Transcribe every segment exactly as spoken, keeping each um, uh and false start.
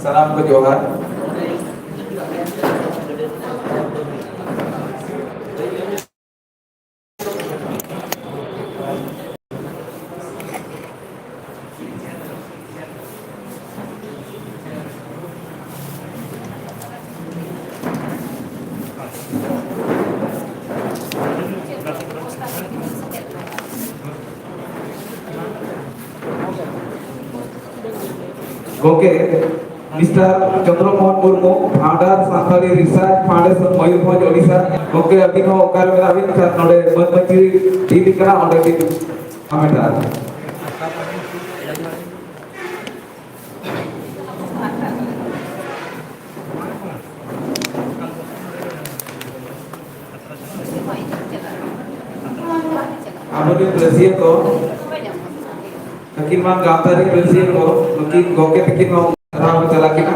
ᱥᱟᱱᱟᱢ ᱠᱚ ᱡᱚᱦᱟᱨ᱾ ᱜᱚᱢᱠᱮ, mister Chandra Mohan Murmu, founder Santali Research Foundation Mayurbhanj, Odisha. ᱜᱚᱢᱠᱮ, ᱟᱹᱵᱤᱱ ᱦᱚᱸ ᱚᱠᱟᱨᱮ ᱢᱮᱱᱟᱜ ᱵᱤᱱ ᱠᱷᱟᱱ, ᱱᱚᱰᱮ ᱢᱟᱹᱱ ᱢᱟᱹᱪᱤ ᱴᱷᱤᱠ ᱠᱟᱱᱟ, ᱚᱸᱰᱮ ᱵᱤᱱ ᱦᱟᱢᱮᱴᱟ᱾ ᱟᱵᱚᱨᱮᱱ ᱨᱟᱹᱥᱤᱭᱟᱹ ᱠᱚ, ᱟᱹᱠᱤᱱ ᱢᱟ ᱜᱟᱶᱛᱟ ᱨᱮᱱ ᱨᱟᱹᱥᱤᱭᱟᱹ ᱠᱚ, ᱱᱩᱠᱤᱱ ᱜᱚᱢᱠᱮ ᱛᱟᱹᱠᱤᱱ ᱢᱟ ᱫᱷᱟᱨᱟ ᱠᱚ ᱪᱟᱞᱟᱜ ᱠᱟᱱᱟ᱾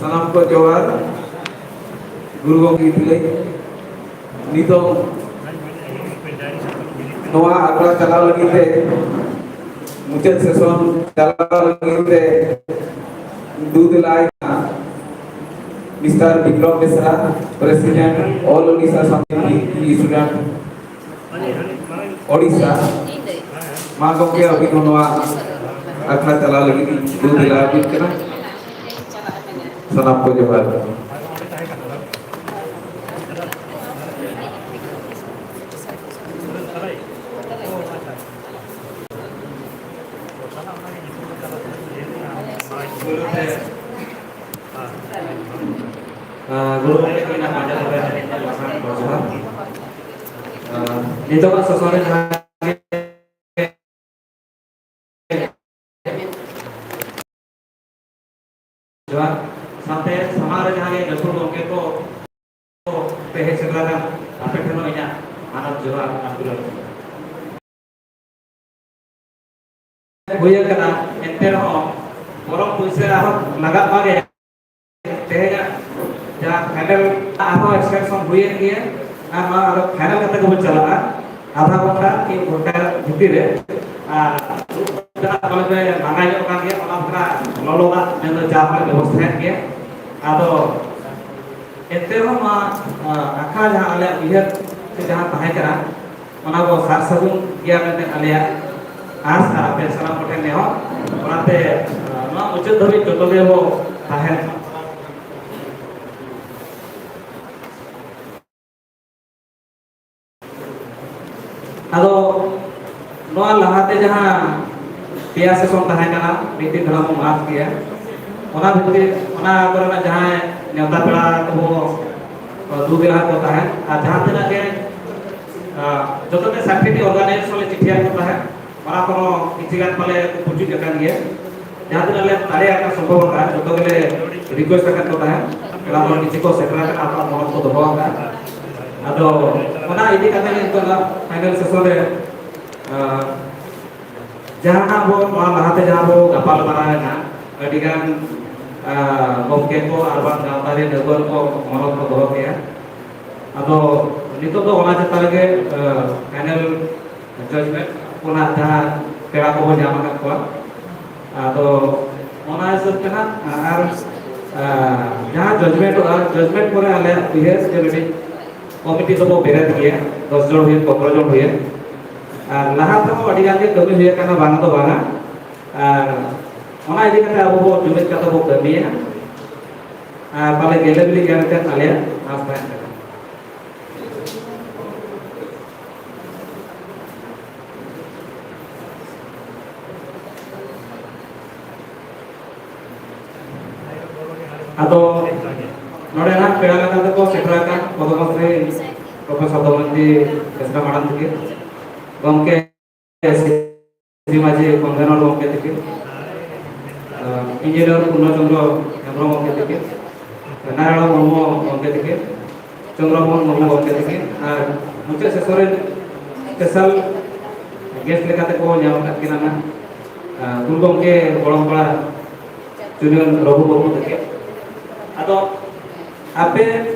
ᱥᱟᱱᱟᱢ ᱠᱚ ᱡᱚᱦᱟᱨ᱾ ᱜᱩᱨᱩ ᱜᱚᱢᱠᱮ ᱛᱤᱞᱟᱹᱭ ᱱᱤᱛᱚᱜ ᱱᱚᱣᱟ ᱟᱠᱷᱲᱟ ᱪᱟᱞᱟᱣ ᱞᱟᱹᱜᱤᱫ ᱛᱮ, ᱢᱩᱪᱟᱹᱫ ᱥᱮᱥᱚᱱ ᱪᱟᱞᱟᱣ ᱞᱟᱹᱜᱤᱫ ᱛᱮ ᱫᱩ ᱫᱮᱞᱟᱭ ᱠᱟᱱᱟ ᱢᱤᱥᱴᱟᱨ ᱵᱤᱠᱨᱚᱢ ᱵᱮᱥᱨᱟ, President All Odisha Samiti Student, Odisha. ᱢᱟ ᱜᱚᱢᱠᱮ, ᱟᱹᱵᱤᱱ ᱦᱚᱸ ᱱᱚᱣᱟ ᱟᱠᱷᱲᱟ ᱪᱟᱞᱟᱣ ᱞᱟᱹᱜᱤᱫ ᱤᱧ ᱫᱩ ᱫᱮᱞᱟ ᱟᱹᱵᱤᱱ ᱠᱟᱱᱟ᱾ ᱥᱟᱱᱟᱢ ᱠᱚ ᱡᱚᱦᱟᱨ᱾ ᱜᱩᱨᱩ ᱜᱚᱢᱠᱮ ᱛᱟᱹᱠᱤᱱᱟᱜ ᱯᱟᱸᱡᱟ ᱛᱟᱵᱮᱱ ᱟᱹᱰᱤ ᱞᱟᱥᱟᱱ ᱡᱚᱦᱟᱨ᱾ ᱱᱤᱛᱚᱜᱟᱜ ᱥᱚᱥᱚᱨ ᱨᱮ ᱡᱟᱦᱟᱸ ᱡᱚᱦᱟᱨ᱾ ᱥᱟᱶᱛᱮ ᱥᱟᱢᱟᱝ ᱨᱮ ᱡᱟᱦᱟᱸ ᱜᱮ ᱜᱟᱹᱠᱷᱩᱲ ᱜᱚᱢᱠᱮ ᱠᱚ ᱯᱮ ᱦᱮᱡ ᱥᱮᱴᱮᱨ ᱟᱠᱟᱱ, ᱟᱯᱮ ᱴᱷᱮᱱ ᱦᱚᱸ ᱤᱧᱟᱹᱜ ᱢᱟᱱᱚᱛ ᱡᱚᱦᱟᱨ ᱟᱨ ᱫᱩᱞᱟᱹᱲ᱾ ᱦᱩᱭ ᱟᱠᱟᱱᱟ, ᱮᱱᱛᱮ ᱨᱮᱦᱚᱸ ᱵᱚᱨᱚᱝ ᱯᱩᱭᱥᱟᱹ ᱟᱨᱦᱚᱸ ᱞᱟᱜᱟᱜ ᱢᱟ ᱜᱮ᱾ ᱛᱮᱦᱮᱧᱟᱜ ᱡᱟᱦᱟᱸ ᱯᱷᱟᱭᱱᱮᱞ ᱟᱨᱦᱚᱸ ᱮᱠᱥᱴᱮᱱᱥᱚᱱ ᱦᱩᱭᱮᱱ ᱜᱮᱭᱟ, ᱟᱨ ᱱᱚᱣᱟ ᱟᱨᱦᱚᱸ ᱯᱷᱟᱭᱱᱮᱞ ᱠᱟᱛᱮ ᱜᱮᱵᱚᱱ ᱪᱟᱞᱟᱜᱼᱟ ᱟᱫᱷᱟ ᱜᱷᱚᱱᱴᱟ ᱠᱤ ᱜᱷᱚᱱᱴᱟ ᱵᱷᱤᱛᱤᱨ ᱨᱮ᱾ ᱟᱨ ᱫᱟᱜ ᱯᱟᱞᱮ ᱯᱮ ᱢᱟᱸᱜᱟ ᱧᱚᱜ ᱠᱟᱱ ᱜᱮᱭᱟ, ᱚᱱᱟ ᱵᱟᱠᱷᱨᱟ ᱞᱚᱞᱚ ᱫᱟᱜ ᱢᱮᱱᱫᱚ ᱪᱟ ᱦᱚᱸᱞᱮ ᱵᱮᱵᱚᱥᱛᱷᱟᱭᱮᱫ ᱜᱮᱭᱟ᱾ ᱟᱫᱚ ᱮᱱᱛᱮ ᱨᱮᱦᱚᱸ ᱱᱚᱣᱟ, ᱟ, ᱟᱠᱷᱲᱟ ᱡᱟᱦᱟᱸ ᱟᱞᱮᱭᱟᱜ ᱩᱭᱦᱟᱹᱨ ᱥᱮ ᱡᱟᱦᱟᱸ ᱛᱟᱦᱮᱸ ᱠᱟᱱᱟ, ᱚᱱᱟ ᱵᱚ ᱥᱟᱨ ᱥᱟᱹᱜᱩᱱ ᱜᱮᱭᱟ ᱢᱮᱱᱛᱮ ᱟᱞᱮᱭᱟᱜ ᱟᱥ ᱟᱨ ᱟᱯᱮ ᱥᱟᱱᱟᱢ ᱠᱚᱴᱷᱮᱱ ᱱᱮᱦᱚᱨ᱾ ᱚᱱᱟᱛᱮ, ᱟ, ᱱᱚᱣᱟ ᱢᱩᱪᱟᱹᱫ ᱫᱷᱟᱹᱵᱤᱡ ᱡᱚᱛᱚ ᱜᱮ ᱵᱚ ᱛᱟᱦᱮᱱ ᱢᱟ᱾ ᱟᱫᱚ ᱱᱚᱣᱟ ᱞᱟᱦᱟᱛᱮ ᱡᱟᱦᱟᱸ ᱯᱮᱭᱟ ᱥᱮᱥᱚᱱ ᱛᱟᱦᱮᱸ ᱠᱟᱱᱟ, ᱢᱤᱫ ᱫᱤᱱ ᱫᱷᱟᱨᱟ ᱵᱚᱱ ᱢᱟᱨᱪ ᱠᱮᱭᱟ, ᱚᱱᱟ ᱵᱷᱤᱛᱨᱤ ᱚᱱᱟ ᱠᱚᱨᱮᱱᱟᱜ ᱡᱟᱦᱟᱸᱭ ᱱᱮᱣᱛᱟ ᱯᱮᱲᱟ ᱠᱚᱵᱚ ᱫᱩ ᱵᱮᱲᱟ ᱠᱚ ᱛᱟᱦᱮᱸᱫ, ᱟᱨ ᱡᱟᱦᱟᱸ ᱛᱤᱱᱟᱹᱜ ᱜᱮ, ᱟ, ᱡᱚᱛᱚ ᱜᱮ ᱥᱟᱛᱴᱤ ᱚᱨᱜᱟᱱᱟᱭᱡᱮᱥᱚᱱ ᱞᱮ ᱪᱤᱴᱷᱤᱭᱟᱫ ᱠᱚ ᱛᱟᱦᱮᱸᱫ, ᱚᱱᱟ ᱠᱷᱚᱱ ᱦᱚᱸ ᱠᱤᱪᱷᱩ ᱜᱟᱱ ᱯᱟᱞᱮ ᱠᱚ ᱯᱩᱪᱩᱡ ᱟᱠᱟᱱ ᱜᱮᱭᱟ᱾ ᱡᱟᱦᱟᱸ ᱛᱤᱱᱟᱹᱜ ᱞᱮ ᱫᱟᱲᱮᱭᱟᱜ ᱠᱟᱱᱟ ᱥᱚᱢᱵᱷᱚᱵ ᱟᱠᱟᱱᱟ, ᱡᱚᱛᱚ ᱜᱮᱞᱮ ᱨᱤᱠᱩᱭᱮᱥᱴ ᱟᱠᱟᱫ ᱠᱚ ᱛᱟᱦᱮᱸᱫ, ᱚᱱᱟ ᱠᱷᱚᱱ ᱠᱤᱪᱷᱩ ᱠᱚ ᱥᱮᱴᱮᱨ ᱟᱠᱟᱱᱟ, ᱟᱠᱚᱣᱟᱜ ᱢᱚᱱᱚᱛ ᱠᱚ ᱫᱚᱦᱚ ᱟᱠᱟᱫᱼᱟ᱾ ᱟᱫᱚ ᱚᱱᱟ ᱤᱫᱤ ᱠᱟᱛᱮ ᱜᱮ ᱱᱤᱛᱚᱜ ᱫᱚ ᱯᱷᱟᱭᱱᱮᱞ ᱥᱮᱥᱚᱱ ᱨᱮ, ᱟ, ᱡᱟᱦᱟᱸ ᱟᱵᱚ ᱱᱚᱣᱟ ᱞᱟᱦᱟᱛᱮ ᱡᱟᱦᱟᱸ ᱵᱚ ᱜᱟᱯᱟᱞ ᱢᱟᱨᱟᱣ ᱮᱱᱟ, ᱟᱹᱰᱤᱜᱟᱱ, ᱟ, ᱜᱚᱢᱠᱮ ᱠᱚ ᱟᱨ ᱵᱟᱝ ᱜᱟᱶᱛᱟ ᱨᱮᱱ ᱟᱹᱜᱩᱣᱟᱹᱱ ᱠᱚ ᱢᱚᱱᱚᱛ ᱠᱚ ᱫᱚᱦᱚ ᱠᱮᱜᱼᱟ᱾ ᱟᱫᱚ ᱱᱤᱛᱚᱜ ᱫᱚ ᱚᱱᱟ ᱪᱮᱛᱟᱱ ᱨᱮᱜᱮ, ᱟ, ᱯᱷᱟᱭᱱᱮᱞ ᱡᱟᱡᱽᱢᱮᱱᱴ ᱠᱷᱚᱱᱟᱜ ᱡᱟᱦᱟᱸ ᱯᱮᱲᱟ ᱠᱚᱵᱚ ᱧᱟᱢ ᱟᱠᱟᱫ ᱠᱚᱣᱟ, ᱟᱫᱚ ᱚᱱᱟ ᱦᱤᱥᱟᱹᱵ ᱛᱮ ᱦᱟᱸᱜ ᱟᱨ, ᱟ, ᱡᱟᱦᱟᱸ ᱡᱟᱡᱽᱢᱮᱱᱴᱚᱜᱼᱟ, ᱡᱟᱡᱽᱢᱮᱱᱴ ᱯᱚᱨᱮ ᱟᱞᱮ ᱩᱭᱦᱟᱹᱨ ᱥᱮ ᱢᱤᱫᱴᱤᱡ ᱠᱚᱢᱤᱴᱤ ᱫᱚᱵᱚ ᱵᱮᱨᱮᱫ ᱜᱮᱭᱟ, ᱫᱚᱥ ᱡᱚᱱ ᱦᱩᱭᱮᱱ, ᱯᱚᱱᱨᱚ ᱡᱚᱱ ᱦᱩᱭᱮᱱ᱾ ᱟᱨ ᱞᱟᱦᱟ ᱛᱮᱦᱚᱸ ᱟᱹᱰᱤ ᱜᱟᱱ ᱜᱮ ᱠᱟᱹᱢᱤ ᱦᱩᱭ ᱟᱠᱟᱱᱟ, ᱵᱟᱝ ᱫᱚ ᱵᱟᱝᱟ᱾ ᱟᱨ ᱚᱱᱟ ᱤᱫᱤ ᱠᱟᱛᱮ ᱟᱵᱚ ᱵᱚ ᱡᱩᱢᱤᱫ ᱠᱟᱛᱮ ᱵᱚ ᱠᱟᱹᱢᱤᱭᱟ᱾ ᱟᱨ ᱯᱟᱞᱮ ᱜᱮᱞᱮ ᱵᱤᱞᱤ ᱜᱟᱱ ᱠᱟᱛᱮ ᱟᱞᱮᱭᱟᱜ ᱟᱥ ᱛᱟᱦᱮᱱ ᱠᱟᱱᱟ᱾ ᱟᱫᱚ ᱱᱚᱰᱮ ᱱᱟᱜ ᱯᱮᱲᱟ ᱞᱮᱠᱟ ᱛᱮᱠᱚ ᱥᱮᱴᱮᱨ ᱟᱠᱟᱱ ᱯᱚᱫᱽᱢᱚᱥᱨᱤ ᱯᱨᱚᱯᱷᱮᱥᱚᱨ ᱫᱚᱢᱚᱱᱡᱤ ᱵᱮᱥᱨᱟ ᱢᱟᱲᱟᱝ ᱛᱤᱠᱤᱱ, ᱜᱚᱢᱠᱮ ᱥᱤ ᱢᱟᱹᱡᱷᱤ ᱠᱚᱱᱵᱷᱮᱱᱚᱨ ᱜᱚᱢᱠᱮ ᱛᱤᱠᱤᱱ, ᱤᱧᱡᱤᱱᱤᱭᱟᱨ ᱯᱩᱨᱱᱚ ᱪᱚᱸᱫᱽᱨᱚ ᱦᱮᱢᱵᱨᱚᱢ ᱜᱚᱢᱠᱮ ᱛᱤᱠᱤᱱ, ᱱᱟᱨᱟᱭᱚᱬ ᱢᱩᱨᱢᱩ ᱜᱚᱢᱠᱮ ᱛᱤᱠᱤᱱ, ᱪᱚᱸᱫᱽᱨᱚ ᱢᱳᱦᱚᱱ ᱢᱩᱨᱢᱩ ᱜᱚᱢᱠᱮ ᱛᱤᱠᱤᱱ, ᱟᱨ ᱢᱩᱪᱟᱹᱫ ᱥᱮᱥᱚᱱ ᱨᱮ ᱥᱯᱮᱥᱟᱞ ᱜᱮᱥᱴ ᱞᱮᱠᱟ ᱛᱮᱠᱚ ᱧᱟᱢ ᱟᱠᱟᱫ ᱠᱤᱱᱟ ᱱᱟᱜ, ᱜᱩᱨᱩ ᱜᱚᱢᱠᱮ ᱜᱚᱲᱚᱢ ᱠᱚᱲᱟ ᱪᱩᱱᱟᱹᱱ ᱨᱚᱜᱷᱩ ᱵᱟᱹᱵᱩ ᱛᱟᱹᱠᱤᱱ᱾ ᱟᱫᱚ ᱟᱯᱮ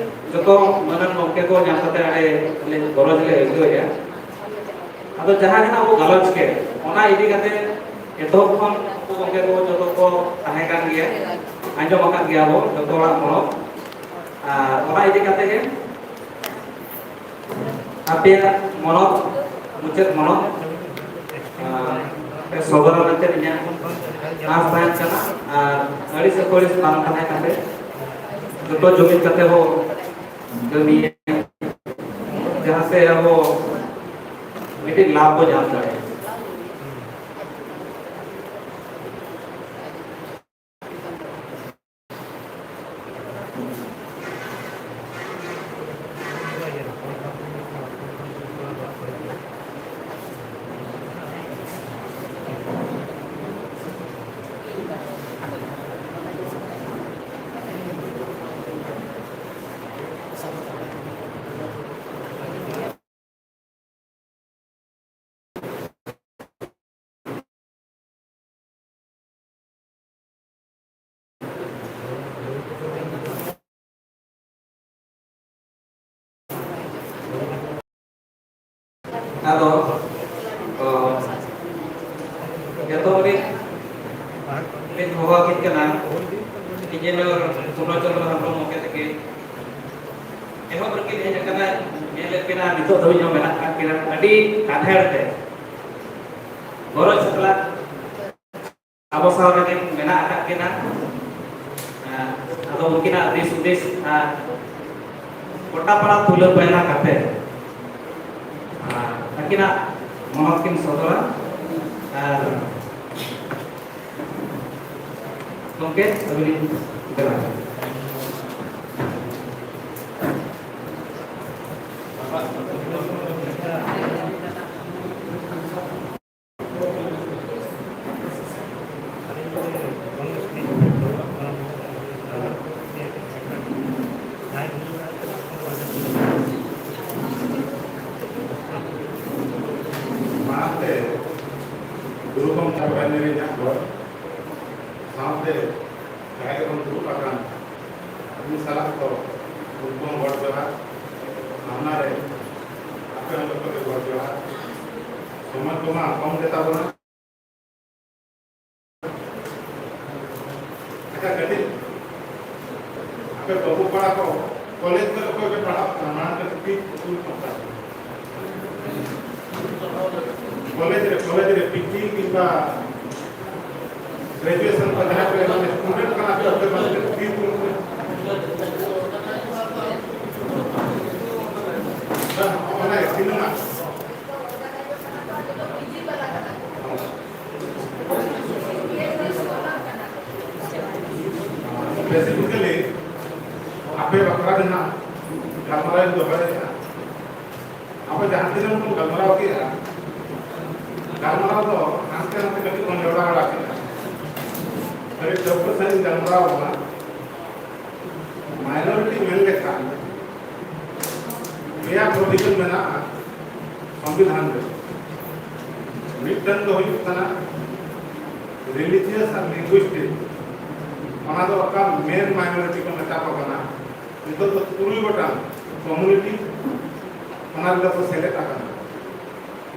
ᱡᱚᱛᱚ ᱢᱟᱹᱱᱟᱱ ᱜᱚᱢᱠᱮ ᱠᱚ ᱧᱟᱢ ᱠᱟᱛᱮ ᱟᱹᱰᱤ ᱜᱚᱨᱚᱡᱽ ᱞᱮ ᱟᱹᱭᱠᱟᱹᱣᱮᱫᱼᱟ᱾ ᱟᱫᱚ ᱡᱟᱦᱟᱸ ᱜᱮ ᱟᱵᱚ ᱜᱟᱞᱚᱪ ᱠᱮᱫ, ᱚᱱᱟ ᱤᱫᱤ ᱠᱟᱛᱮ ᱮᱛᱚᱦᱚᱵ ᱠᱷᱚᱱ ᱩᱱᱠᱩ ᱜᱚᱢᱠᱮ ᱠᱚ ᱡᱚᱛᱚ ᱠᱚ ᱛᱟᱦᱮᱸ ᱠᱟᱱ ᱜᱮᱭᱟ, ᱟᱸᱡᱚᱢ ᱟᱠᱟᱫ ᱜᱮᱭᱟ ᱵᱚ ᱡᱚᱛᱚ ᱦᱚᱲᱟᱜ ᱢᱚᱱᱚᱛ᱾ ᱟᱨ ᱚᱱᱟ ᱤᱫᱤ ᱠᱟᱛᱮ ᱜᱮ ᱟᱯᱮᱭᱟᱜ ᱢᱚᱱᱚᱛ, ᱢᱩᱪᱟᱹᱫ ᱢᱚᱱᱚᱛ, ᱟᱨ, ᱯᱮ ᱥᱚᱫᱚᱨᱟ ᱢᱮᱱᱛᱮ ᱤᱧᱟᱹᱜ ᱟᱸᱥ ᱛᱟᱦᱮᱱ ᱠᱟᱱᱟ᱾ ᱟᱨ ᱟᱹᱲᱤᱥ ᱟᱹᱯᱟᱹᱲᱤᱥ ᱵᱟᱝ ᱛᱟᱦᱮᱸ ᱠᱟᱛᱮ ᱡᱚᱛᱚ ᱡᱩᱢᱤᱫ ᱠᱟᱛᱮ ᱵᱚ ᱠᱟᱹᱢᱤᱭᱟ, ᱡᱟᱦᱟᱸᱛᱮ ᱟᱵᱚ ᱢᱤᱫᱴᱤᱡ ᱞᱟᱵᱷ ᱵᱚ ᱧᱟᱢ ᱫᱟᱲᱮᱭᱟᱜᱼᱟ᱾ ᱟᱫᱚ, ᱚ, ᱡᱚᱛᱚ ᱦᱚᱲ ᱞᱤᱧ ᱦᱚᱦᱚ ᱟᱹᱠᱤᱱ ᱠᱟᱱᱟ, ᱤᱧᱡᱤᱱᱤᱭᱟᱨ ᱯᱩᱨᱱᱚ ᱪᱚᱸᱫᱽᱨᱚ ᱦᱮᱢᱵᱨᱚᱢ ᱜᱚᱢᱠᱮ ᱛᱟᱹᱠᱤᱱ᱾ ᱮᱦᱚᱵ ᱨᱮᱠᱤᱱ ᱦᱮᱡ ᱟᱠᱟᱱᱟ, ᱧᱮᱞᱮᱫ ᱠᱤᱱᱟ ᱱᱤᱛᱚᱜ ᱫᱷᱟᱹᱵᱤᱡ ᱦᱚᱸ ᱢᱮᱱᱟᱜ ᱟᱠᱟᱫ ᱠᱤᱱᱟ, ᱟᱹᱰᱤ ᱟᱱᱦᱮᱲ ᱛᱮ ᱜᱚᱨᱚᱡᱽ ᱥᱟᱞᱟᱜ ᱟᱵᱚ ᱥᱟᱶ ᱨᱮᱜᱮ ᱢᱮᱱᱟᱜ ᱟᱠᱟᱫ ᱠᱤᱱᱟ᱾ ᱟᱫᱚ ᱩᱱᱠᱤᱱᱟᱜ ᱫᱤᱥ ᱦᱩᱫᱤᱥ ᱟᱨ ᱜᱚᱴᱟ ᱯᱟᱲᱟ ᱛᱩᱞᱟᱹ ᱯᱟᱭᱞᱟ ᱠᱟᱛᱮ, ᱟᱨ ᱟᱹᱠᱤᱱᱟᱜ ᱢᱚᱱᱚᱛ ᱠᱤᱱ ᱥᱚᱫᱚᱨᱟ᱾ ᱟᱨ ᱜᱚᱢᱠᱮ, ᱟᱹᱵᱤᱱ ᱫᱮᱞᱟ᱾ ᱢᱟᱲᱟᱝ ᱛᱮ ᱜᱩᱨᱩ ᱜᱚᱢᱠᱮ ᱟᱵᱚᱨᱮᱱ ᱨᱮ ᱢᱮᱱᱟᱜ ᱦᱚᱲ ᱥᱟᱶᱛᱮ ᱡᱟᱦᱟᱸᱭ ᱜᱮᱵᱚᱱ ᱫᱩᱲᱩᱵ ᱟᱠᱟᱱ, ᱩᱱᱠᱩ ᱥᱟᱞᱟᱜ ᱠᱚ, ᱩᱱᱠᱩ ᱦᱚᱸ ᱜᱚᱰ ᱡᱚᱦᱟᱨ᱾ ᱥᱟᱢᱱᱟ ᱨᱮ ᱟᱯᱮ ᱦᱚᱸ ᱡᱚᱛᱚ ᱜᱮ ᱜᱚᱰ ᱡᱚᱦᱟᱨ᱾ ᱥᱚᱢᱚᱭ ᱠᱚᱢᱟ ᱠᱚᱢ ᱜᱮᱛᱟ ᱵᱚᱱᱟ᱾ ᱟᱪᱪᱷᱟ, ᱠᱟᱹᱴᱤᱡ ᱟᱯᱮ ᱵᱟᱹᱵᱩ ᱠᱚᱲᱟ ᱠᱚ ᱠᱚᱞᱮᱡᱽ ᱠᱚᱨᱮ ᱚᱠᱚᱭ ᱯᱮ ᱯᱟᱲᱦᱟᱜ ᱠᱟᱱᱟ? ᱢᱟᱲᱟᱝ ᱛᱮ ᱠᱟᱹᱴᱤᱡ ᱩᱥᱩᱞ ᱠᱚᱜ ᱠᱟᱱ᱾ ᱠᱚᱞᱮᱡᱽ ᱨᱮ, ᱠᱚᱞᱮᱡᱽ ᱨᱮ ᱯᱤᱡᱤ ᱠᱤᱝᱵᱟ ᱜᱨᱮᱡᱩᱭᱮᱥᱚᱱ ᱠᱚ ᱡᱟᱦᱟᱸᱭ ᱯᱮ ᱢᱟᱱᱮ ᱥᱴᱩᱰᱮᱱᱴ ᱠᱟᱱᱟ ᱯᱮ, ᱟᱯᱮ ᱢᱟᱱᱮ ᱯᱤᱡᱤ ᱠᱚ ᱯᱮ᱾ ᱵᱟᱝ, ᱚᱱᱟ ᱜᱮ, ᱛᱤᱱᱟᱹᱜ ᱢᱟ? ᱵᱮᱥᱤᱠᱟᱞᱤ ᱟᱯᱮ ᱵᱟᱠᱷᱨᱟ ᱜᱮ ᱱᱟᱜ ᱜᱟᱞᱢᱟᱨᱟᱣ ᱤᱧ ᱫᱚᱦᱚᱭᱮᱫᱼᱟ᱾ ᱟᱵᱚ ᱡᱟᱦᱟᱸ ᱛᱤᱱᱟᱹᱜ ᱵᱚᱱ ᱜᱟᱞᱢᱟᱨᱟᱣ ᱠᱮᱫᱼᱟ, ᱜᱟᱞᱢᱟᱨᱟᱣ ᱫᱚ ᱦᱟᱱᱛᱮ ᱱᱟᱛᱮ ᱠᱟᱹᱴᱤᱡ ᱵᱚᱱ ᱡᱚᱲᱟ ᱵᱟᱲᱟ ᱠᱮᱫᱼᱟ᱾ ᱟᱹᱰᱤ ᱴᱷᱟᱹᱣᱠᱟᱹ ᱥᱟᱺᱦᱤᱡ ᱜᱟᱞᱢᱟᱨᱟᱣ ᱠᱟᱱᱟ᱾ ᱢᱟᱭᱱᱚᱨᱤᱴᱤ ᱢᱮᱱ ᱞᱮᱠᱷᱟᱱ ᱯᱮᱭᱟ ᱯᱨᱚᱵᱷᱤᱡᱚᱱ ᱢᱮᱱᱟᱜᱼᱟ ᱥᱚᱝᱵᱤᱫᱷᱟᱱ ᱨᱮ᱾ ᱢᱤᱫᱴᱟᱝ ᱫᱚ ᱦᱩᱭᱩᱜ ᱠᱟᱱᱟ ᱨᱤᱞᱤᱡᱤᱭᱟᱥ ᱟᱨ ᱞᱤᱝᱜᱩᱭᱥᱴᱤᱠ, ᱚᱱᱟ ᱫᱚ ᱚᱠᱟ ᱢᱮᱱ ᱢᱟᱭᱱᱚᱨᱤᱴᱤ ᱠᱚ ᱢᱮᱛᱟ ᱠᱚ ᱠᱟᱱᱟ᱾ ᱱᱤᱛᱚᱜ ᱫᱚ ᱛᱩᱨᱩᱭ ᱜᱚᱴᱟᱝ ᱠᱚᱢᱩᱱᱤᱴᱤ ᱚᱱᱟ ᱨᱮᱫᱚ ᱠᱚ ᱥᱮᱞᱮᱫ ᱟᱠᱟᱱᱟ᱾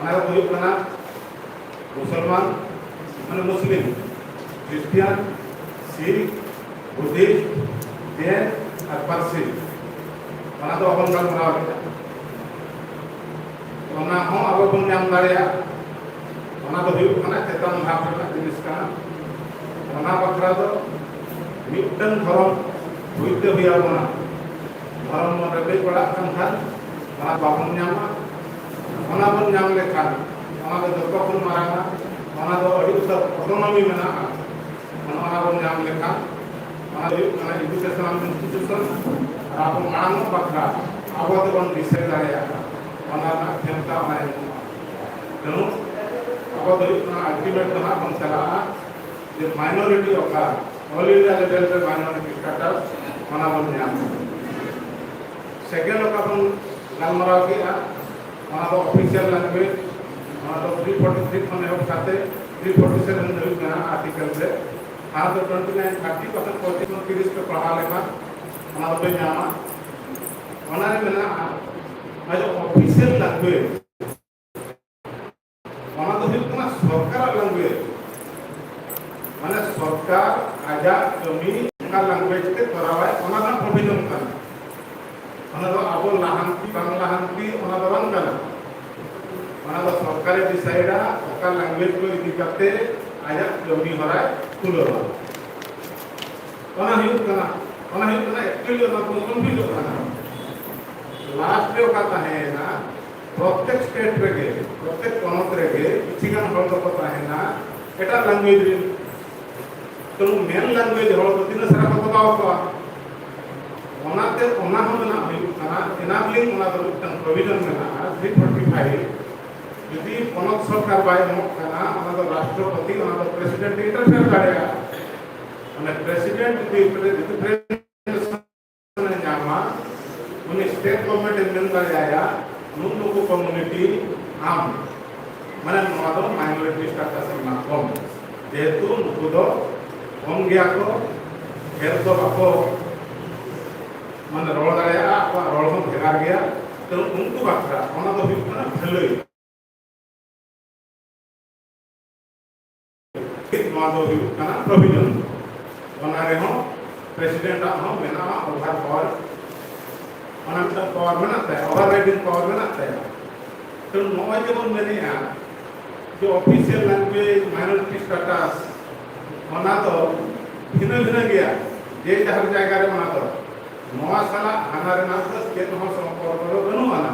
ᱚᱱᱟ ᱫᱚ ᱦᱩᱭᱩᱜ ᱠᱟᱱᱟ ᱢᱩᱥᱚᱞᱢᱟᱱ, ᱢᱟᱱᱮ ᱢᱩᱥᱞᱤᱢ, ᱠᱷᱨᱤᱥᱴᱤᱭᱟᱱ, ᱥᱤᱠᱷ, ᱵᱩᱫᱷᱤᱥᱴ, ᱡᱮᱱ ᱟᱨ ᱯᱟᱹᱨᱥᱤ᱾ ᱚᱱᱟ ᱫᱚ ᱵᱟᱵᱚᱱ ᱜᱟᱞᱢᱟᱨᱟᱣ ᱠᱮᱫᱟ᱾ ᱚᱱᱟ ᱦᱚᱸ ᱟᱵᱚ ᱵᱚᱱ ᱧᱟᱢ ᱫᱟᱲᱮᱭᱟᱜᱼᱟ᱾ ᱚᱱᱟ ᱫᱚ ᱦᱩᱭᱩᱜ ᱠᱟᱱᱟ ᱪᱮᱛᱟᱱ ᱫᱷᱟᱯ ᱨᱮᱱᱟᱜ ᱡᱤᱱᱤᱥ ᱠᱟᱱᱟ᱾ ᱚᱱᱟ ᱵᱟᱠᱷᱨᱟ ᱫᱚ ᱢᱤᱫᱴᱟᱝ ᱫᱷᱚᱨᱚᱢ ᱦᱩᱭᱛᱮ ᱦᱩᱭ ᱟᱵᱚᱱᱟ᱾ ᱫᱷᱚᱨᱚᱢ ᱵᱚᱱ ᱨᱮᱯᱮᱡ ᱵᱟᱲᱟᱜ ᱠᱟᱱ ᱠᱷᱟᱱ ᱚᱱᱟ ᱵᱟᱵᱚᱱ ᱧᱟᱢᱟ᱾ ᱚᱱᱟ ᱵᱚᱱ ᱧᱟᱢ ᱞᱮᱠᱷᱟᱱ ᱚᱱᱟ ᱫᱚ ᱡᱚᱛᱚ ᱠᱷᱚᱱ ᱢᱟᱨᱟᱝᱟ, ᱚᱱᱟ ᱫᱚ ᱟᱹᱰᱤ ᱩᱛᱟᱹᱨ ᱚᱴᱳᱱᱚᱢᱤ ᱢᱮᱱᱟᱜᱼᱟ᱾ ᱚᱱᱟ, ᱚᱱᱟ ᱵᱚᱱ ᱧᱟᱢ ᱞᱮᱠᱷᱟᱱ ᱚᱱᱟ ᱫᱚ ᱦᱩᱭᱩᱜ ᱠᱟᱱᱟ ᱮᱰᱩᱠᱮᱥᱚᱱᱟᱞ ᱤᱱᱥᱴᱤᱴᱤᱭᱩᱥᱚᱱ, ᱟᱨ ᱟᱵᱚ ᱢᱟᱲᱟᱝ ᱵᱟᱠᱷᱨᱟ ᱟᱵᱚ ᱛᱮᱵᱚᱱ ᱰᱤᱥᱟᱭᱤᱰ ᱫᱟᱲᱮᱭᱟᱜᱼᱟ᱾ ᱚᱱᱟ ᱨᱮᱱᱟᱜ ᱠᱷᱮᱢᱛᱟ ᱚᱱᱟ ᱮᱢᱚᱜᱼᱟ᱾ ᱛᱮᱱᱩ ᱟᱵᱚ ᱫᱚ ᱦᱩᱭᱩᱜ ᱠᱟᱱᱟ ᱟᱞᱴᱤᱢᱮᱴ ᱫᱚ ᱦᱟᱸᱜ ᱵᱚᱱ ᱪᱟᱞᱟᱜᱼᱟ ᱡᱮ ᱢᱟᱭᱱᱚᱨᱤᱴᱤ ᱚᱠᱟ, ᱚᱞ ᱤᱱᱰᱤᱭᱟ ᱞᱮᱵᱮᱞ ᱨᱮ ᱢᱟᱭᱱᱚᱨᱤᱴᱤ ᱥᱴᱮᱴᱟᱥ, ᱚᱱᱟ ᱵᱚᱱ ᱧᱟᱢᱟ᱾ ᱥᱮᱠᱮᱱᱰ ᱚᱠᱟ ᱵᱚᱱ ᱜᱟᱞᱢᱟᱨᱟᱣ ᱠᱮᱫᱼᱟ, ᱚᱱᱟ ᱫᱚ ᱚᱯᱷᱤᱥᱤᱭᱟᱞ ᱞᱮᱝᱜᱩᱭᱮᱡᱽ, ᱚᱱᱟ ᱫᱚ ᱛᱷᱨᱤ ᱯᱷᱳᱨᱴᱤ ᱛᱷᱨᱤ ᱠᱷᱚᱱ ᱮᱦᱚᱵ ᱠᱟᱛᱮ ᱛᱷᱨᱤ ᱯᱷᱳᱨᱴᱤ ᱥᱮᱵᱷᱮᱱ ᱫᱷᱟᱹᱵᱤᱡ ᱢᱮᱱᱟᱜᱼᱟ ᱟᱨᱴᱤᱠᱮᱞ ᱨᱮ᱾ ᱟᱨ ᱫᱚ ᱴᱩᱭᱮᱱᱴᱤ ᱱᱟᱭᱤᱱ ᱛᱷᱟᱨᱴᱤ ᱯᱟᱨᱥᱮᱱᱴ ᱯᱚᱸᱪᱤᱥ ᱠᱷᱚᱱ ᱛᱤᱨᱤᱥ ᱯᱮ ᱯᱟᱲᱦᱟᱣ ᱞᱮᱠᱷᱟᱱ ᱚᱱᱟ ᱫᱚᱯᱮ ᱧᱟᱢᱟ᱾ ᱚᱱᱟ ᱨᱮ ᱢᱮᱱᱟᱜᱼᱟ ᱟᱡᱟᱜ ᱚᱯᱷᱤᱥᱤᱭᱟᱞ ᱞᱮᱝᱜᱩᱭᱮᱡᱽ, ᱚᱱᱟ ᱫᱚ ᱦᱩᱭᱩᱜ ᱠᱟᱱᱟ ᱥᱚᱨᱠᱟᱨᱟᱜ ᱞᱮᱝᱜᱩᱭᱮᱡᱽ᱾ ᱢᱟᱱᱮ ᱥᱚᱨᱠᱟᱨ ᱟᱡᱟᱜ ᱠᱟᱹᱢᱤ ᱚᱱᱟ ᱞᱮᱝᱜᱩᱭᱮᱡᱽ ᱛᱮ ᱠᱚᱨᱟᱣᱟᱭ, ᱚᱱᱟ ᱨᱮᱱᱟᱜ ᱯᱨᱚᱵᱷᱤᱡᱚᱱ ᱠᱟᱱᱟ᱾ ᱚᱱᱟ ᱫᱚ ᱟᱵᱚ ᱞᱟᱦᱟᱱᱛᱤ ᱵᱟᱝ ᱞᱟᱦᱟᱱᱛᱤ ᱚᱱᱟ ᱫᱚ ᱵᱟᱝ ᱠᱟᱱᱟ᱾ ᱚᱱᱟ ᱫᱚ ᱥᱚᱨᱠᱟᱨᱮ ᱰᱤᱥᱟᱭᱤᱰᱟ ᱚᱠᱟ ᱞᱮᱝᱜᱩᱭᱮᱡᱽ ᱠᱚ ᱤᱫᱤ ᱠᱟᱛᱮ ᱟᱡᱟᱜ ᱠᱟᱹᱢᱤ ᱦᱚᱨᱟᱭ ᱛᱩᱞᱟᱹᱣᱟ᱾ ᱚᱱᱟ ᱦᱩᱭᱩᱜ ᱠᱟᱱᱟ, ᱚᱱᱟ ᱦᱩᱭᱩᱜ ᱠᱟᱱᱟ ᱮᱠᱪᱩᱭᱮᱞᱤ ᱚᱱᱟ ᱠᱚ ᱠᱚᱱᱯᱷᱤᱭᱩᱡᱚᱜ ᱠᱟᱱᱟ᱾ ᱞᱟᱥᱴ ᱨᱮ ᱚᱠᱟ ᱛᱟᱦᱮᱸᱭᱮᱱᱟ, ᱯᱨᱚᱛᱮᱠ ᱥᱴᱮᱴ ᱨᱮᱜᱮ, ᱯᱨᱚᱛᱮᱠ ᱯᱚᱱᱚᱛ ᱨᱮᱜᱮ ᱠᱤᱪᱷᱤ ᱜᱟᱱ ᱦᱚᱲ ᱫᱚᱠᱚ ᱛᱟᱦᱮᱱᱟ ᱮᱴᱟᱜ ᱞᱮᱝᱜᱩᱭᱮᱡᱽ ᱨᱮᱱ᱾ ᱛᱚ ᱢᱮᱱ ᱞᱮᱝᱜᱩᱭᱮᱡᱽ ᱦᱚᱲ ᱫᱚ ᱛᱤᱱᱟᱹᱜ ᱥᱟᱨᱟ ᱠᱚ ᱫᱚᱵᱟᱣ ᱠᱚᱣᱟ᱾ ᱚᱱᱟᱛᱮ ᱚᱱᱟ ᱦᱚᱸ ᱢᱮᱱᱟᱜ ᱦᱩᱭᱩᱜ ᱠᱟᱱᱟ, ᱮᱱᱟᱵᱞᱤᱝ ᱚᱱᱟ ᱫᱚ ᱢᱤᱫᱴᱟᱝ ᱯᱨᱚᱵᱷᱤᱡᱚᱱ ᱢᱮᱱᱟᱜᱼᱟ, ᱛᱷᱨᱤ ᱯᱷᱳᱨᱴᱤ ᱯᱷᱟᱭᱤᱵᱷ᱾ ᱡᱩᱫᱤ ᱯᱚᱱᱚᱛ ᱥᱚᱨᱠᱟᱨ ᱵᱟᱭ ᱮᱢᱚᱜ ᱠᱟᱱᱟ, ᱚᱱᱟ ᱫᱚ ᱨᱟᱥᱴᱨᱚᱯᱚᱛᱤ, ᱚᱱᱟ ᱫᱚ ᱯᱨᱮᱥᱤᱰᱮᱱᱴ ᱤᱱᱴᱟᱨᱯᱷᱮᱭᱟᱨ ᱫᱟᱲᱮᱭᱟᱜᱼᱟ᱾ ᱢᱟᱱᱮ ᱯᱨᱮᱥᱤᱰᱮᱱᱴ ᱡᱩᱫᱤ ᱯᱨᱮ-, ᱡᱩᱫᱤ ᱯᱨᱮ-, ᱧᱟᱢᱟ, ᱩᱱᱤ ᱥᱴᱮᱴ ᱜᱚᱵᱷᱚᱨᱱᱢᱮᱱᱴ ᱮ ᱢᱮᱱ ᱫᱟᱲᱮᱭᱟᱭᱟ, ᱱᱩᱜ ᱱᱩᱠᱩ ᱠᱚᱢᱤᱭᱩᱱᱤᱴᱤ ᱟᱢ, ᱢᱟᱱᱮ ᱱᱚᱣᱟ ᱫᱚ ᱢᱟᱭᱱᱚᱨᱤᱴᱤ ᱥᱴᱟᱴᱟᱥ ᱮᱢ ᱮᱢᱟ ᱠᱚᱢ, ᱡᱮᱦᱮᱛᱩ ᱱᱩᱠᱩ ᱫᱚ ᱠᱚᱢ ᱜᱮᱭᱟ ᱠᱚ, ᱰᱷᱮᱨ ᱫᱚ ᱵᱟᱠᱚ ᱢᱟᱱᱮ ᱨᱚᱲ ᱫᱟᱲᱮᱭᱟᱜᱼᱟ, ᱟᱠᱚᱣᱟᱜ ᱨᱚᱲ ᱦᱚᱸ ᱵᱷᱮᱜᱟᱨ ᱜᱮᱭᱟ᱾ ᱛᱚ ᱩᱱᱠᱩ ᱵᱟᱠᱷᱨᱟ ᱚᱱᱟ ᱫᱚ ᱦᱩᱭᱩᱜ ᱠᱟᱱᱟ ᱵᱷᱟᱹᱞᱟᱹᱭ᱾ ᱱᱚᱣᱟ ᱫᱚ ᱦᱩᱭᱩᱜ ᱠᱟᱱᱟ ᱯᱨᱚᱵᱷᱤᱡᱚᱱ᱾ ᱚᱱᱟ ᱨᱮᱦᱚᱸ ᱯᱨᱮᱥᱤᱰᱮᱱᱴ ᱟᱜ ᱦᱚᱸ ᱢᱮᱱᱟᱜᱼᱟ ᱚᱵᱷᱟᱨ ᱯᱟᱣᱟᱨ, ᱚᱱᱟ ᱢᱤᱫᱴᱟᱝ ᱯᱟᱣᱟᱨ ᱢᱮᱱᱟᱜ ᱛᱟᱭᱟ, ᱚᱵᱷᱟᱨ ᱨᱟᱭᱰᱤᱝ ᱯᱟᱣᱟᱨ ᱢᱮᱱᱟᱜ ᱛᱟᱭᱟ᱾ ᱛᱚ ᱱᱚᱜᱼᱚᱭ ᱡᱮᱵᱚᱱ ᱢᱮᱱᱮᱜᱼᱟ ᱡᱮ ᱚᱯᱷᱤᱥᱤᱭᱟᱞ ᱞᱮᱝᱜᱩᱭᱮᱡᱽ, ᱢᱟᱭᱱᱚᱨᱤᱴᱤ ᱥᱴᱟᱴᱟᱥ, ᱚᱱᱟ ᱫᱚ ᱵᱷᱤᱱᱟᱹ ᱵᱷᱤᱱᱟᱹ ᱜᱮᱭᱟ᱾ ᱡᱮ ᱡᱟᱦᱟᱸ ᱡᱟᱭᱜᱟ ᱨᱮ ᱚᱱᱟ ᱫᱚ, ᱱᱚᱣᱟ ᱥᱟᱞᱟᱜ ᱦᱟᱱᱟ ᱨᱮᱱᱟᱜ ᱫᱚ ᱪᱮᱫ ᱦᱚᱸ ᱥᱚᱢᱯᱚᱨᱠᱚ ᱫᱚ ᱵᱟᱹᱱᱩᱜ ᱟᱱᱟ᱾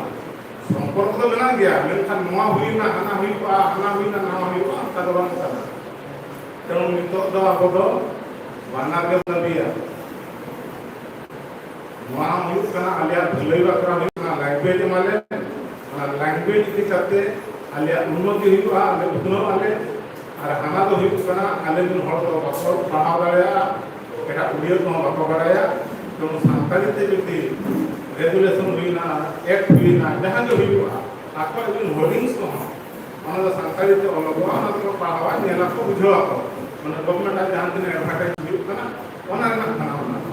ᱥᱚᱢᱯᱚᱨᱠᱚ ᱫᱚ ᱢᱮᱱᱟᱜ ᱜᱮᱭᱟ, ᱢᱮᱱᱠᱷᱟᱱ ᱱᱚᱣᱟ ᱦᱩᱭᱱᱟ ᱦᱟᱱᱟ ᱦᱩᱭᱩᱜᱼᱟ, ᱦᱟᱱᱟ ᱦᱩᱭᱱᱟ ᱱᱟᱣᱟ ᱦᱩᱭᱩᱜᱼᱟ, ᱚᱱᱠᱟ ᱫᱚ ᱵᱟᱝ ᱠᱟᱱᱟ᱾ ᱛᱮᱢᱚᱱ ᱱᱤᱛᱚᱜ ᱫᱚ ᱟᱵᱚ ᱫᱚ ᱵᱟᱱᱟᱨ ᱜᱮ ᱫᱟᱹᱵᱤᱭᱟ᱾ ᱱᱚᱣᱟ ᱦᱩᱭᱩᱜ ᱠᱟᱱᱟ ᱟᱞᱮᱭᱟᱜ ᱵᱷᱟᱹᱞᱟᱹᱭ ᱵᱟᱠᱷᱨᱟ ᱦᱩᱭᱩᱜ ᱠᱟᱱᱟ ᱞᱮᱝᱜᱩᱭᱮᱡᱽ ᱮᱢᱟᱞᱮ, ᱚᱱᱟ ᱞᱮᱝᱜᱩᱭᱮᱡᱽ ᱤᱫᱤ ᱠᱟᱛᱮ ᱟᱞᱮᱭᱟᱜ ᱩᱱᱱᱚᱛᱤ ᱦᱩᱭᱩᱜᱼᱟ, ᱟᱞᱮ ᱩᱛᱱᱟᱹᱣ ᱟᱞᱮ᱾ ᱟᱨ ᱦᱟᱱᱟ ᱫᱚ ᱦᱩᱭᱩᱜ ᱠᱟᱱᱟ ᱟᱞᱮ ᱨᱮᱱ ᱦᱚᱲ ᱫᱚ ᱵᱟᱠᱚ ᱯᱟᱲᱦᱟᱣ ᱫᱟᱲᱮᱭᱟᱜᱼᱟ, ᱮᱴᱟᱜ ᱩᱲᱤᱭᱟᱹ ᱠᱚᱦᱚᱸ ᱵᱟᱠᱚ ᱵᱟᱲᱟᱭᱟ᱾ ᱡᱮᱢᱚᱱ ᱥᱟᱱᱛᱟᱲᱤ ᱛᱮ ᱡᱩᱫᱤ ᱨᱮᱜᱩᱞᱮᱥᱚᱱ ᱦᱩᱭᱱᱟ, ᱮᱠᱴ ᱦᱩᱭᱱᱟ, ᱡᱟᱦᱟᱸ ᱜᱮ ᱦᱩᱭᱩᱜᱼᱟ, ᱟᱠᱚᱣᱟᱜ ᱡᱩᱫᱤ ᱦᱳᱨᱰᱤᱝᱥ ᱠᱚᱦᱚᱸ ᱚᱱᱟ ᱫᱚ ᱥᱟᱱᱛᱟᱲᱤ ᱛᱮ ᱚᱞᱚᱜᱚᱜᱼᱟ, ᱚᱱᱟ ᱫᱚᱠᱚ ᱯᱟᱲᱦᱟᱣᱟ, ᱧᱮᱞᱟᱠᱚ, ᱵᱩᱡᱷᱟᱹᱣᱟᱠᱚ᱾ ᱢᱟᱱᱮ ᱜᱚᱵᱷᱚᱨᱱᱢᱮᱱᱴ ᱟᱜ ᱡᱟᱦᱟᱸ ᱛᱤᱱᱟᱹᱜ ᱮᱰᱵᱷᱟᱨᱴᱟᱭᱤᱡᱽ ᱦᱩᱭᱩᱜ ᱠᱟᱱᱟ, ᱚᱱᱟ ᱨᱮᱱᱟᱜ ᱠᱟᱱᱟ ᱚᱱᱟ ᱫᱚ᱾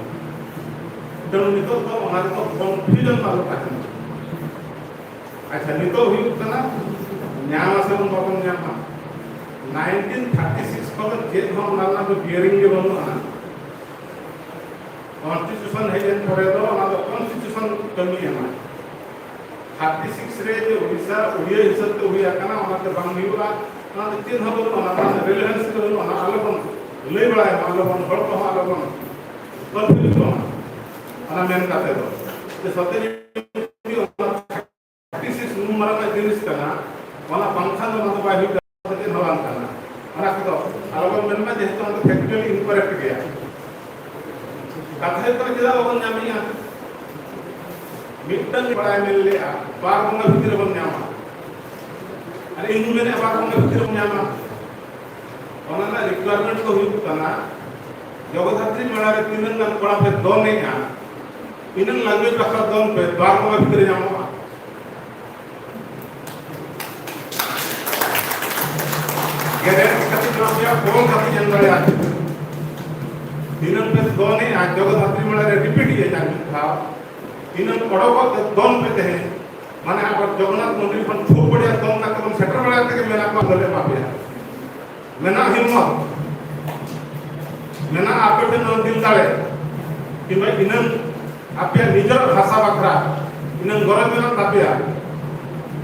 ᱛᱚ ᱱᱤᱛᱚᱜ ᱫᱚ ᱚᱱᱟ ᱨᱮᱫᱚ ᱠᱚᱱᱯᱷᱤᱭᱩᱡᱚᱱ ᱟᱞᱚ ᱛᱟᱦᱮᱱ ᱢᱟ᱾ ᱟᱪᱪᱷᱟ, ᱱᱤᱛᱚᱜ ᱦᱩᱭᱩᱜ ᱠᱟᱱᱟ, ᱧᱟᱢᱟ ᱥᱮ ᱵᱚᱱ ᱵᱟᱵᱚᱱ ᱧᱟᱢᱟ? ᱱᱟᱭᱤᱱᱴᱤᱱ ᱛᱷᱟᱨᱴᱤ ᱥᱤᱠᱥ ᱠᱷᱚᱱ ᱫᱚ ᱪᱮᱫ ᱦᱚᱸ ᱚᱱᱟ ᱨᱮᱱᱟᱜ ᱫᱚ ᱵᱤᱭᱟᱨᱤᱝ ᱜᱮ ᱵᱟᱹᱱᱩᱜ ᱟᱱᱟ᱾ ᱠᱚᱱᱥᱴᱤᱴᱤᱭᱩᱥᱚᱱ ᱦᱮᱡ ᱮᱱ ᱯᱚᱨᱮ ᱫᱚ ᱚᱱᱟ ᱫᱚ ᱠᱚᱱᱥᱴᱤᱴᱤᱭᱩᱥᱚᱱ ᱠᱟᱹᱢᱤ ᱮᱢᱟ᱾ ᱛᱷᱟᱨᱴᱤ ᱥᱤᱠᱥ ᱨᱮ ᱡᱮ ᱳᱰᱤᱥᱟ ᱩᱲᱤᱭᱟ ᱦᱤᱥᱟᱹᱵ ᱛᱮ ᱦᱩᱭ ᱟᱠᱟᱱᱟ, ᱚᱱᱟᱛᱮ ᱵᱟᱝ ᱦᱩᱭᱩᱜᱼᱟ, ᱚᱱᱟ ᱫᱚ ᱪᱮᱫ ᱦᱚᱸ ᱵᱟᱹᱱᱩᱜᱼᱟ, ᱚᱱᱟ ᱨᱮᱱᱟᱜ ᱨᱮᱞᱮᱵᱷᱮᱱᱥ ᱜᱮ ᱵᱟᱹᱱᱩᱜᱼᱟ, ᱚᱱᱟ ᱟᱞᱚ ᱵᱚᱱ ᱞᱟᱹᱭ ᱵᱟᱲᱟᱭ ᱢᱟ, ᱟᱞᱚ ᱵᱚᱱ, ᱦᱚᱲ ᱠᱚᱦᱚᱸ ᱟᱞᱚ ᱵᱚᱱ ᱠᱚᱱᱯᱷᱤᱭᱩᱡᱽ ᱠᱚᱢᱟ᱾ ᱚᱱᱟ ᱢᱮᱱ ᱠᱟᱛᱮ ᱫᱚ ᱡᱮ ᱥᱚᱛᱮ ᱡᱩᱫᱤ ᱚᱱᱟ ᱛᱷᱟᱨᱴᱤ ᱥᱤᱠᱥ ᱱᱩᱱ ᱢᱟᱨᱟᱝ ᱨᱮᱱᱟᱜ ᱡᱤᱱᱤᱥ ᱠᱟᱱᱟ, ᱚᱱᱟ ᱵᱟᱝᱠᱷᱟᱱ ᱫᱚ ᱚᱱᱟ ᱫᱚ ᱵᱟᱭ ᱦᱩᱭ ᱫᱟᱲᱮᱭᱟᱜᱼᱟ, ᱪᱮᱫ ᱦᱚᱸ ᱵᱟᱝ ᱠᱟᱱᱟ᱾ ᱚᱱᱟ ᱠᱚᱫᱚ ᱟᱞᱚ ᱵᱚᱱ ᱢᱮᱱ ᱢᱟ, ᱡᱮᱦᱮᱛᱩ ᱚᱱᱟ ᱫᱚ ᱯᱷᱮᱠᱪᱩᱭᱟᱞᱤ ᱤᱱᱠᱚᱨᱮᱠᱴ ᱜᱮᱭᱟ᱾ ᱠᱟᱛᱷᱟ ᱦᱩᱭᱩᱜ ᱠᱟᱱᱟ, ᱪᱮᱫᱟᱜ ᱵᱟᱵᱚᱱ ᱧᱟᱢᱮᱜᱼᱟ? ᱢᱤᱫᱴᱟᱝ ᱵᱟᱲᱟᱭ ᱢᱮᱱ ᱞᱮᱜᱼᱟ, ᱵᱟᱨ ᱵᱚᱸᱜᱟ ᱵᱷᱤᱛᱤᱨ ᱨᱮᱵᱚᱱ ᱧᱟᱢᱟ᱾ ᱟᱨ ᱤᱧ ᱢᱮᱱᱮᱫᱼᱟ, ᱵᱟᱨ ᱵᱚᱸᱜᱟ ᱵᱷᱤᱛᱤᱨ ᱨᱮᱵᱚᱱ ᱧᱟᱢᱟ᱾ ᱚᱱᱟ ᱨᱮᱱᱟᱜ ᱨᱤᱠᱣᱟᱨᱢᱮᱱᱴ ᱫᱚ ᱦᱩᱭᱩᱜ ᱠᱟᱱᱟ, ᱡᱚᱜᱚᱫᱷᱟᱛᱨᱤ ᱢᱮᱞᱟ ᱨᱮ ᱛᱤᱱᱟᱹᱝ ᱜᱟᱱ ᱠᱚᱲᱟ ᱯᱮ ᱫᱚᱱᱮᱜᱼᱟ, ᱤᱱᱟᱹᱝ ᱞᱟᱝᱜᱩᱭᱮᱡᱽ ᱵᱟᱠᱷᱨᱟ ᱫᱚᱱ ᱯᱮ, ᱵᱟᱨ ᱵᱚᱸᱜᱟ ᱵᱷᱤᱛᱤᱨ ᱨᱮ ᱧᱟᱢᱚᱜᱼᱟ᱾ ᱜᱮᱨᱮᱱᱴ ᱠᱟᱛᱮ ᱱᱚᱣᱟ ᱯᱮᱭᱟ ᱠᱚᱞ ᱠᱟᱛᱮ ᱮᱢ ᱫᱟᱲᱮᱭᱟᱜᱼᱟ᱾ ᱫᱤᱱᱟᱹᱢ ᱯᱮ ᱫᱚᱱᱮᱜᱼᱟ, ᱡᱚᱜᱚᱫᱷᱟᱛᱨᱤ ᱢᱮᱞᱟ ᱨᱮ ᱨᱤᱯᱤᱴ ᱮᱜᱼᱟ ᱪᱟᱨ ᱢᱤᱫ ᱫᱷᱟᱣ᱾ ᱫᱤᱱᱟᱹᱢ ᱚᱰᱚᱠᱚᱜ ᱛᱮ ᱫᱚᱱ ᱯᱮ ᱛᱮᱦᱮᱧ᱾ ᱢᱟᱱᱮ ᱟᱵᱚ ᱡᱚᱜᱚᱱᱱᱟᱛᱷ ᱢᱚᱱᱫᱤᱨ ᱠᱷᱚᱱ ᱠᱷᱩᱵ ᱵᱟᱹᱲᱤᱭᱟ ᱫᱚᱱ ᱠᱟᱛᱮ ᱵᱚᱱ ᱥᱮᱴᱮᱨ ᱫᱟᱲᱮᱭᱟᱜ ᱛᱮᱜᱮ ᱢᱮᱱᱟᱜ ᱠᱚᱣᱟ, ᱫᱚᱞᱮ ᱮᱢᱟ ᱯᱮᱭᱟ᱾ ᱢᱮᱱᱟᱜ ᱦᱤᱢᱢᱚᱛ, ᱢᱮᱱᱟᱜ ᱟᱯᱮ ᱴᱷᱮᱱ ᱱᱚᱣᱟ ᱫᱤᱞ ᱫᱟᱲᱮ, ᱠᱤᱝᱵᱟ ᱤᱱᱟᱹᱝ ᱟᱯᱮᱭᱟᱜ ᱱᱤᱡᱮᱨ ᱵᱷᱟᱥᱟ ᱵᱟᱠᱷᱨᱟ ᱤᱱᱟᱹᱝ ᱜᱚᱨᱚᱡᱽ ᱢᱮᱱᱟᱜ ᱛᱟᱯᱮᱭᱟ᱾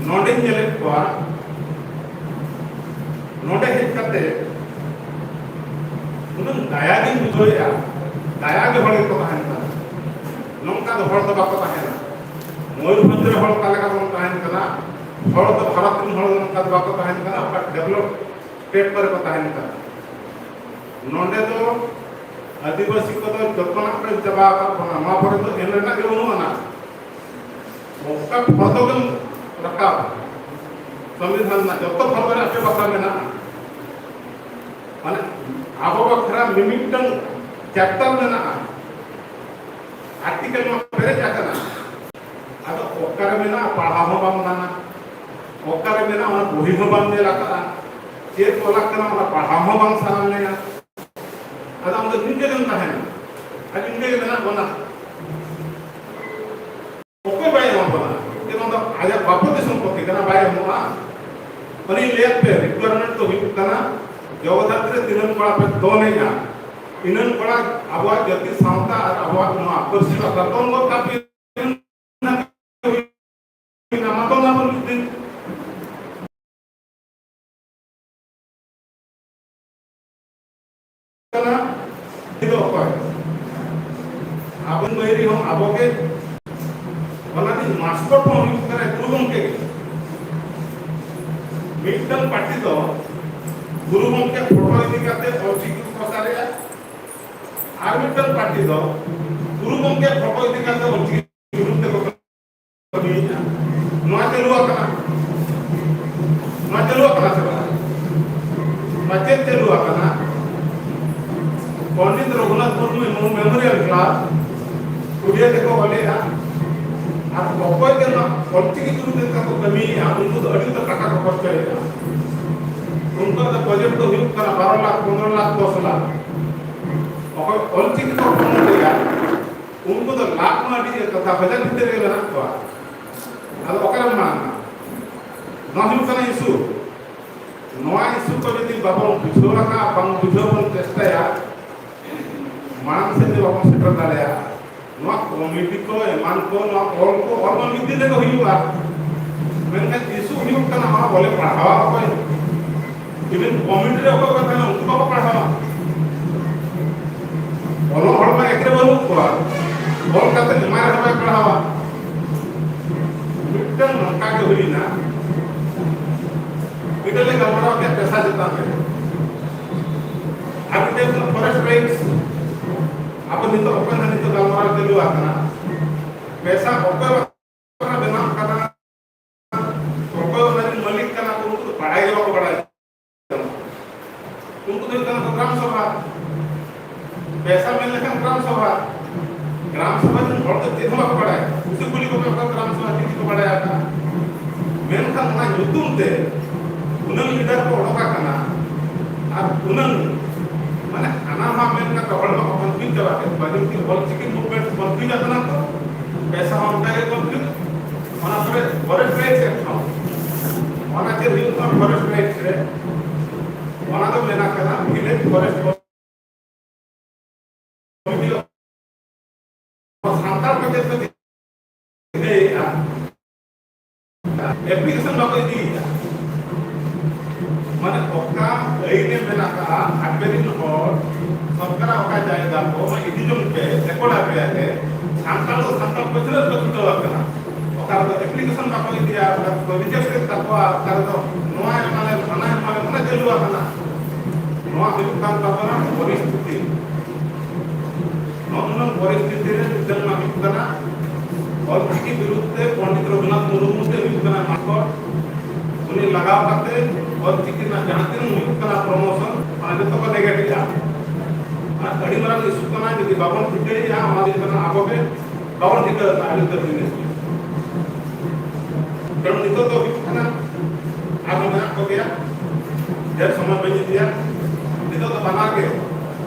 ᱱᱚᱰᱮᱧ ᱧᱮᱞᱮᱫ ᱠᱚᱣᱟ, ᱱᱚᱰᱮ ᱦᱮᱡ ᱠᱟᱛᱮ ᱩᱱᱟᱹᱝ ᱫᱟᱭᱟ ᱜᱤᱧ ᱵᱩᱡᱷᱟᱹᱣᱮᱫᱼᱟ, ᱫᱟᱭᱟ ᱜᱮ ᱦᱚᱲ ᱜᱮᱠᱚ ᱛᱟᱦᱮᱱ ᱠᱟᱱᱟ᱾ ᱱᱚᱝᱠᱟ ᱫᱚ ᱦᱚᱲ ᱫᱚ ᱵᱟᱠᱚ ᱛᱟᱦᱮᱱᱟ᱾ ᱢᱚᱭᱩᱨᱵᱷᱚᱸᱡᱽ ᱨᱮ ᱦᱚᱲ ᱚᱠᱟ ᱞᱮᱠᱟ ᱵᱚᱱ ᱛᱟᱦᱮᱱ ᱠᱟᱱᱟ, ᱦᱚᱲ ᱫᱚ ᱵᱷᱟᱨᱚᱛ ᱨᱮᱱ ᱦᱚᱲ ᱫᱚ ᱱᱚᱝᱠᱟ ᱫᱚ ᱵᱟᱠᱚ ᱛᱟᱦᱮᱱ ᱠᱟᱱᱟ, ᱚᱠᱟ ᱰᱮᱵᱷᱞᱚᱯ ᱥᱴᱮᱴ ᱠᱚᱨᱮ ᱠᱚ ᱛᱟᱦᱮᱱ ᱠᱟᱱᱟ᱾ ᱱᱚᱰᱮ ᱫᱚ ᱟᱹᱫᱤᱵᱟᱹᱥᱤ ᱠᱚᱫᱚ ᱡᱚᱛᱚᱱᱟᱜ ᱠᱚ ᱪᱟᱵᱟ ᱟᱠᱟᱫ ᱵᱚᱱᱟ, ᱱᱚᱣᱟ ᱠᱚᱨᱮ ᱫᱚ ᱮᱢ ᱨᱮᱱᱟᱜ ᱜᱮ ᱵᱟᱹᱱᱩᱜ ᱟᱱᱟ᱾ ᱚᱠᱟ ᱯᱷᱚᱨᱫᱚ ᱜᱮᱢ ᱨᱟᱠᱟᱵ, ᱥᱚᱝᱵᱤᱫᱷᱟᱱ ᱨᱮᱱᱟᱜ ᱡᱚᱛᱚ ᱯᱷᱚᱨᱫᱚ ᱨᱮ ᱟᱯᱮ ᱵᱟᱠᱷᱨᱟ ᱢᱮᱱᱟᱜᱼᱟ᱾ ᱢᱟᱱᱮ ᱟᱵᱚ ᱵᱟᱠᱷᱨᱟ ᱢᱤᱢᱤᱫᱴᱟᱝ ᱪᱮᱯᱴᱟᱨ ᱢᱮᱱᱟᱜᱼᱟ, ᱟᱨᱴᱤᱠᱮᱞ ᱢᱟ ᱯᱮᱨᱮᱡ ᱟᱠᱟᱱᱟ᱾ ᱟᱫᱚ ᱚᱠᱟᱨᱮ ᱢᱮᱱᱟᱜᱼᱟ, ᱯᱟᱲᱦᱟᱣ ᱦᱚᱸ ᱵᱟᱝ ᱜᱟᱱᱟ᱾ ᱚᱠᱟᱨᱮ ᱢᱮᱱᱟᱜᱼᱟ, ᱚᱱᱟ ᱵᱚᱦᱤ ᱦᱚᱸ ᱵᱟᱢ ᱧᱮᱞ ᱟᱠᱟᱫᱼᱟ, ᱪᱮᱫ ᱚᱞ ᱟᱠᱟᱱᱟ, ᱚᱱᱟ ᱯᱟᱲᱦᱟᱣ ᱦᱚᱸ ᱵᱟᱝ ᱥᱟᱱᱟ ᱢᱮᱭᱟ᱾ ᱟᱫᱚ ᱟᱢ ᱫᱚ ᱱᱤᱝᱠᱟᱹ ᱜᱮᱢ ᱛᱟᱦᱮᱱᱟ, ᱟᱨ ᱱᱤᱝᱠᱟᱹ ᱜᱮ ᱢᱮᱱᱟᱜ ᱵᱚᱱᱟ᱾ ᱚᱠᱚᱭ ᱵᱟᱭ ᱮᱢᱟ ᱵᱚᱱᱟ? ᱡᱮ ᱱᱚᱣᱟ ᱫᱚ ᱟᱡᱟᱜ ᱵᱟᱯᱚ ᱜᱮ ᱥᱚᱢᱯᱚᱛᱤ ᱠᱟᱱᱟ, ᱵᱟᱭ ᱮᱢᱚᱜᱼᱟ᱾ ᱩᱱᱤ ᱞᱟᱹᱭᱟᱫ ᱯᱮ, requirement ᱫᱚ ᱦᱩᱭᱩᱜ ᱠᱟᱱᱟ, ᱡᱚᱜᱚᱛ ᱫᱷᱟᱹᱨᱛᱤ ᱨᱮ ᱛᱤᱱᱟᱹᱜ ᱠᱚᱲᱟ ᱯᱮ ᱫᱚᱱᱮᱜᱼᱟ, ᱤᱱᱟᱹᱜ ᱠᱚᱲᱟ ᱟᱵᱚᱣᱟᱜ ᱡᱟᱹᱛᱤ ᱥᱟᱶᱛᱟ ᱟᱨ ᱟᱵᱚᱣᱟᱜ ᱱᱚᱣᱟ ᱯᱟᱹᱨᱥᱤ ᱵᱟᱠᱷᱨᱟ ᱫᱚᱱ ᱜᱚᱫ ᱠᱟᱜ ᱯᱮ᱾ ᱚᱱᱟ ᱫᱚ ᱟᱵᱚ ᱢᱤᱫ ᱫᱤᱱ ᱠᱟᱱᱟ, ᱩᱱᱤ ᱫᱚ ᱚᱠᱚᱭ? ᱟᱵᱚ ᱢᱟᱹᱭᱨᱤ ᱦᱚᱸ ᱟᱵᱚ ᱜᱮ᱾ ᱚᱱᱟ ᱫᱤᱱ ᱢᱟᱥᱠᱚᱴ ᱦᱚᱸ ᱦᱩᱭᱩᱜ ᱠᱟᱱᱟ ᱜᱩᱨᱩ ᱜᱚᱢᱠᱮ ᱜᱮ᱾ ᱢᱤᱫᱴᱟᱝ ᱯᱟᱨᱴᱤ ᱫᱚ ᱜᱩᱨᱩ ᱜᱚᱢᱠᱮ ᱯᱷᱳᱴᱳ ᱤᱫᱤ ᱠᱟᱛᱮ ᱚᱞᱪᱤᱠᱤ ᱠᱚ ᱯᱨᱚᱪᱟᱨᱮᱜᱼᱟ, ᱟᱨ ᱢᱤᱫᱴᱟᱝ ᱯᱟᱨᱴᱤ ᱫᱚ ᱜᱩᱨᱩ ᱜᱚᱢᱠᱮ ᱯᱷᱳᱴᱳ ᱤᱫᱤ ᱠᱟᱛᱮ ᱚᱞᱪᱤᱠᱤ ᱵᱤᱨᱩᱫᱷ ᱛᱮᱠᱚ ᱠᱟᱹᱢᱤᱭᱮᱫᱼᱟ᱾ ᱱᱚᱣᱟ ᱪᱟᱹᱞᱩ ᱟᱠᱟᱱᱟ, ᱱᱚᱣᱟ ᱪᱟᱹᱞᱩ ᱟᱠᱟᱱᱟ ᱥᱮ ᱵᱟᱝ? ᱱᱚᱣᱟ ᱪᱮᱫ ᱪᱟᱹᱞᱩ ᱟᱠᱟᱱᱟ? ᱯᱚᱱᱰᱤᱛ ᱨᱚᱜᱷᱩᱱᱟᱛᱷ ᱢᱩᱨᱢᱩ ᱢᱮᱢᱳᱨᱤᱭᱟᱞ ᱠᱞᱟᱵᱽ ᱯᱩᱨᱤᱭᱟᱹ ᱛᱮᱠᱚ ᱚᱞᱮᱜᱼᱟ᱾ ᱟᱨ ᱚᱠᱚᱭ ᱜᱮ ᱱᱚᱣᱟ ᱚᱞᱪᱤᱠᱤ ᱵᱤᱨᱩᱫᱷ ᱛᱮ ᱠᱚ ᱠᱟᱹᱢᱤᱭᱮᱫᱼᱟ, ᱩᱱᱠᱩ ᱫᱚ ᱟᱹᱰᱤ ᱩᱛᱟᱹᱨ ᱴᱟᱠᱟ ᱠᱚ ᱠᱷᱚᱨᱪᱟᱭᱮᱫᱼᱟ᱾ ᱩᱱᱠᱩᱣᱟᱜ ᱫᱚ ᱵᱟᱡᱮᱴ ᱫᱚ ᱦᱩᱭᱩᱜ ᱠᱟᱱᱟ ᱵᱟᱨᱚ ᱞᱟᱠᱷ, ᱯᱚᱱᱨᱚ ᱞᱟᱠᱷ, ᱫᱚᱥ ᱞᱟᱠᱷ᱾ ᱚᱠᱚᱭ ᱚᱞᱪᱤᱠᱤ ᱠᱚ ᱯᱨᱚᱢᱳᱴ ᱮᱫᱟ, ᱩᱱᱠᱩ ᱫᱚ ᱞᱟᱠᱷ ᱢᱟ ᱟᱹᱰᱤ ᱠᱟᱛᱷᱟ, ᱦᱟᱡᱟᱨ ᱵᱷᱤᱛᱤᱨ ᱨᱮᱜᱮ ᱢᱮᱱᱟᱜ ᱠᱚᱣᱟ᱾ ᱟᱫᱚ ᱚᱠᱟᱨᱮᱢ ᱧᱟᱢᱟ? ᱱᱚᱣᱟ ᱦᱩᱭᱩᱜ ᱠᱟᱱᱟ ᱤᱥᱩ᱾ ᱱᱚᱣᱟ ᱤᱥᱩ ᱠᱚ ᱡᱩᱫᱤ ᱵᱟᱵᱚᱱ ᱵᱩᱡᱷᱟᱹᱣ ᱞᱮᱠᱷᱟᱱ, ᱵᱟᱝ ᱵᱩᱡᱷᱟᱹᱣ ᱵᱚᱱ ᱪᱮᱥᱴᱟᱭᱟ, ᱢᱟᱲᱟᱝ ᱥᱮᱫ ᱫᱚ ᱵᱟᱵᱚᱱ ᱥᱮᱴᱮᱨ ᱫᱟᱲᱮᱭᱟᱜᱼᱟ᱾ ᱱᱚᱣᱟ ᱠᱚᱢᱤᱴᱤ ᱠᱚ, ᱮᱢᱟᱱ ᱠᱚ, ᱱᱚᱣᱟ ᱚᱞ ᱠᱚ, ᱚᱞ ᱢᱟ ᱢᱤᱫ ᱫᱤᱱ ᱨᱮᱜᱮ ᱦᱩᱭᱩᱜᱼᱟ, ᱢᱮᱱᱠᱷᱟᱱ ᱤᱥᱩ ᱦᱩᱭᱩᱜ ᱠᱟᱱᱟ, ᱚᱱᱟ ᱵᱚᱞᱮ ᱯᱟᱲᱦᱟᱣᱟ ᱚᱠᱚᱭ? ᱤᱵᱷᱮᱱ ᱠᱚᱢᱤᱴᱤ ᱨᱮ ᱚᱠᱚᱭ ᱠᱚ ᱛᱟᱦᱮᱱᱟ, ᱩᱱᱠᱩ ᱵᱟᱠᱚ ᱯᱟᱲᱦᱟᱣᱟ᱾ ᱚᱞᱚᱜ ᱦᱚᱲ ᱢᱟ ᱮᱠᱨᱮ ᱵᱟᱹᱱᱩᱜ ᱠᱚᱣᱟ, ᱚᱞ ᱠᱟᱛᱮ ᱮᱢᱟᱭ ᱨᱮᱦᱚᱸ ᱵᱟᱭ ᱯᱟᱲᱦᱟᱣᱟ᱾ ᱢᱤᱫᱴᱟᱝ ᱱᱚᱝᱠᱟ ᱜᱮ ᱦᱩᱭᱱᱟ, ᱢᱤᱫᱴᱟᱝ ᱞᱮ ᱜᱟᱞᱢᱟᱨᱟᱣ ᱠᱮᱫ ᱯᱮᱥᱟ ᱪᱮᱛᱟᱱ ᱨᱮ, ᱟᱨ ᱢᱤᱫᱴᱟᱝ ᱫᱚ ᱯᱷᱚᱨᱮᱥᱴ ᱨᱟᱭᱤᱴᱥ᱾ ᱟᱵᱚ ᱱᱤᱛᱚᱜ ᱚᱠᱚᱭ ᱦᱟᱸᱜ ᱱᱤᱛᱚᱜ ᱜᱟᱞᱢᱟᱨᱟᱣ ᱪᱟᱹᱞᱩ ᱟᱠᱟᱱᱟ, ᱯᱮᱥᱟ ᱚᱠᱚᱭ ᱵᱮᱱᱟᱣ ᱠᱟᱱᱟ, ᱚᱠᱚᱭ ᱚᱱᱟ ᱨᱮᱱ ᱢᱟᱹᱞᱤᱠ ᱠᱟᱱᱟ ᱠᱚ, ᱩᱱᱠᱩ ᱫᱚ ᱵᱟᱲᱟᱭ ᱜᱮ ᱵᱟᱠᱚ ᱵᱟᱲᱟᱭᱟ᱾ ᱩᱱᱠᱩ ᱫᱚ ᱦᱩᱭᱩᱜ ᱠᱟᱱᱟ ᱠᱚ ᱜᱨᱟᱢ ᱥᱚᱵᱷᱟ᱾ ᱯᱮᱥᱟ ᱢᱮᱱ ᱞᱮᱠᱷᱟᱱ ᱜᱨᱟᱢ ᱥᱚᱵᱷᱟ, ᱜᱨᱟᱢ ᱥᱚᱵᱷᱟ ᱨᱮᱱ ᱦᱚᱲ ᱫᱚ ᱪᱮᱫ ᱦᱚᱸ ᱵᱟᱠᱚ ᱵᱟᱲᱟᱭᱟ᱾ ᱩᱱᱠᱩ ᱠᱩᱞᱤ ᱠᱚᱯᱮ, ᱚᱠᱟ ᱜᱨᱟᱢ ᱥᱚᱵᱷᱟ ᱪᱮᱫ ᱠᱚ ᱵᱟᱲᱟᱭᱟ? ᱢᱮᱱᱠᱷᱟᱱ ᱚᱱᱟ ᱧᱩᱛᱩᱢ ᱛᱮ ᱩᱱᱟᱹᱝ ᱞᱤᱰᱟᱨ ᱠᱚ ᱚᱰᱚᱠ ᱟᱠᱟᱱᱟ, ᱟᱨ ᱩᱱᱟᱹᱝ, ᱢᱟᱱᱮ, ᱦᱟᱱᱟ ᱢᱟ ᱢᱮᱱ ᱠᱟᱛᱮ ᱦᱚᱲ ᱢᱟᱠᱚ ᱠᱚᱱᱯᱷᱤᱭᱩᱡᱽ ᱪᱟᱵᱟ ᱠᱮᱫ ᱠᱚᱣᱟ, ᱡᱮᱢᱛᱤ ᱚᱞ ᱪᱤᱠᱤ ᱢᱩᱵᱷᱢᱮᱱᱴ ᱠᱚᱱᱯᱷᱤᱭᱩᱡᱽ ᱟᱠᱟᱱᱟ ᱠᱚ, ᱯᱮᱥᱟ ᱦᱚᱸ ᱚᱱᱠᱟ ᱜᱮ ᱠᱚᱱᱯᱷᱤᱭᱩᱡᱽ᱾ ᱚᱱᱟ ᱯᱚᱨᱮ ᱯᱷᱚᱨᱮᱥᱴ ᱨᱟᱭᱤᱴᱥ ᱮᱠᱴ ᱦᱚᱸ, ᱚᱱᱟ ᱪᱮᱫ ᱦᱩᱭᱩᱜ ᱠᱟᱱᱟ ᱯᱷᱚᱨᱮᱥᱴ ᱨᱟᱭᱤᱴᱥ ᱨᱮ, ᱚᱱᱟ ᱫᱚ ᱢᱮᱱᱟᱜ ᱠᱟᱱᱟ ᱵᱷᱤᱞᱮᱡᱽ ᱯᱷᱚᱨᱮᱥᱴ ᱥᱟᱱᱛᱟᱲ ᱠᱚ ᱪᱮᱫ ᱠᱚ ᱪᱤᱠᱟᱹᱭᱮᱫᱼᱟ? ᱮᱯᱞᱤᱠᱮᱥᱚᱱ ᱵᱟᱠᱚ ᱤᱫᱤᱭᱮᱫᱼᱟ᱾ ᱢᱟᱱᱮ ᱚᱠᱟ ᱟᱹᱭᱤᱱ ᱮ ᱢᱮᱱᱟᱜ ᱟᱠᱟᱫᱼᱟ, ᱟᱯᱮ ᱨᱮᱱ ᱦᱚᱲ ᱥᱚᱨᱠᱟᱨᱟᱜ ᱚᱠᱟ ᱡᱟᱭᱜᱟ ᱠᱚ ᱚᱱᱟ ᱤᱫᱤ ᱡᱚᱝ ᱯᱮ, ᱨᱮᱠᱚᱨᱰ ᱟᱯᱮᱭᱟ ᱞᱮ, ᱥᱟᱱᱛᱟᱲ ᱫᱚ ᱥᱟᱱᱛᱟᱲ ᱯᱟᱹᱪᱷᱞᱟᱹ ᱨᱮᱠᱚ ᱪᱷᱩᱴᱟᱹᱣ ᱟᱠᱟᱱᱟ᱾ ᱚᱠᱟ ᱨᱮᱫᱚ ᱮᱯᱞᱤᱠᱮᱥᱚᱱ ᱵᱟᱠᱚ ᱤᱫᱤᱭᱟ, ᱚᱠᱟ ᱨᱮᱫᱚ ᱨᱤᱡᱮᱠᱴ ᱠᱮᱫ ᱛᱟᱠᱚᱣᱟ, ᱚᱠᱟ ᱨᱮᱫᱚ ᱱᱚᱣᱟ ᱮᱢᱟᱞᱮᱢ, ᱦᱟᱱᱟ ᱮᱢᱟᱞᱮᱢ, ᱚᱱᱟ ᱪᱟᱹᱞᱩ ᱟᱠᱟᱱᱟ᱾ ᱱᱚᱣᱟ ᱦᱩᱭᱩᱜ ᱠᱟᱱ ᱛᱟᱵᱚᱱᱟ ᱯᱚᱨᱤᱥᱛᱷᱤᱛᱤ᱾ ᱱᱚᱜᱼᱚ ᱱᱚᱣᱟ ᱯᱚᱨᱤᱥᱛᱷᱤᱛᱤ ᱨᱮ ᱢᱤᱫᱴᱟᱝ ᱢᱟ ᱦᱩᱭᱩᱜ ᱠᱟᱱᱟ ᱚᱞᱪᱤᱠᱤ ᱵᱤᱨᱩᱫᱷ ᱛᱮ ᱯᱚᱱᱰᱤᱛ ᱨᱚᱜᱷᱩᱱᱟᱛᱷ ᱢᱩᱨᱢᱩ ᱛᱮ ᱦᱩᱭᱩᱜ ᱠᱟᱱᱟ ᱢᱟᱠᱚᱲ᱾ ᱩᱱᱤ ᱞᱟᱜᱟᱣ ᱠᱟᱛᱮ ᱚᱞᱪᱤᱠᱤ ᱨᱮᱱᱟᱜ ᱡᱟᱦᱟᱸ ᱛᱤᱱᱟᱹᱜ ᱦᱩᱭᱩᱜ ᱠᱟᱱᱟ ᱯᱨᱚᱢᱳᱥᱚᱱ, ᱚᱱᱟ ᱡᱚᱛᱚ ᱠᱚ ᱱᱮᱜᱮᱴ ᱮᱫᱼᱟ᱾ ᱚᱱᱟ ᱟᱹᱰᱤ ᱢᱟᱨᱟᱝ ᱤᱥᱩ ᱠᱟᱱᱟ, ᱡᱩᱫᱤ ᱵᱟᱵᱚᱱ ᱴᱷᱤᱠᱟᱹᱭᱮᱫᱼᱟ, ᱚᱱᱟ ᱦᱩᱭᱩᱜ ᱠᱟᱱᱟ ᱟᱵᱚ ᱜᱮ ᱵᱟᱵᱚᱱ ᱴᱷᱤᱠᱟᱹ ᱠᱟᱜᱼᱟ ᱟᱹᱰᱤ ᱩᱛᱟᱹᱨ ᱡᱤᱱᱤᱥ ᱜᱮ᱾ ᱠᱟᱨᱚᱱ ᱱᱤᱛᱚᱜ ᱫᱚ ᱦᱩᱭᱩᱜ ᱠᱟᱱᱟ, ᱟᱨᱦᱚᱸ ᱢᱮᱱᱟᱜ ᱠᱚᱜᱮᱭᱟ, ᱰᱷᱮᱨ ᱥᱚᱢᱚᱭ ᱵᱟᱹᱧ ᱤᱫᱤᱭᱟ᱾ ᱱᱤᱛᱚᱜ ᱫᱚ ᱵᱟᱱᱟᱨ ᱜᱮ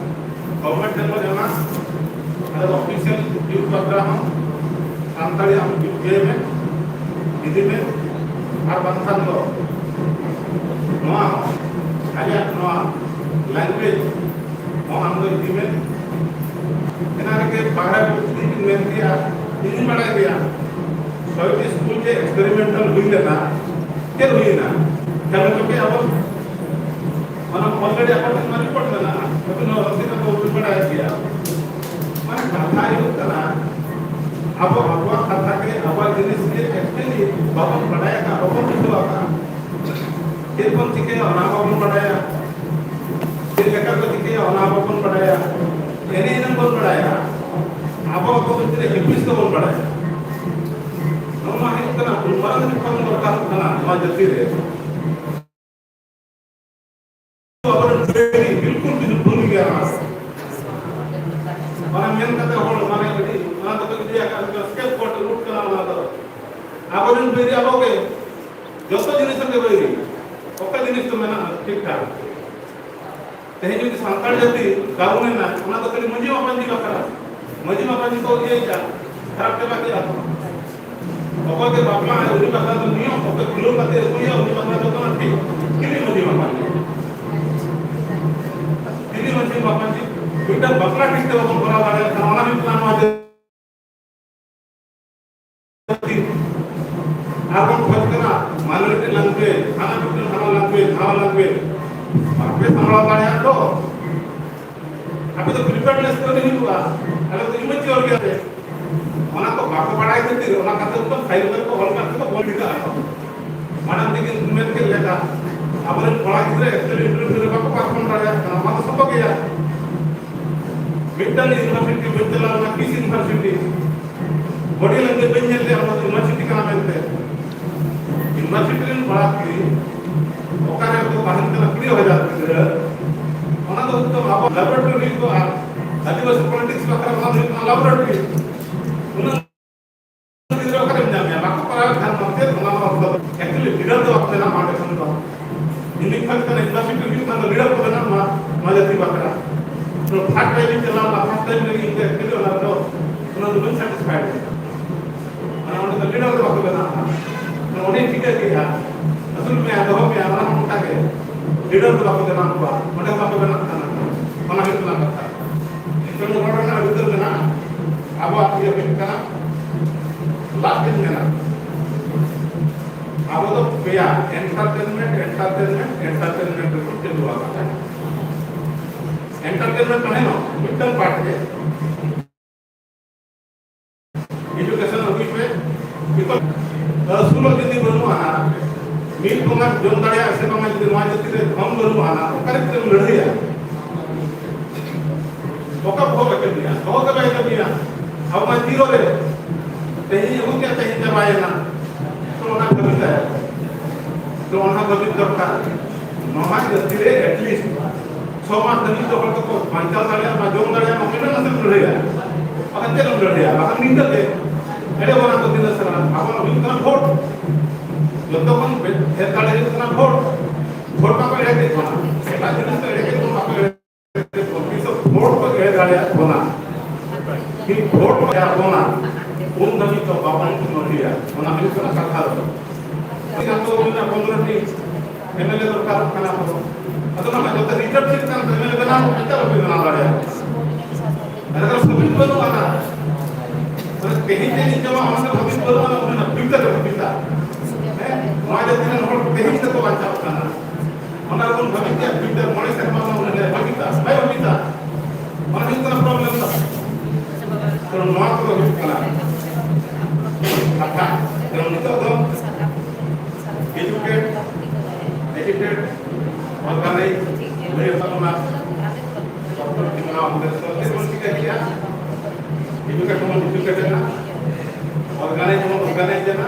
ᱜᱚᱵᱷᱚᱨᱱᱢᱮᱱᱴ ᱴᱷᱮᱱ ᱵᱚᱱ ᱮᱢᱟ᱾ ᱟᱫᱚ ᱚᱯᱷᱤᱥᱤᱭᱟᱞ ᱭᱩᱛᱷ ᱵᱟᱠᱷᱨᱟ ᱦᱚᱸ ᱥᱟᱱᱛᱟᱲᱤ ᱟᱢ ᱡᱩᱛ ᱜᱮ ᱢᱮ, ᱤᱫᱤ ᱢᱮ᱾ ᱟᱨ ᱵᱟᱝᱠᱷᱟᱱ ᱫᱚ ᱱᱚᱣᱟ ᱦᱚᱸ ᱟᱡᱟᱜ ᱱᱚᱣᱟ ᱞᱮᱝᱜᱩᱭᱮᱡᱽ ᱦᱚᱸ ᱟᱢ ᱫᱚ ᱤᱫᱤ ᱢᱮ᱾ ᱮᱱᱟ ᱨᱮᱜᱮ ᱵᱟᱦᱨᱮ ᱵᱷᱚᱨᱛᱤ ᱵᱤᱱ ᱢᱮᱱ ᱠᱮᱭᱟ, ᱤᱧ ᱵᱟᱲᱟᱭ ᱜᱮᱭᱟ᱾ ᱥᱚᱦᱤᱫ ᱥᱠᱩᱞ ᱡᱮ ᱮᱠᱥᱯᱮᱨᱤᱢᱮᱱᱴᱟᱞ ᱦᱩᱭ ᱞᱮᱱᱟ, ᱪᱮᱫ ᱦᱩᱭ ᱮᱱᱟ? ᱪᱟᱹᱞᱩ ᱦᱚᱪᱚ ᱠᱮᱜᱼᱟ ᱵᱚᱱ᱾ ᱚᱱᱟ already ᱟᱠᱚ ᱴᱷᱮᱱ ᱢᱟ ᱨᱤᱯᱳᱨᱴ ᱢᱮᱱᱟᱜᱼᱟ, ᱟᱹᱵᱤᱱ ᱦᱚᱸ ᱨᱚᱥᱤᱫ ᱟᱠᱚ ᱵᱟᱹᱵᱤᱱ ᱵᱟᱲᱟᱭ ᱜᱮᱭᱟ᱾ ᱢᱟᱱᱮ ᱠᱟᱛᱷᱟ ᱦᱩᱭᱩᱜ ᱠᱟᱱᱟ, ᱟᱵᱚ ᱟᱵᱚᱣᱟᱜ ᱠᱟᱛᱷᱟ ᱜᱮ, ᱟᱵᱚᱣᱟᱜ ᱡᱤᱱᱤᱥ ᱜᱮ actually ᱵᱟᱵᱚᱱ ᱵᱟᱲᱟᱭ ᱟᱠᱟᱫ, ᱵᱟᱵᱚᱱ ᱵᱩᱡᱷᱟᱹᱣ ᱟᱠᱟᱫ᱾ ᱪᱮᱫ ᱵᱚᱱ ᱪᱤᱠᱟᱹᱭᱟ ᱚᱱᱟ ᱵᱟᱵᱚᱱ ᱵᱟᱲᱟᱭᱟ, ᱪᱮᱫ ᱞᱮᱠᱟ ᱠᱚ ᱪᱤᱠᱟᱹᱭᱟ ᱚᱱᱟ ᱵᱟᱵᱚᱱ ᱵᱟᱲᱟᱭᱟ᱾ ᱮᱱᱮ ᱮᱱᱟᱝ ᱵᱚᱱ ᱵᱟᱲᱟᱭᱟ, ᱟᱵᱚ ᱟᱵᱚ ᱵᱷᱤᱛᱨᱤ ᱨᱮ ᱦᱤᱯᱤᱥ ᱫᱚᱵᱚᱱ ᱵᱟᱲᱟᱭᱟ᱾ ᱱᱚᱣᱟ ᱦᱩᱭᱩᱜ ᱠᱟᱱᱟ ᱩᱱ ᱢᱟᱨᱟᱝ ᱨᱤᱯᱷᱚᱨᱢ ᱫᱚᱨᱠᱟᱨᱚᱜ ᱠᱟᱱᱟ ᱱᱚᱣᱟ ᱡᱟᱹᱛᱤ ᱨᱮ᱾ ᱟᱵᱚᱨᱮᱱ ᱵᱤᱞᱠᱩᱞ ᱵᱤᱞᱠᱩᱞ ᱵᱷᱩᱞ ᱜᱮᱭᱟ ᱱᱚᱣᱟ᱾ ᱚᱱᱟ ᱢᱮᱱ ᱠᱟᱛᱮ ᱦᱚᱲ ᱢᱟᱱᱮ ᱟᱹᱰᱤ ᱚᱱᱟ ᱫᱚᱠᱚ ᱤᱫᱤᱭᱟ ᱠᱟᱱ ᱥᱠᱮᱯ ᱜᱳᱴ ᱨᱩᱴ ᱠᱟᱱᱟ ᱚᱱᱟ ᱫᱚ᱾ ᱟᱵᱚᱨᱮᱱ ᱵᱤᱨᱤ ᱟᱵᱚ ᱜᱮ ᱡᱚᱛᱚ ᱡᱤᱱᱤᱥ ᱨᱮᱜᱮ ᱵᱟᱹᱭᱨᱤ᱾ ᱚᱠᱟ ᱡᱤᱱᱤᱥ ᱫᱚ ᱢᱮᱱᱟᱜᱼᱟ ᱴᱷᱤᱠ ᱴᱷᱟᱠ? ᱛᱮᱦᱮᱧ ᱡᱩᱫᱤ ᱥᱟᱱᱛᱟᱲ ᱡᱟᱹᱛᱤ ᱜᱟᱵᱚᱱ ᱮᱱᱟ, ᱚᱱᱟ ᱫᱚ ᱠᱷᱟᱹᱞᱤ ᱢᱟᱹᱡᱷᱤ ᱢᱟᱯᱟᱧᱡᱤ ᱵᱟᱠᱷᱨᱟ᱾ ᱢᱟᱹᱡᱷᱤ ᱢᱟᱯᱟᱧᱡᱤ ᱠᱚ ᱤᱭᱟᱹᱭᱮᱫᱟ, ᱠᱷᱟᱨᱟᱯ ᱪᱟᱵᱟ ᱠᱮᱫᱟ ᱠᱚ᱾ ᱚᱠᱚᱭ ᱜᱮ ᱵᱟᱯᱞᱟ ᱟᱭ, ᱩᱱᱤ ᱵᱟᱠᱷᱨᱟ ᱫᱚ ᱱᱤᱭᱚᱢ, ᱚᱠᱚᱭ ᱠᱷᱩᱞᱟᱹᱣ ᱠᱟᱛᱮ ᱟᱹᱜᱩᱭᱟ, ᱩᱱᱤ ᱵᱟᱠᱷᱨᱟ ᱫᱚ ᱠᱟᱱᱟ ᱴᱷᱤᱠ᱾ ᱠᱷᱟᱹᱞᱤ ᱢᱟᱹᱡᱷᱤ ᱢᱟᱯᱟᱧᱡᱤ, ᱠᱷᱟᱹᱞᱤ ᱢᱟᱹᱡᱷᱤ ᱢᱟᱯᱟᱧᱡᱤ᱾ ᱢᱤᱫᱴᱟᱝ ᱵᱟᱯᱞᱟ ᱴᱷᱤᱠ ᱛᱮ ᱵᱟᱵᱚᱱ ᱠᱚᱨᱟᱣ ᱫᱟᱲᱮᱭᱟᱜ ᱠᱟᱱᱟ, ᱚᱱᱟ ᱦᱩᱭᱩᱜ ᱠᱟᱱᱟ ᱱᱚᱣᱟ ᱡᱮ ᱟᱨ ᱵᱚᱱ ᱠᱷᱚᱡ ᱠᱟᱱᱟ minority language, ᱦᱟᱱᱟ ᱢᱤᱫᱴᱮᱱ ᱦᱟᱱᱟ language, ᱱᱟᱣᱟ language᱾ ᱵᱟᱯᱮ ᱥᱟᱢᱵᱲᱟᱣ ᱫᱟᱲᱮᱭᱟᱜ ᱫᱚ᱾ ᱟᱯᱮ ᱫᱚ preparedness ᱠᱟᱹᱢᱤ ᱦᱩᱭᱩᱜᱼᱟ᱾ ᱟᱞᱮ ᱫᱚ immature ᱜᱮᱭᱟ ᱯᱮ᱾ ᱚᱱᱟ ᱠᱚ ᱵᱟᱠᱚ ᱵᱟᱲᱟᱭ ᱠᱷᱟᱹᱛᱤᱨ ᱚᱱᱟ ᱠᱟᱛᱷᱟ ᱠᱚ file ᱠᱚᱨᱮ ᱠᱚ ᱚᱞ ᱠᱟᱛᱮ ᱠᱚ ᱚᱞ ᱴᱷᱤᱠᱟ ᱟᱠᱚ᱾ ᱢᱟᱲᱟᱝ ᱛᱮᱜᱮ ᱢᱮᱱ ᱠᱮᱫ ᱞᱮᱠᱟ, ᱟᱵᱚᱨᱮᱱ ᱠᱚᱲᱟ ᱜᱤᱫᱽᱨᱟᱹ actually interview ᱨᱮ ᱵᱟᱠᱚ perform ᱫᱟᱲᱮᱭᱟᱜ ᱠᱟᱱᱟ, ᱚᱱᱟ ᱫᱚ ᱥᱚᱛᱚ ᱜᱮᱭᱟ᱾ ᱢᱤᱫᱴᱟᱝ university ᱵᱟᱹᱧ ᱪᱟᱞᱟᱣ ᱞᱮᱱᱟ, ᱠᱤᱥ university, body language ᱵᱟᱹᱧ ᱧᱮᱞ ᱞᱮᱫᱟ, ᱚᱱᱟ ᱫᱚ university ᱠᱟᱱᱟ ᱢᱮᱱᱛᱮ᱾ University ᱨᱮᱱ ᱠᱚᱲᱟ ᱠᱩᱲᱤ ᱚᱠᱟᱨᱮ ᱠᱚ ᱛᱟᱦᱮᱱ ᱠᱟᱱᱟ ᱠᱩᱲᱤ ᱦᱟᱡᱟᱨ ᱜᱤᱫᱽᱨᱟᱹ, ᱚᱱᱟ ᱫᱚ ᱱᱤᱛᱚᱜ ᱟᱵᱚ laboratory ᱠᱚ ᱟᱨ ᱟᱹᱫᱤᱵᱟᱹᱥᱤ politics ᱵᱟᱠᱷᱨᱟ ᱚᱱᱟ ᱫᱚ ᱦᱩᱭᱩᱜ ᱠᱟᱱᱟ laboratory᱾ ᱩᱱᱟᱹᱜ ᱜᱤᱫᱽᱨᱟᱹ ᱚᱠᱟᱨᱮᱢ ᱧᱟᱢᱮᱭᱟ? ᱵᱟᱠᱚ ᱠᱚᱨᱟᱣᱮᱫ ᱠᱷᱟᱱ ᱢᱟᱥᱮ ᱚᱱᱟ ᱫᱚ ᱚᱨᱛᱷᱚ ᱫᱚ actually leader ᱫᱚ ᱵᱟᱠᱚ ᱵᱮᱱᱟᱜ ᱢᱟ ᱚᱸᱰᱮ ᱠᱷᱚᱱ ᱫᱚ᱾ ᱤᱧ ᱫᱩᱧ ᱠᱷᱚᱡ ᱠᱟᱱᱟ university ᱦᱩᱭᱩᱜ ᱠᱷᱟᱱ ᱫᱚ leader ᱠᱚ ᱵᱮᱱᱟᱜ ᱢᱟ ᱱᱚᱣᱟ ᱡᱟᱹᱛᱤ ᱵᱟᱠᱷᱨᱟ᱾ ᱛᱚ first time ᱤᱧ ᱪᱟᱞᱟᱣ ᱞᱮᱱᱟ, first time ᱨᱮᱜᱮ ᱤᱧ ᱫᱚ actually ᱚᱱᱟ ᱫᱚ, ᱚᱱᱟ ᱫᱚ ᱵᱟᱹᱧ satisfied ᱞᱮᱱᱟ᱾ ᱢᱟᱱᱮ ᱚᱸᱰᱮ ᱫᱚ leader ᱫᱚ ᱵᱟᱠᱚ ᱵᱮᱱᱟᱜ ᱢᱟ᱾ ᱛᱚ ᱚᱸᱰᱮᱧ ᱴᱷᱤᱠᱟᱹ ᱠᱮᱫᱼᱟ, ᱟᱹᱥᱩᱞ ᱢᱮᱭᱟ, ᱫᱚᱦᱚ ᱢᱮᱭᱟ, ᱚᱱᱟ ᱦᱚᱸ ᱚᱱᱠᱟ ᱜᱮ᱾ Leader ᱫᱚ ᱵᱟᱠᱚ ᱵᱮᱱᱟᱣ ᱠᱚᱣᱟ, ᱚᱸᱰᱮ ᱦᱚᱸ ᱵᱟᱠᱚ ᱵᱮᱱᱟᱜ ᱠᱟᱱᱟ᱾ ᱚᱱᱟ ᱦᱩᱭᱩᱜ ᱠᱟᱱᱟ ᱠᱟᱛᱷᱟ᱾ ᱮᱱᱠᱷᱟᱱ ᱨᱚᱲ ᱨᱮᱱᱟᱜ ᱟᱹᱰᱤ ᱩᱛᱟᱹᱨ ᱢᱮᱱᱟᱜᱼᱟ᱾ ᱟᱵᱚᱣᱟᱜ ᱤᱭᱟᱹ ᱦᱩᱭᱩᱜ ᱠᱟᱱᱟ, last ᱤᱧ ᱢᱮᱱᱟ, ᱟᱵᱚ ᱫᱚ ᱯᱮᱭᱟ, entertainment, entertainment, entertainment ᱨᱮᱵᱚᱱ ᱪᱟᱹᱞᱩ ᱟᱠᱟᱫᱟ᱾ Entertainment ᱢᱟᱱᱮ ᱱᱚᱣᱟ ᱢᱤᱫᱴᱟᱝ part ᱜᱮ, education ᱟᱹᱜᱩᱭ ᱯᱮ, ᱱᱤᱛᱚᱜ ᱟᱹᱥᱩᱞᱚᱜ ᱡᱩᱫᱤ ᱵᱟᱹᱱᱩᱜᱼᱟ, ᱢᱤᱫ ᱵᱚᱸᱜᱟ ᱡᱚᱢ ᱫᱟᱲᱮᱭᱟᱜᱼᱟ ᱥᱮ ᱵᱟᱝᱟ, ᱡᱩᱫᱤ ᱱᱚᱣᱟ ᱡᱟᱹᱛᱤ ᱨᱮ ᱫᱷᱚᱱ ᱵᱟᱹᱱᱩᱜᱼᱟ, ᱚᱠᱟ ᱨᱮ ᱪᱮᱫ ᱮᱢ ᱞᱟᱹᱲᱦᱟᱹᱭᱟ? ᱚᱠᱟ ᱵᱚᱦᱚᱜ ᱨᱮ ᱠᱟᱹᱢᱤᱭᱟ? ᱵᱚᱦᱚᱜ ᱨᱮ ᱵᱟᱭ ᱠᱟᱹᱢᱤᱭᱟ᱾ ᱟᱵᱚ ᱢᱟ zero ᱨᱮ᱾ ᱛᱮᱦᱮᱧ ᱟᱹᱜᱩ ᱠᱮᱫ, ᱛᱮᱦᱮᱧ ᱪᱟᱵᱟᱭᱮᱱᱟ᱾ ᱛᱚ ᱚᱱᱟ ᱠᱟᱹᱢᱤ ᱛᱟᱭ᱾ ᱛᱚ ᱚᱱᱟ ᱠᱟᱹᱢᱤ ᱫᱚᱨᱠᱟᱨ᱾ ᱱᱚᱣᱟ ᱡᱟᱹᱛᱤ ᱨᱮ at least ᱪᱷᱚ ᱢᱟᱥ ᱫᱷᱟᱹᱵᱤᱡ ᱫᱚ ᱦᱚᱲ ᱫᱚᱠᱚ ᱵᱟᱧᱪᱟᱣ ᱫᱟᱲᱮᱭᱟᱜᱼᱟ, ᱵᱟ ᱡᱚᱢ ᱫᱟᱲᱮᱭᱟᱜᱼᱟ, ᱚᱱᱟ ᱢᱮᱱᱟᱜ ᱞᱟᱹᱲᱦᱟᱹᱭᱟ᱾ ᱵᱟᱠᱷᱟᱱ ᱪᱮᱫ ᱮᱢ ᱞᱟᱹᱲᱦᱟᱹᱭᱟ? ᱵᱟᱠᱷᱟᱱ ᱱᱤᱝᱠᱟᱹ ᱛᱮ ᱮᱲᱮ ᱚᱱᱟ ᱠᱚ ᱛᱤᱱᱟᱹᱜ ᱥᱟᱨᱟ ᱟᱵᱚᱣᱟᱜ ᱦᱩᱭᱩᱜ ᱠᱟᱱᱟ ᱵᱷᱳᱴ᱾ ᱡᱚᱛᱚ ᱠᱷᱚᱱ ᱰᱷᱮᱨ ᱫᱟᱲᱮ ᱦᱩᱭᱩᱜ ᱠᱟᱱᱟ ᱵᱷᱳᱴ᱾ ᱵᱷᱳᱴ ᱵᱟᱠᱚ ᱮᱲᱮ ᱠᱮᱫ ᱵᱚᱱᱟ, ᱮᱴᱟᱜ ᱡᱤᱱᱤᱥ ᱫᱚ ᱮᱲᱮ ᱠᱮᱫ ᱵᱚᱱᱟ, ᱵᱟᱠᱚ ᱮᱲᱮ ᱠᱮᱫ ᱵᱚᱱᱟ, ᱠᱤᱱᱛᱩ ᱵᱷᱳᱴ ᱠᱚ ᱮᱲᱮ ᱫᱟᱲᱮᱭᱟᱜ ᱵᱚᱱᱟ᱾ ᱠᱤᱱᱛᱩ ᱵᱷᱳᱴ ᱠᱚ ᱮᱲᱮ ᱵᱚᱱᱟ, ᱩᱱ ᱫᱷᱟᱹᱵᱤᱡ ᱫᱚ ᱵᱟᱵᱚᱱ ᱢᱟᱹᱱᱟᱹᱭᱟ᱾ ᱚᱱᱟ ᱦᱩᱭᱩᱜ ᱠᱟᱱᱟ ᱠᱟᱛᱷᱟ ᱫᱚ᱾ ᱟᱵᱚ ᱢᱮᱱᱟ ᱯᱚᱱᱨᱚ ᱴᱤ ᱮᱢ ᱮᱞ ᱮ ᱫᱚᱨᱠᱟᱨᱚᱜ ᱠᱟᱱᱟ ᱠᱚ᱾ ᱟᱫᱚ ᱱᱚᱣᱟ ᱡᱚᱛᱚ ᱨᱤᱡᱟᱨᱵᱷ ᱥᱤᱴ ᱠᱟᱱ ᱮᱢ ᱮᱞ ᱮ ᱵᱮᱱᱟᱣ ᱠᱟᱛᱮ ᱵᱟᱯᱮ ᱵᱮᱱᱟᱣ ᱫᱟᱲᱮᱭᱟᱜᱼᱟ᱾ ᱟᱫᱚ ᱥᱩᱵᱤᱫᱷᱟ ᱵᱟᱹᱱᱩᱜ ᱟᱱᱟ᱾ ᱢᱟᱱᱮ ᱛᱮᱦᱮᱧ ᱡᱮ ᱤᱧ ᱡᱚᱢᱟ ᱚᱱᱟ ᱫᱚ ᱦᱟᱹᱵᱤᱡ ᱵᱟᱹᱱᱩᱜ ᱟᱱᱟ, ᱚᱱᱟ ᱨᱮᱱᱟᱜ ᱯᱷᱤᱞᱴᱟᱨ ᱨᱮ ᱯᱷᱤᱞᱴᱟᱨ᱾ ᱦᱮᱸ? ᱱᱚᱣᱟ ᱡᱟᱹᱛᱤ ᱨᱮᱱ ᱦᱚᱲ ᱛᱮᱦᱮᱧ ᱛᱮᱠᱚ ᱵᱟᱧᱪᱟᱣ ᱠᱟᱱᱟ᱾ ᱚᱱᱟ ᱵᱚᱱ ᱵᱷᱟᱹᱵᱤᱛ ᱜᱮᱭᱟ, ᱯᱷᱤᱞᱴᱟᱨ ᱢᱚᱬᱮ ᱥᱮᱨᱢᱟ ᱨᱮᱱᱟᱜ ᱩᱱᱤ ᱞᱟᱹᱭ ᱵᱷᱟᱹᱵᱤᱛᱟ, ᱵᱟᱭ ᱵᱷᱟᱹᱵᱤᱛᱟ᱾ ᱚᱱᱟ ᱦᱩᱭᱩᱜ ᱠᱟᱱᱟ ᱯᱨᱚᱵᱞᱮᱢ ᱫᱚ᱾ ᱛᱚ ᱱᱚᱣᱟ ᱠᱚᱫᱚ ᱦᱩᱭᱩᱜ ᱠᱟᱱᱟ ᱠᱟᱛᱷᱟ᱾ ᱛᱚ ᱱᱤᱛᱚᱜ ᱫᱚ ᱮᱡᱩᱠᱮᱴ, ᱮᱡᱩᱠᱮᱴ, ᱚᱨᱜᱟᱱᱟᱭᱤᱡᱽ, ᱞᱟᱹᱭ ᱦᱟᱛᱟᱣ ᱵᱚᱱᱟ᱾ ᱰᱚᱠᱴᱚᱨ ᱵᱷᱤᱢᱨᱟᱣ ᱟᱢᱵᱮᱫᱠᱚᱨ ᱪᱮᱫ ᱵᱚᱱ ᱪᱤᱠᱟᱹ ᱠᱮᱜᱼᱟ? ᱮᱡᱩᱠᱮᱴ ᱵᱚᱱ ᱮᱡᱩᱠᱮᱴ ᱮᱱᱟ, ᱚᱨᱜᱟᱱᱟᱭᱤᱡᱽ ᱵᱚᱱ ᱚᱨᱜᱟᱱᱟᱭᱤᱡᱽ ᱮᱱᱟ,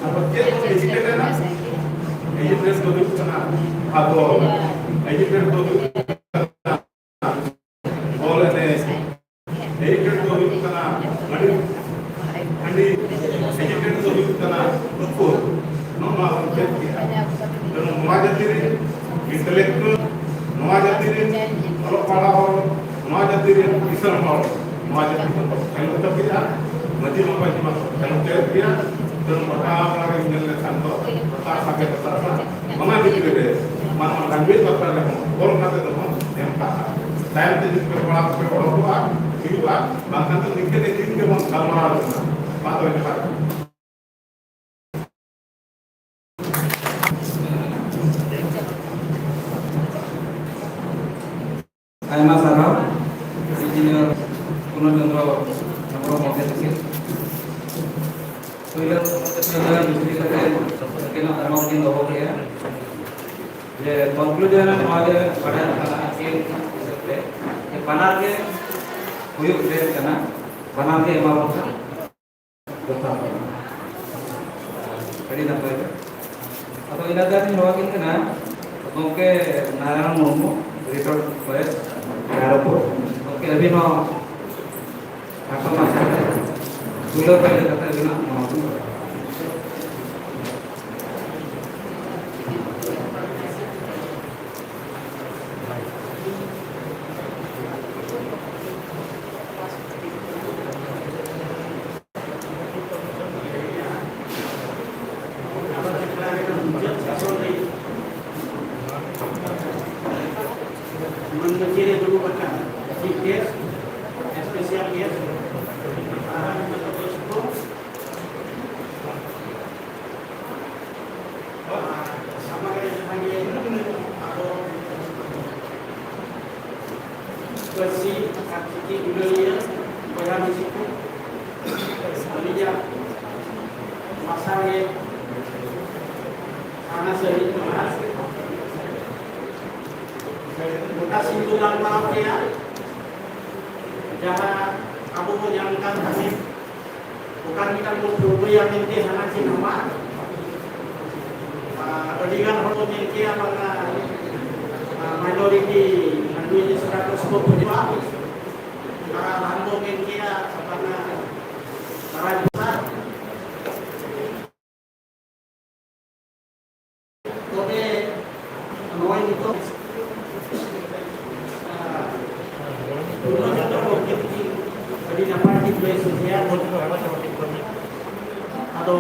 ᱟᱫᱚ ᱪᱮᱫ ᱵᱚᱱ ᱮᱡᱩᱠᱮᱴ ᱮᱱᱟ? ᱮᱡᱩᱠᱮᱴ ᱫᱚ ᱦᱩᱭᱩᱜ ᱠᱟᱱᱟ ᱟᱵᱚ, ᱮᱡᱩᱠᱮᱴ ᱫᱚ ᱦᱩᱭᱩᱜ ᱠᱟᱱᱟ ᱵᱚᱞ ᱮᱱᱮᱡ, ᱮᱡᱩᱠᱮᱴ ᱫᱚ ᱦᱩᱭᱩᱜ ᱠᱟᱱᱟ ᱦᱟᱺᱰᱤ, ᱦᱟᱺᱰᱤ, ᱮᱡᱩᱠᱮᱴ ᱫᱚ ᱦᱩᱭᱩᱜ ᱠᱟᱱᱟ ᱯᱟᱹᱨᱣᱟᱹ᱾ ᱱᱚᱜᱼᱚ ᱱᱚᱣᱟ ᱵᱚᱱ ᱪᱮᱫ ᱠᱮᱜᱼᱟ᱾ ᱛᱮᱵᱚᱱ ᱱᱚᱣᱟ ᱡᱟᱹᱛᱤ ᱨᱮᱱ intellectual, ᱱᱚᱣᱟ ᱡᱟᱹᱛᱤ ᱨᱮᱱ ᱚᱞᱚᱜ ᱯᱟᱲᱦᱟᱣ ᱦᱚᱲ, ᱱᱚᱣᱟ ᱡᱟᱹᱛᱤ ᱨᱮᱱ ᱠᱤᱥᱟᱹᱬ ᱦᱚᱲ, ᱱᱚᱣᱟ ᱡᱟᱹᱛᱤ ᱫᱚᱠᱚ ᱠᱷᱮᱞ ᱦᱚᱪᱚ ᱠᱮᱜᱼᱟ᱾ ᱢᱟᱹᱡᱷᱤ ᱢᱟᱯᱟᱡᱷᱤ ᱢᱟᱠᱚ ᱠᱷᱮᱞ ᱦᱚᱪᱚᱭᱮᱫ ᱜᱮᱭᱟ᱾ ᱛᱮᱵᱚᱱ ᱯᱟᱲᱦᱟᱣ ᱵᱟᱲᱟ ᱨᱮ ᱧᱮᱞ ᱞᱮᱠᱷᱟᱱ ᱫᱚ ᱞᱟᱛᱟᱨ ᱥᱟᱸᱜᱮ ᱞᱟᱛᱟᱨ ᱥᱟᱸᱜᱮ ᱚᱱᱟ ᱵᱷᱤᱛᱨᱤ ᱨᱮ ᱢᱟᱱᱣᱟ ᱞᱟᱝᱜᱩᱭᱮᱡᱽ ᱵᱟᱠᱷᱨᱟ ᱨᱮᱦᱚᱸ ᱚᱞ ᱠᱟᱛᱮ ᱫᱚᱵᱚᱱ ᱮᱢ ᱠᱟᱜᱼᱟ᱾ ᱛᱟᱭᱚᱢ ᱛᱮ ᱡᱩᱫᱤ ᱯᱮ ᱯᱟᱲᱦᱟᱣ ᱯᱮ ᱚᱰᱚᱠᱚᱜᱼᱟ, ᱦᱩᱭᱩᱜᱼᱟ, ᱵᱟᱝᱠᱷᱟᱱ ᱫᱚ ᱱᱤᱝᱠᱟᱹ ᱜᱮ ᱫᱤᱱ ᱜᱮᱵᱚᱱ ᱜᱟᱞᱢᱟᱨᱟᱣ ᱠᱟᱱᱟ᱾ ᱢᱟ ᱛᱚᱵᱮ ᱡᱚᱦᱟᱨ᱾ ᱟᱭᱢᱟ ᱥᱟᱨᱦᱟᱣ ᱤᱧᱡᱤᱱᱤᱭᱟᱨ ᱯᱩᱨᱱᱚ ᱪᱚᱱᱫᱨᱚ ᱦᱮᱢᱵᱨᱚᱢ ᱜᱚᱢᱠᱮ ᱛᱟᱹᱠᱤᱱ᱾ ᱯᱳᱭᱞᱳ ᱵᱤᱥᱲᱤ ᱠᱟᱛᱮ ᱟᱹᱠᱤᱱᱟᱜ ᱫᱷᱚᱨᱢᱚ ᱠᱤᱱ ᱫᱚᱦᱚ ᱠᱮᱫᱼᱟ᱾ ᱡᱮ conclusion ᱨᱮ ᱱᱚᱣᱟ ᱜᱮ ᱵᱟᱰᱟᱭᱚᱜ ᱠᱟᱱᱟ ᱟᱹᱠᱤᱱ ᱦᱤᱥᱟᱹᱵ ᱛᱮ ᱡᱮ ᱵᱟᱱᱟᱨ ᱜᱮ ᱦᱩᱭᱩᱜ ᱵᱮᱥ ᱠᱟᱱᱟ, ᱵᱟᱱᱟᱨ ᱜᱮ ᱮᱢᱟ ᱵᱚᱱ ᱠᱷᱟᱱ ᱡᱚᱛᱷᱟᱛ ᱠᱟᱱᱟ᱾ ᱟᱹᱰᱤ ᱱᱟᱯᱟᱭ ᱜᱮ᱾ ᱟᱫᱚ ᱤᱱᱟᱹ ᱛᱟᱭᱚᱢ ᱤᱧ ᱦᱚᱦᱚ ᱟᱹᱠᱤᱱ ᱠᱟᱱᱟ ᱜᱚᱢᱠᱮ ᱱᱟᱨᱟᱭᱚᱱ ᱢᱩᱨᱢᱩ, ᱨᱤᱴᱟᱭᱟᱨᱰ ᱠᱚᱞᱮᱡᱽ ᱨᱟᱭᱨᱚᱝᱯᱩᱨ᱾ ᱜᱚᱢᱠᱮ ᱟᱹᱵᱤᱱ ᱦᱚᱸ ᱠᱷᱟᱴᱚ ᱢᱟᱪᱷᱟ ᱛᱮ ᱯᱩᱭᱞᱩ ᱯᱟᱹᱭᱞᱟᱹ ᱠᱟᱛᱷᱟ ᱟᱹᱵᱤᱱᱟᱜ ᱢᱚᱱᱚᱛ᱾ ᱯᱟᱹᱨᱥᱤ ᱟᱨ ᱪᱤᱠᱤ ᱫᱩᱞᱟᱹᱲᱤᱭᱟᱹ ᱵᱚᱭᱦᱟ ᱢᱤᱥᱤ ᱠᱚ, ᱟᱹᱞᱤᱧᱟᱜ ᱢᱟᱨᱥᱟᱞ ᱜᱮ ᱦᱟᱱᱟ ᱥᱟᱹᱨᱤ ᱠᱟᱱᱟ᱾ ᱜᱚᱴᱟ ᱥᱤᱧ ᱠᱚ ᱜᱟᱞᱢᱟᱨᱟᱣ ᱠᱮᱜᱼᱟ, ᱡᱟᱦᱟᱸ ᱟᱵᱚ ᱵᱚ ᱧᱟᱢ ᱠᱟᱱ ᱛᱟᱦᱮᱸᱫ, ᱚᱠᱟ ᱢᱤᱫᱴᱟᱝ ᱵᱚ ᱴᱷᱟᱹᱣᱠᱟᱹᱭᱟ ᱢᱮᱱᱛᱮ ᱦᱟᱱᱟ ᱪᱮ ᱱᱟᱣᱟ᱾ ᱟᱨ ᱟᱹᱰᱤ ᱜᱟᱱ ᱦᱚᱲ ᱠᱚ ᱢᱮᱱ ᱠᱮᱜᱼᱟ, ᱵᱟᱝᱟ, ᱟᱨ minority languages ᱨᱮᱱᱟᱜ ᱠᱚ scope ᱦᱩᱭᱩᱜᱼᱟ᱾ ᱟᱨ ᱟᱫᱷᱟᱱ ᱠᱚ ᱢᱮᱱ ᱠᱮᱜᱼᱟ, ᱵᱟᱝᱟ, ᱨᱟᱡᱽᱵᱷᱟᱥᱟ᱾ ᱛᱚᱵᱮ ᱱᱚᱜᱼᱚᱭ ᱱᱤᱛᱚᱜ, ᱟᱸ, ᱟᱹᱰᱤ ᱱᱟᱯᱟᱭ ᱴᱷᱤᱠ ᱞᱟᱹᱭ ᱥᱚᱡᱷᱮᱭᱟ᱾ ᱟᱫᱚ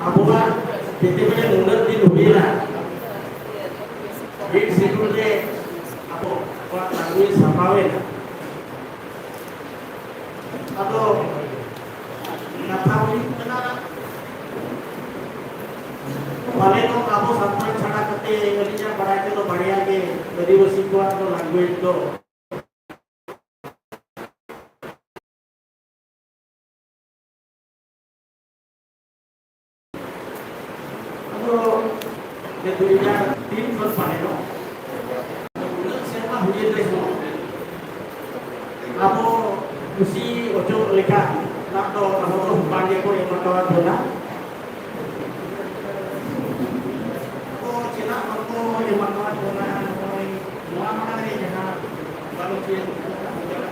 ᱟᱵᱚᱣᱟᱜ ᱡᱮᱛᱮ ᱵᱮᱲᱮ ᱱᱩᱱᱟᱹᱜ ᱫᱤᱱ ᱦᱩᱭᱮᱱᱟ, Eighth Schedule ᱨᱮ ᱟᱵᱚ, ᱟᱵᱚᱣᱟᱜ language ᱥᱟᱯᱷᱟᱣᱮᱱᱟ᱾ ᱟᱫᱚ ᱠᱟᱛᱷᱟ ᱦᱩᱭᱩᱜ ᱠᱟᱱᱟ, ᱯᱟᱞᱮᱱᱚᱜ ᱟᱵᱚ ᱥᱟᱱᱛᱟᱲ ᱪᱷᱟᱲᱟ ᱠᱟᱛᱮ ᱟᱹᱞᱤᱧᱟᱜ ᱵᱟᱲᱟᱭ ᱛᱮᱫᱚ ᱵᱟᱨᱭᱟ ᱜᱮ ᱟᱹᱫᱤᱵᱟᱹᱥᱤ ᱠᱚᱣᱟᱜ ᱫᱚ language ᱫᱚ᱾ ᱟᱫᱚ ᱡᱮ ᱫᱩ ᱦᱟᱡᱟᱨ ᱛᱤᱱ ᱠᱷᱚᱱ ᱯᱟᱞᱮᱱᱚᱜ ᱩᱱᱟᱹᱜ ᱥᱮᱨᱢᱟ ᱦᱩᱭᱮᱱ ᱨᱮᱦᱚᱸ, ᱟᱵᱚ ᱠᱩᱥᱤ ᱚᱪᱚᱜ ᱞᱮᱠᱟ ᱱᱟᱜ ᱫᱚ ᱟᱵᱚ ᱫᱚ ᱵᱟᱝ ᱜᱮᱠᱚ ᱮᱢ ᱟᱠᱟᱣᱟᱫ ᱵᱚᱱᱟ᱾ ᱟᱵᱚ ᱪᱮᱫᱟᱜ ᱵᱟᱠᱚ ᱮᱢ ᱟᱠᱟᱣᱟᱫ ᱵᱚᱱᱟ? ᱱᱚᱜᱼᱚᱭ ᱱᱚᱣᱟ ᱢᱟᱲᱟᱝ ᱨᱮ ᱡᱟᱦᱟᱸ ᱜᱟᱞᱚᱪ ᱦᱩᱭᱮᱱ ᱛᱟᱵᱚᱱᱟ,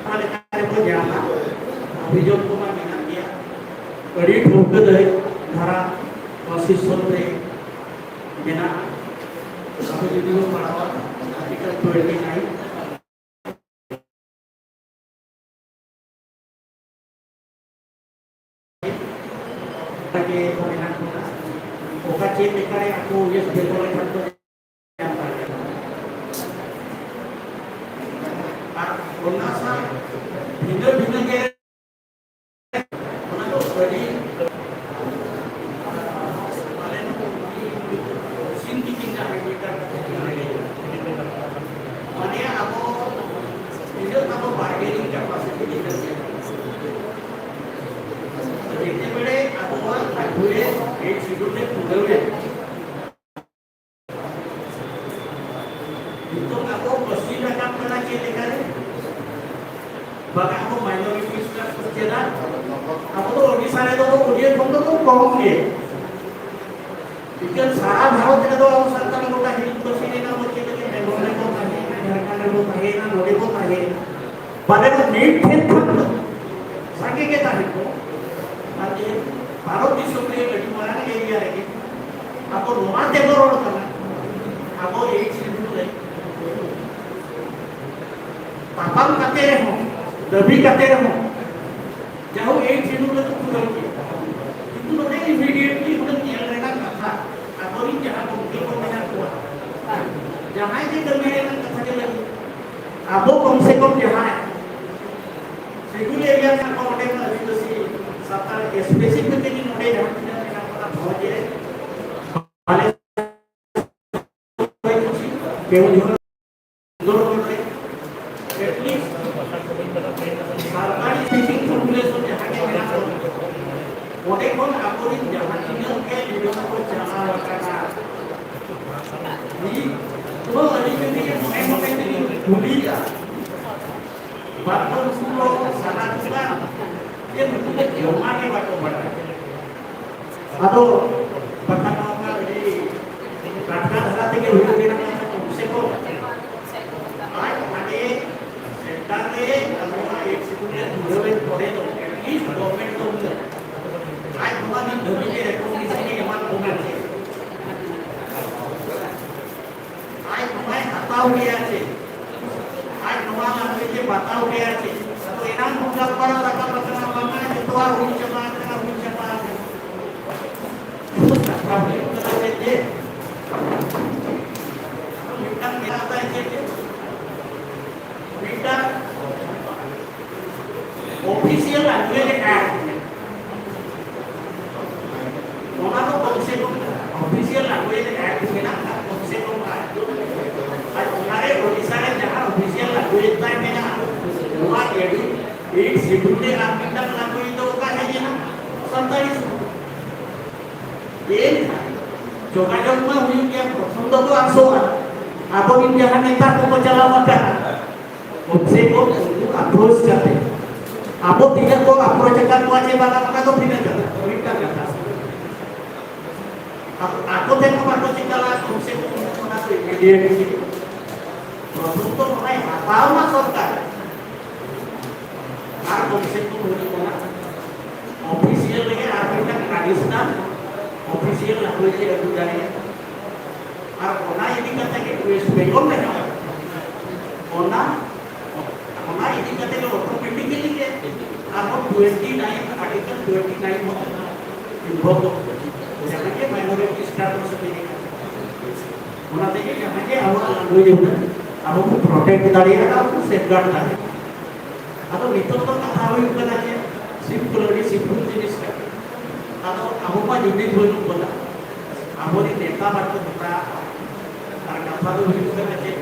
ᱚᱱᱟ ᱞᱮᱠᱟ ᱨᱮᱵᱚ ᱧᱟᱢᱟ᱾ ᱚᱵᱷᱤᱡᱳᱜᱽ ᱠᱚᱢᱟ ᱢᱮᱱᱟᱜ ᱜᱮᱭᱟ᱾ ᱟᱹᱰᱤ ᱴᱷᱟᱹᱣᱠᱟᱹ ᱫᱷᱟᱨᱟ constitution ᱨᱮ ᱢᱮᱱᱟᱜᱼᱟ᱾ ᱟᱵᱚ ᱡᱩᱫᱤ ᱵᱚᱱ ᱯᱟᱲᱦᱟᱣᱟ, Article twenty nine, ᱚᱱᱠᱟᱜᱮ ᱢᱮᱱᱟᱜ ᱵᱚᱱᱟ᱾ ᱚᱠᱟ ᱪᱮᱫ ᱞᱮᱠᱟᱨᱮ ᱟᱠᱚ West Bengal ᱨᱮ ᱠᱷᱟᱱ ᱠᱚ ᱧᱟᱢ ᱫᱟᱲᱮᱭᱟᱜᱼᱟ᱾ ᱟᱨ ᱚᱱᱟ ᱥᱟᱶ ᱵᱷᱤᱱᱟᱹ ᱵᱷᱤᱱᱟᱹ ᱜᱮ ᱚᱱᱟ ᱫᱚ ᱟᱹᱰᱤ ᱯᱟᱞᱮᱱ ᱥᱤᱱ ᱛᱤᱠᱤᱱ ᱨᱮᱱᱟᱜ ᱢᱤᱫᱴᱟᱝ ᱠᱟᱛᱷᱟ ᱠᱟᱱᱟ᱾ ᱥᱤᱰᱩᱞ ᱨᱮ ᱯᱩᱨᱟᱹᱣ ᱞᱮᱱ᱾ ᱱᱤᱛᱚᱜ ᱟᱵᱚ ᱯᱟᱹᱥᱤ ᱨᱟᱠᱟᱵ ᱠᱟᱱᱟ ᱪᱮᱫ ᱞᱮᱠᱟᱨᱮ? ᱵᱟᱝᱟ, ᱟᱵᱚ minority status ᱪᱮᱫᱟᱜ? ᱟᱵᱚ ᱫᱚ ᱳᱰᱤᱥᱟ ᱨᱮᱫᱚ ᱩᱰᱤᱭᱟ ᱠᱷᱚᱱ ᱫᱚ ᱠᱚᱢ ᱜᱮ᱾ ᱤᱠᱟᱹᱱ ᱥᱟᱨᱟ ᱵᱷᱟᱨᱚᱛ ᱨᱮᱫᱚ ᱟᱵᱚ ᱥᱟᱱᱛᱟᱲ ᱜᱚᱴᱟ ᱦᱤᱲᱤᱧ ᱯᱟᱹᱥᱤ ᱨᱮᱱᱟᱜ ᱵᱚ ᱪᱮᱫ ᱞᱮᱠᱟ ᱵᱮᱝᱜᱚᱞ ᱨᱮᱵᱚ ᱛᱟᱦᱮᱸᱭᱮᱱᱟ, ᱡᱷᱟᱲᱠᱷᱚᱸᱰ ᱨᱮᱵᱚ ᱛᱟᱦᱮᱸᱭᱮᱱᱟ, ᱱᱚᱰᱮ ᱵᱚ ᱛᱟᱦᱮᱸᱭᱮᱱᱟ᱾ ᱵᱟᱞᱮ ᱫᱚ ᱢᱤᱫ ᱴᱷᱮᱱ ᱠᱷᱚᱱ ᱫᱚ ᱥᱟᱸᱜᱮ ᱜᱮ ᱛᱟᱦᱮᱸ ᱠᱚ᱾ ᱟᱨ ᱡᱮ ᱵᱷᱟᱨᱚᱛ ᱫᱤᱥᱚᱢ ᱨᱮ ᱟᱹᱰᱤ ᱢᱟᱨᱟᱝ area ᱨᱮᱜᱮ ᱟᱵᱚ ᱱᱚᱣᱟ ᱛᱮᱵᱚ ᱨᱚᱲ ᱠᱟᱱᱟ, ᱟᱵᱚ ᱮᱭᱤᱪ ᱥᱤᱰᱩᱞ ᱨᱮ ᱛᱟᱯᱟᱢ ᱠᱟᱛᱮ ᱨᱮᱦᱚᱸ, ᱫᱟᱹᱵᱤ ᱠᱟᱛᱮ ᱨᱮᱦᱚᱸ, ᱡᱟᱦᱳ ᱮᱭᱤᱪ ᱥᱤᱰᱩᱞ ᱨᱮᱫᱚ ᱯᱩᱨᱟᱹᱣ ᱜᱮᱭᱟ᱾ ᱠᱤᱱᱛᱩ ᱱᱚᱰᱮ immediately ᱦᱩᱱᱟᱹᱝ ᱧᱮᱞ ᱨᱮᱱᱟᱜ ᱠᱟᱛᱷᱟ, ᱟᱵᱚᱨᱤᱱ ᱡᱟᱦᱟᱸ ᱜᱚᱢᱠᱮ ᱠᱚ ᱢᱮᱱᱟᱜ ᱠᱚᱣᱟ, ᱡᱟᱦᱟᱸᱭ ᱜᱮ ᱠᱟᱹᱢᱤ ᱨᱮᱱᱟᱜ ᱠᱟᱛᱷᱟ ᱜᱮ ᱞᱟᱹᱭ, ᱟᱵᱚ ᱠᱚᱢ ᱥᱮ ᱠᱚᱢ ᱡᱟᱦᱟᱸᱭ ᱥᱤᱰᱩᱞ ᱮᱨᱤᱭᱟ ᱨᱮᱱᱟᱜ ᱠᱚ ᱚᱸᱰᱮ ᱠᱷᱚᱱ ᱟᱹᱫᱤᱵᱟᱹᱥᱤ ᱥᱟᱱᱛᱟᱲ specifically ᱱᱚᱰᱮ ᱡᱟᱦᱟᱸ ᱛᱤᱱᱟᱹᱜ ᱢᱮᱱᱟᱜ ᱵᱚᱱᱟ ᱵᱷᱚᱸᱡᱽ ᱨᱮ, ᱟᱞᱮ ᱠᱮᱣᱚᱱᱡᱷᱚᱨ, ᱥᱩᱱᱫᱚᱨᱜᱚᱲ ᱨᱮ, at least Santali speaking population ᱡᱟᱦᱟᱸ ᱜᱮ ᱢᱮᱱᱟᱜ ᱵᱚᱱᱟ, ᱚᱸᱰᱮ ᱠᱷᱚᱱ ᱟᱵᱚᱨᱤᱱ ᱡᱟᱦᱟᱸ ᱛᱤᱱᱟᱹᱜ ᱜᱮ leader ᱠᱚ ᱪᱟᱞᱟᱣ ᱟᱠᱟᱱᱟ, ᱢᱤᱫ ᱫᱚ ᱟᱹᱞᱤᱧ ᱡᱩᱫᱤ ᱢᱚᱱᱮ ᱢᱚᱱᱮ ᱛᱮᱞᱤᱧ ᱠᱩᱞᱤᱭᱟ, ᱵᱟᱝ ᱫᱚ ᱩᱱᱠᱩ ᱫᱚ ᱥᱟᱱᱟ ᱠᱚ ᱠᱟᱱ ᱡᱮ ᱱᱩᱠᱩ ᱫᱚ ᱡᱚᱢᱟ ᱜᱮ ᱵᱟᱠᱚ ᱵᱟᱲᱟᱭᱟ᱾ ᱟᱫᱚ ᱵᱟᱠᱷᱟᱱ ᱱᱚᱣᱟ ᱢᱟ ᱟᱹᱰᱤ ᱴᱟᱴᱠᱟ ᱫᱷᱟᱨᱟ ᱛᱮᱜᱮ ᱦᱩᱭᱩᱜ ᱠᱟᱱᱟ, ᱠᱚᱢ ᱥᱮ ᱠᱚᱢ ᱟᱡ ᱦᱟᱸᱰᱮ ᱥᱮᱱᱴᱟᱨ ᱨᱮ ᱱᱚᱣᱟ ᱮᱭᱤᱪ ᱥᱤᱰᱩᱞ ᱨᱮ ᱯᱩᱨᱟᱹᱣ ᱮᱱ ᱯᱚᱨᱮ ᱫᱚ at least government ᱫᱚ ᱩᱱᱟᱹᱜ ᱟᱡ ᱱᱚᱣᱟ ᱱᱤᱛ ᱫᱷᱟᱹᱵᱤᱡ ᱛᱮ recognition ᱮ ᱮᱢᱟᱫ ᱵᱚᱱᱟ ᱪᱮ? ᱟᱡ ᱱᱚᱣᱟᱭ ᱦᱟᱛᱟᱣ ᱠᱮᱭᱟ ᱪᱮ? ᱟᱡ ᱱᱚᱣᱟ ᱞᱟᱹᱜᱤᱫ ᱮ ᱵᱟᱛᱟᱣ ᱠᱮᱭᱟ ᱪᱮ? ᱟᱫᱚ ᱮᱱᱟᱝ ᱠᱷᱚᱱ ᱜᱟᱞᱢᱟᱨᱟᱣ ᱨᱟᱠᱟᱵ ᱟᱠᱟᱱᱟ, ᱵᱟᱝᱟ ᱡᱚᱛᱚᱣᱟᱜ ᱦᱩᱭ ᱪᱟᱵᱟ ᱟᱠᱟᱱᱟ, ᱦᱩᱭ ᱪᱟᱵᱟ ᱟᱠᱟᱱᱟ᱾ ᱠᱟᱛᱷᱟ ᱦᱩᱭᱩᱜ ᱠᱟᱱᱟ ᱪᱮᱫ ᱡᱮ, ᱢᱤᱫᱴᱟᱝ ᱢᱮᱱᱟᱜ ᱛᱟᱭ ᱪᱮᱫ ᱡᱮ, ᱢᱤᱫᱴᱟᱝ official language act, ᱚᱱᱟ ᱫᱚ ᱠᱚᱢ ᱥᱮ ᱠᱚᱢ official language act ᱢᱮᱱᱟᱜᱼᱟ, ᱠᱚᱢ ᱥᱮ ᱠᱚᱢ act᱾ ᱟᱨ ᱚᱱᱟᱨᱮ ᱳᱰᱤᱥᱟ ᱨᱮ ᱡᱟᱦᱟᱸ official language ᱛᱟᱭ ᱢᱮᱱᱟᱜᱼᱟ, ᱱᱚᱣᱟ ᱮᱰᱤ-, eighth schedule ᱨᱮ ᱟᱨ ᱢᱤᱫᱴᱟᱝ language ᱫᱚ ᱚᱠᱟ ᱦᱮᱡ ᱮᱱᱟ? ᱥᱟᱱᱛᱟᱲᱤ᱾ ᱮᱱ ᱡᱳᱜᱟᱡᱳᱜᱽ ᱢᱟ ᱦᱩᱭᱩᱜ ᱜᱮᱭᱟ, ᱯᱨᱚᱛᱷᱚᱢ ᱫᱚᱠᱚ ᱟᱥᱚᱜᱼᱟ᱾ ᱟᱵᱚᱨᱮᱱ ᱡᱟᱦᱟᱸ ᱱᱮᱛᱟ ᱠᱚᱠᱚ ᱪᱟᱞᱟᱣ ᱟᱠᱟᱱᱟ, ᱠᱚᱢ ᱥᱮ ᱠᱚᱢ ᱩᱱᱠᱩ ᱟᱯᱨᱳᱪ ᱠᱟᱛᱮ ᱟᱵᱚ ᱛᱤᱱᱟᱹᱜ ᱠᱚ ᱟᱯᱨᱳᱪ ᱟᱠᱟᱫ ᱠᱚᱣᱟ ᱪᱮ ᱵᱟᱝᱟ, ᱚᱱᱟ ᱫᱚ ᱵᱷᱤᱱᱟᱹ ᱠᱟᱛᱷᱟ, ᱢᱤᱫᱴᱟᱝ ᱠᱟᱛᱷᱟ᱾ ᱟᱠᱚ, ᱟᱠᱚ ᱴᱷᱮᱱ ᱦᱚᱸ ᱵᱟᱠᱚ ᱪᱤᱠᱟᱹ ᱞᱟᱜᱼᱟ, ᱠᱚᱢ ᱥᱮ ᱠᱚᱢ ᱚᱱᱟ ᱫᱚ ᱤᱢᱤᱰᱤᱭᱮᱴᱞᱤ ᱯᱨᱚᱛᱷᱚᱢ ᱫᱚ ᱚᱱᱟᱭ ᱦᱟᱛᱟᱣ ᱢᱟ ᱥᱚᱨᱠᱟᱨ᱾ ᱟᱨ ᱠᱚᱢ ᱥᱮ ᱠᱚᱢ ᱦᱩᱭᱩᱜ ᱠᱟᱱᱟ, ᱚᱯᱷᱤᱥᱤᱭᱟᱞ ᱨᱮᱜᱮ ᱟᱨ ᱢᱤᱫᱴᱟᱝ ᱴᱨᱟᱰᱤᱥᱚᱱᱟᱞ ᱚᱯᱷᱤᱥᱤᱭᱟᱞ ᱞᱮᱝᱜᱩᱭᱮᱡᱽ ᱮ ᱟᱹᱜᱩ ᱫᱟᱲᱮᱭᱟᱜᱼᱟ᱾ ᱟᱨ ᱚᱱᱟ ᱤᱫᱤ ᱠᱟᱛᱮ ᱜᱮ ᱳᱭᱮᱥᱴ ᱵᱮᱝᱜᱚᱞ ᱨᱮᱦᱚᱸ ᱚᱱᱟ, ᱚᱱᱟ ᱤᱫᱤ ᱠᱟᱛᱮ ᱜᱮ ᱚᱴᱳᱢᱮᱴᱤᱠᱟᱞᱤ ᱜᱮ ᱟᱨᱦᱚᱸ twenty nine, article twenty nine ᱦᱚᱸ ᱤᱱᱵᱷᱚᱞᱵᱷ ᱠᱚ ᱡᱟᱦᱟᱸ ᱜᱮ ᱢᱟᱭᱱᱚᱨᱤᱴᱤ ᱥᱴᱮᱴᱟᱥ ᱨᱮ ᱢᱮᱱᱟᱜᱼᱟ᱾ ᱚᱱᱟ ᱛᱮᱜᱮ ᱡᱟᱦᱟᱸ ᱜᱮ ᱟᱵᱚᱣᱟᱜ ᱞᱮᱝᱜᱩᱭᱮᱡᱽ ᱩᱱᱟᱹᱜ ᱟᱵᱚ ᱵᱚᱱ ᱯᱨᱚᱴᱮᱠᱴ ᱫᱟᱲᱮᱭᱟᱜᱼᱟ, ᱥᱮᱯᱷᱜᱟᱨᱰ ᱫᱟᱲᱮᱭᱟᱜᱼᱟ᱾ ᱟᱫᱚ ᱱᱤᱛᱚᱜ ᱫᱚ ᱠᱟᱛᱷᱟ ᱦᱩᱭᱩᱜ ᱠᱟᱱᱟ ᱡᱮ ᱥᱤᱢᱯᱞ, ᱟᱹᱰᱤ ᱥᱤᱢᱯᱞ ᱡᱤᱱᱤᱥ ᱠᱟᱱᱟ᱾ ᱟᱫᱚ ᱟᱵᱚ ᱢᱟ ᱡᱩᱢᱤᱫ ᱵᱟᱹᱱᱩᱜ ᱵᱚᱱᱟ, ᱟᱵᱚᱨᱮᱱ ᱱᱮᱛᱟ ᱵᱟᱠᱚ ᱢᱮᱛᱟ ᱟᱠᱚ᱾ ᱟᱨ ᱠᱟᱛᱷᱟ ᱫᱚ ᱦᱩᱭᱩᱜ ᱠᱟᱱᱟ ᱪᱮᱫ?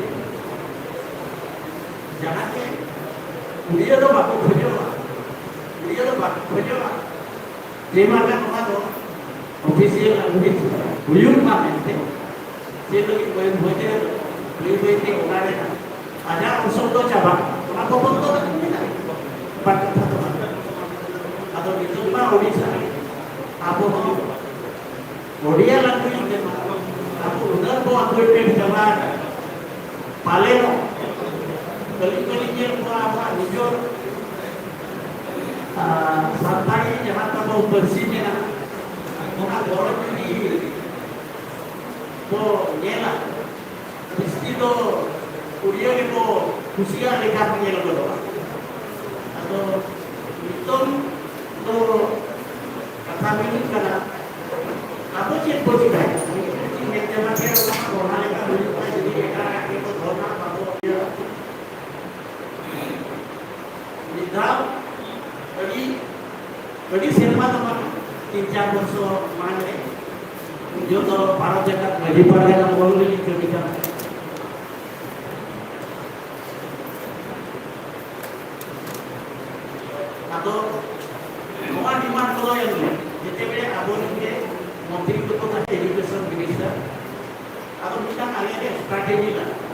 ᱡᱟᱦᱟᱸ ᱜᱮ ᱩᱲᱤᱭᱟᱹ ᱫᱚ ᱵᱟᱠᱚ ᱠᱷᱚᱡᱚᱜᱼᱟ, ᱩᱲᱤᱭᱟᱹ ᱫᱚ ᱵᱟᱠᱚ ᱠᱷᱚᱡᱚᱜᱼᱟ ᱡᱮ ᱢᱟᱱᱮ ᱱᱚᱣᱟ ᱫᱚ ᱚᱯᱷᱤᱥᱤᱭᱟᱞ ᱞᱮᱝᱜᱩᱭᱮᱡᱽ ᱦᱩᱭᱩᱜ ᱢᱟ ᱢᱮᱱᱛᱮ᱾ ᱪᱮᱫ ᱞᱟᱹᱜᱤᱫ ᱵᱟᱹᱭ ᱵᱟᱹᱭ ᱛᱮ, ᱵᱟᱹᱭ ᱵᱟᱹᱭ ᱛᱮ ᱚᱱᱟ ᱨᱮᱱᱟᱜ ᱟᱡᱟᱜ ᱚᱨᱥᱚᱝ ᱫᱚ ᱪᱟᱵᱟᱜᱼᱟ, ᱚᱱᱟ ᱵᱚᱛᱚᱨ ᱫᱚ ᱢᱮᱱᱟᱜᱼᱟ᱾ ᱵᱟᱝ ᱠᱟᱛᱷᱟ ᱫᱚ ᱵᱟᱝ᱾ ᱟᱫᱚ ᱱᱤᱛᱚᱜ ᱢᱟ ᱳᱰᱤᱥᱟ ᱨᱮ ᱟᱵᱚ ᱦᱚᱸ ᱳᱰᱤᱭᱟ ᱞᱮᱝᱜᱩᱭᱮᱡᱽ ᱛᱮ ᱟᱵᱚ ᱩᱱᱟᱹᱜ ᱵᱚ ᱟᱯᱰᱮᱴ ᱪᱟᱵᱟ ᱟᱠᱟᱱᱟ᱾ ᱯᱟᱞᱮᱱᱚᱜ ᱠᱷᱟᱹᱞᱤ ᱠᱷᱟᱹᱞᱤ ᱧᱮᱞ ᱠᱚᱣᱟ ᱟᱵᱚᱣᱟᱜ ᱱᱤᱡᱚᱨ, ᱟᱨ, ᱥᱟᱱᱛᱟᱲᱤ ᱡᱟᱦᱟᱸ ᱛᱟᱵᱚ ᱯᱟᱹᱨᱥᱤ ᱢᱮᱱᱟᱜᱼᱟ, ᱚᱱᱟ ᱜᱚᱨᱚᱡᱽ ᱡᱩᱫᱤ ᱵᱚ ᱧᱮᱞᱟ, ᱡᱟᱹᱥᱛᱤ ᱫᱚ ᱩᱲᱤᱭᱟᱹ ᱜᱮᱠᱚ ᱠᱩᱥᱤᱭᱟᱜ ᱞᱮᱠᱟ ᱠᱚ ᱧᱮᱞ ᱜᱚᱫᱚᱜᱼᱟ᱾ ᱟᱫᱚ ᱱᱤᱛᱚᱝ ᱫᱚ ᱠᱟᱛᱷᱟ ᱦᱩᱭᱩᱜ ᱠᱟᱱᱟ, ᱟᱵᱚ ᱪᱮᱫ ᱵᱚ ᱪᱤᱠᱟᱹᱭᱟ? ᱢᱤᱫ ᱪᱮᱫ ᱢᱮᱫ ᱡᱟᱢᱟ ᱜᱮ ᱚᱱᱟ ᱫᱚ ᱚᱱᱟ ᱞᱮᱠᱟ ᱦᱩᱭᱩᱜ ᱠᱟᱱᱟ, ᱡᱩᱫᱤ ᱮᱴᱟᱜ ᱟᱜ ᱜᱮᱠᱚ ᱫᱷᱚᱨᱢᱟ ᱵᱟᱵᱚ ᱤᱭᱟᱹ᱾ ᱢᱤᱫ ᱫᱷᱟᱣ ᱟᱹᱰᱤ, ᱟᱹᱰᱤ ᱥᱮᱨᱢᱟ ᱫᱚ ᱵᱟᱝ, ᱛᱤᱱ ᱪᱟᱨ ᱵᱚᱨᱥᱚ ᱢᱟᱲᱟᱝ ᱨᱮ ᱡᱚᱛᱚ ᱵᱷᱟᱨᱚᱛ ᱡᱟᱠᱟᱛ ᱢᱟᱹᱡᱷᱤ ᱯᱟᱨᱜᱟᱱᱟ ᱵᱚᱞ ᱨᱮᱞᱤᱧ ᱠᱟᱹᱢᱤ ᱠᱟᱱ ᱛᱟᱦᱮᱸᱫ᱾ ᱟᱫᱚ ᱱᱚᱣᱟ ᱰᱤᱢᱟᱱᱰ ᱠᱚᱫᱚ ᱮᱢ ᱞᱮ, ᱡᱮᱛᱮ ᱵᱮᱲᱮ ᱟᱵᱚ ᱨᱮᱱ ᱜᱮ ᱢᱚᱱᱛᱨᱤ ᱠᱚᱠᱚ ᱛᱟᱦᱮᱸ, ᱮᱰᱩᱠᱮᱥᱚᱱ ᱢᱤᱱᱤᱥᱴᱟᱨ, ᱟᱫᱚ ᱢᱤᱫᱴᱟᱝ ᱟᱞᱮᱭᱟᱜ ᱨᱮ ᱥᱴᱨᱟᱴᱮᱡᱤ ᱞᱟᱜᱟᱜᱼᱟ᱾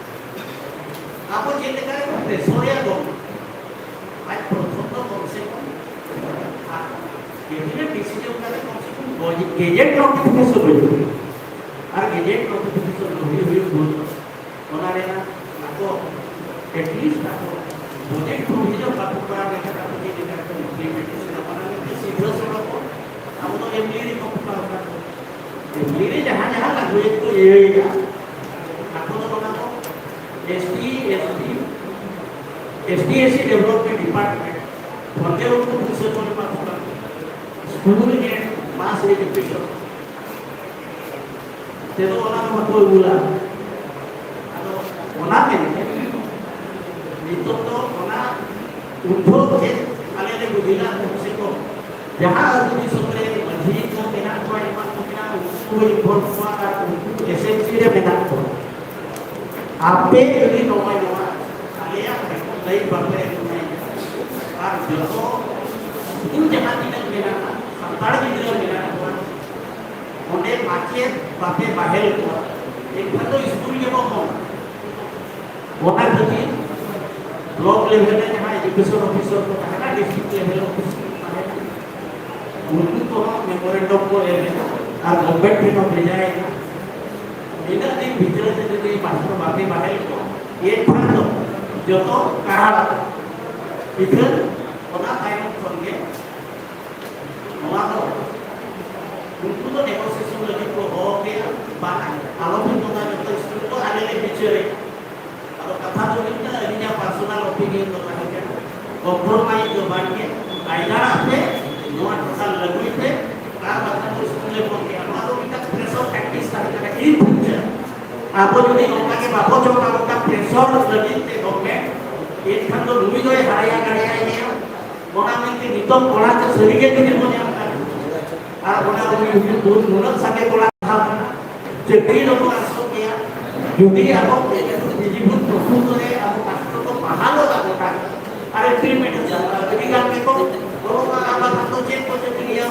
ᱟᱵᱚ ᱪᱮᱫ ᱞᱮᱠᱟ ᱨᱮ ᱯᱨᱮᱥᱚᱨᱮᱭᱟ ᱵᱚᱱ, ᱟᱡ ᱯᱨᱚᱛᱷᱚᱢ ᱫᱚ ᱠᱚᱢ ᱥᱮ ᱠᱚᱢ ᱟᱨ ᱠᱮᱵᱤᱱᱮᱴ ᱰᱤᱥᱤᱡᱚᱱ ᱠᱟᱛᱮ ᱠᱚᱢ ᱥᱮ ᱠᱚᱢ ᱜᱮᱡᱮᱴ ᱱᱳᱴᱤᱯᱷᱤᱠᱮᱥᱚᱱ ᱦᱩᱭᱩᱜᱼᱟ᱾ ᱟᱨ ᱜᱮᱡᱮᱴ ᱱᱳᱴᱤᱯᱷᱤᱠᱮᱥᱚᱱ ᱫᱚ ᱦᱩᱭᱩᱜ ᱦᱩᱭᱩᱜ ᱵᱷᱩᱞ ᱚᱱᱟ ᱨᱮᱱᱟᱜ ᱟᱠᱚ ᱮᱴᱞᱤᱥᱴ ᱟᱠᱚ ᱵᱚᱡᱮᱴ ᱯᱨᱚᱵᱷᱤᱡᱚᱱ ᱵᱟᱠᱚ ᱠᱚᱨᱟᱣ ᱞᱮᱠᱷᱟᱱ ᱟᱠᱚ ᱪᱮᱫ ᱞᱮᱠᱟ ᱠᱟᱛᱮ ᱤᱢᱯᱞᱤᱢᱮᱱᱴᱮᱥᱚᱱ ᱚᱱᱟ ᱞᱟᱹᱜᱤᱫ ᱥᱤᱫᱷᱟᱹ ᱥᱚᱲᱚᱠ ᱠᱚ ᱟᱵᱚ ᱫᱚ ᱮᱢᱱᱤ ᱨᱮ ᱠᱚ ᱯᱟᱲᱟᱣ ᱠᱟᱱ ᱮᱢᱱᱤ ᱨᱮ ᱡᱟᱦᱟᱸ ᱡᱟᱦᱟᱸ ᱞᱟᱹᱜᱩᱭᱮᱫ ᱠᱚ ᱤᱭᱟᱹᱭᱮᱫᱟ ᱟᱠᱚ ᱫᱚ ᱚᱱᱟ ᱠᱚ S T S T S T S C development department ᱚᱱᱛᱮ ᱩᱱᱠᱩ ᱯᱩᱭᱥᱟᱹ ᱠᱚ ᱮᱢᱟ ᱠᱚ ᱠᱟᱱᱟ ᱥᱠᱩᱞ ᱮᱱᱰ ᱢᱟᱥ ᱮᱰᱩᱠᱮᱥᱚᱱ ᱛᱮᱫᱚ ᱚᱱᱟ ᱫᱚ ᱵᱟᱠᱚ ᱟᱹᱜᱩ ᱞᱟᱜᱼᱟ᱾ ᱟᱫᱚ ᱚᱱᱟ ᱢᱮᱱᱛᱮ ᱱᱤᱛᱚᱜ ᱫᱚ ᱚᱱᱟ ᱩᱫᱽᱫᱷᱳᱜᱽ ᱪᱮᱫ ᱟᱞᱮ ᱞᱮ ᱵᱩᱡᱷᱟᱹᱣᱟ ᱠᱚᱢ ᱥᱮ ᱠᱚᱢ ᱡᱟᱦᱟᱸ ᱟᱹᱛᱩ ᱫᱤᱥᱚᱢ ᱨᱮ ᱢᱟᱹᱡᱷᱤ ᱠᱚ ᱢᱮᱱᱟᱜ ᱠᱚᱣᱟ, ᱮᱢᱟᱱ ᱠᱚ ᱢᱮᱱᱟᱜᱼᱟ, ᱩᱱᱠᱩ ᱠᱚ ᱤᱱᱵᱷᱚᱞᱵᱷ ᱠᱚᱣᱟ ᱟᱨ ᱩᱱᱠᱩ ᱮᱥ ᱮᱢ ᱥᱤ ᱨᱮ ᱢᱮᱱᱟᱜ ᱠᱚᱣᱟ᱾ ᱟᱯᱮ ᱡᱩᱫᱤ ᱱᱚᱜᱼᱚᱭ ᱱᱚᱣᱟ ᱟᱞᱮᱭᱟᱜ ᱨᱮᱠᱚᱨᱰ ᱞᱟᱹᱭᱤᱱ ᱵᱟᱯᱮ ᱮᱢ ᱞᱮᱱᱟ ᱟᱨ ᱡᱚᱛᱚ ᱥᱠᱩᱞ ᱡᱟᱦᱟᱸ ᱛᱤᱱᱟᱹᱜ ᱢᱮᱱᱟᱜᱼᱟ, ᱥᱟᱱᱛᱟᱲ ᱜᱤᱫᱽᱨᱟᱹ ᱢᱮᱱᱟᱜ ᱠᱚᱣᱟ, ᱚᱸᱰᱮ ᱢᱟᱪᱮᱫ ᱵᱟᱯᱮ ᱵᱟᱦᱮᱞ ᱠᱚᱣᱟ, ᱮᱱᱠᱷᱟᱱ ᱫᱚ ᱥᱠᱩᱞ ᱜᱮ ᱵᱚᱱᱫᱚᱜᱼᱟ᱾ ᱚᱱᱟ ᱠᱷᱟᱹᱛᱤᱨ ᱵᱞᱚᱠ ᱞᱮᱵᱷᱮᱞ ᱨᱮ ᱡᱟᱦᱟᱸ ᱮᱰᱩᱠᱮᱥᱚᱱ ᱚᱯᱷᱤᱥᱟᱨ ᱠᱚ ᱛᱟᱦᱮᱱᱟ, ᱰᱤᱥᱴᱨᱤᱠᱴ ᱞᱮᱵᱷᱮᱞ ᱚᱯᱷᱤᱥᱟᱨ ᱠᱚ ᱛᱟᱦᱮᱱᱟ, ᱩᱱᱠᱩ ᱠᱚᱦᱚᱸ ᱢᱮᱢᱳᱨᱮᱱᱰᱟᱢ ᱠᱚ ᱮᱢ ᱮᱫᱟ ᱟᱨ ᱜᱚᱵᱷᱢᱮᱱᱴ ᱴᱷᱮᱱ ᱦᱚᱸ ᱵᱷᱮᱡᱟᱭᱮᱫᱟ᱾ ᱱᱤᱱᱟᱹᱜ ᱫᱤᱱ ᱵᱷᱤᱛᱨᱤ ᱛᱮ ᱡᱩᱫᱤ ᱢᱟᱥᱴᱟᱨ ᱵᱟᱯᱮ ᱵᱟᱦᱮᱞ ᱠᱚᱣᱟ, ᱮᱱᱠᱷᱟᱱ ᱫᱚ ᱡᱚᱛᱚ ᱠᱟᱨᱟᱲ ᱤᱠᱷᱟᱹᱱ ᱚᱱᱟ ᱛᱟᱭᱚᱢ ᱠᱷᱚᱱ ᱜᱮ ᱱᱚᱣᱟ ᱫᱚ ᱩᱱᱠᱩ ᱫᱚ ᱱᱮᱜᱳᱥᱤᱭᱮᱥᱚᱱ ᱞᱟᱹᱜᱤᱫ ᱠᱚ ᱦᱚᱦᱚ ᱠᱮᱜᱼᱟ, ᱵᱟᱝ ᱟᱞᱚᱯᱮ ᱵᱚᱸᱜᱟ ᱡᱚᱛᱚ ᱥᱠᱩᱞ ᱠᱚ ᱟᱞᱮ ᱞᱮ ᱵᱤᱪᱟᱹᱨᱮᱫᱼᱟ᱾ ᱟᱫᱚ ᱠᱟᱛᱷᱟ ᱫᱚ ᱦᱩᱭᱩᱜ ᱠᱟᱱᱟ, ᱟᱹᱞᱤᱧᱟᱜ ᱯᱟᱨᱥᱚᱱᱟᱞ ᱚᱯᱤᱱᱤᱭᱚᱱ ᱫᱚ ᱛᱟᱦᱮᱸ ᱠᱟᱱᱟ, ᱠᱚᱢᱯᱨᱳᱢᱟᱭᱤᱡᱽ ᱫᱚ ᱵᱟᱝ ᱜᱮ, ᱠᱟᱭᱫᱟ ᱟᱜ ᱯᱮ, ᱱᱚᱣᱟ ᱴᱚᱴᱷᱟ ᱞᱟᱹᱜᱩᱭ ᱯᱮ, ᱟᱨ ᱵᱟᱠᱷᱟᱱ ᱫᱚ ᱥᱠᱩᱞ ᱨᱮ ᱵᱚᱱᱫᱮᱭᱟ᱾ ᱱᱚᱣᱟ ᱫᱚ ᱢᱤᱫᱴᱟᱝ ᱯᱨᱮᱥᱚᱨ ᱴᱮᱠᱴᱤᱠᱥ ᱛᱟᱦᱮᱸ ᱠᱟᱱᱟ᱾ ᱤᱱ ᱯᱷᱤᱭᱩᱪᱟᱨ ᱟᱵᱚ ᱡᱩᱫᱤ ᱱᱚᱝᱠᱟ ᱜᱮ ᱵᱟᱵᱚ ᱪᱚᱞᱟ, ᱱᱚᱝᱠᱟ ᱯᱨᱮᱥᱚᱨ ᱞᱟᱹᱜᱤᱫ ᱛᱮ ᱜᱚᱵᱷᱢᱮᱱᱴ, ᱮᱱᱠᱷᱟᱱ ᱫᱚ ᱱᱩᱭ ᱫᱚᱭ ᱦᱟᱨᱟᱭᱟ ᱫᱟᱲᱮᱭᱟᱭ ᱜᱮᱭᱟ, ᱚᱱᱟ ᱢᱮᱱᱛᱮ ᱱᱤᱛᱚᱜ ᱠᱚᱲᱟ ᱠᱚ ᱥᱟᱹᱨᱤᱜᱮ ᱡᱩᱫᱤ ᱵᱚᱱ ᱧᱟᱢ ᱠᱷᱟᱱ, ᱟᱨ ᱚᱱᱟ ᱩᱱᱤ ᱦᱩᱭᱩᱜ ᱫᱩᱨ ᱱᱩᱱᱟᱹᱜ ᱥᱟᱸᱜᱮ ᱠᱚᱲᱟ ᱯᱟᱲᱦᱟᱣ ᱠᱟᱱᱟ, ᱪᱟᱹᱠᱨᱤ ᱫᱚᱠᱚ ᱟᱥᱚᱜ ᱜᱮᱭᱟ᱾ ᱡᱩᱫᱤ ᱟᱵᱚ ᱵᱤᱡᱤᱵᱷᱩᱛ ᱯᱨᱚᱠᱚᱞᱯᱚ ᱨᱮ ᱟᱵᱚ ᱢᱟᱥᱴᱟᱨ ᱠᱚ ᱵᱟᱦᱟᱞᱚᱜᱼᱟ ᱜᱚᱴᱟ ᱜᱮ, ᱟᱨ ᱮᱜᱨᱤᱢᱮᱱᱴ ᱦᱩᱭᱩᱜᱼᱟ, ᱟᱹᱰᱤ ᱜᱟᱱ ᱜᱮᱠᱚ ᱚᱞᱚᱜ ᱯᱟᱲᱦᱟᱜ ᱠᱟᱱᱟ, ᱪᱮᱫ ᱠᱚ ᱪᱟᱹᱠᱨᱤᱭᱟ?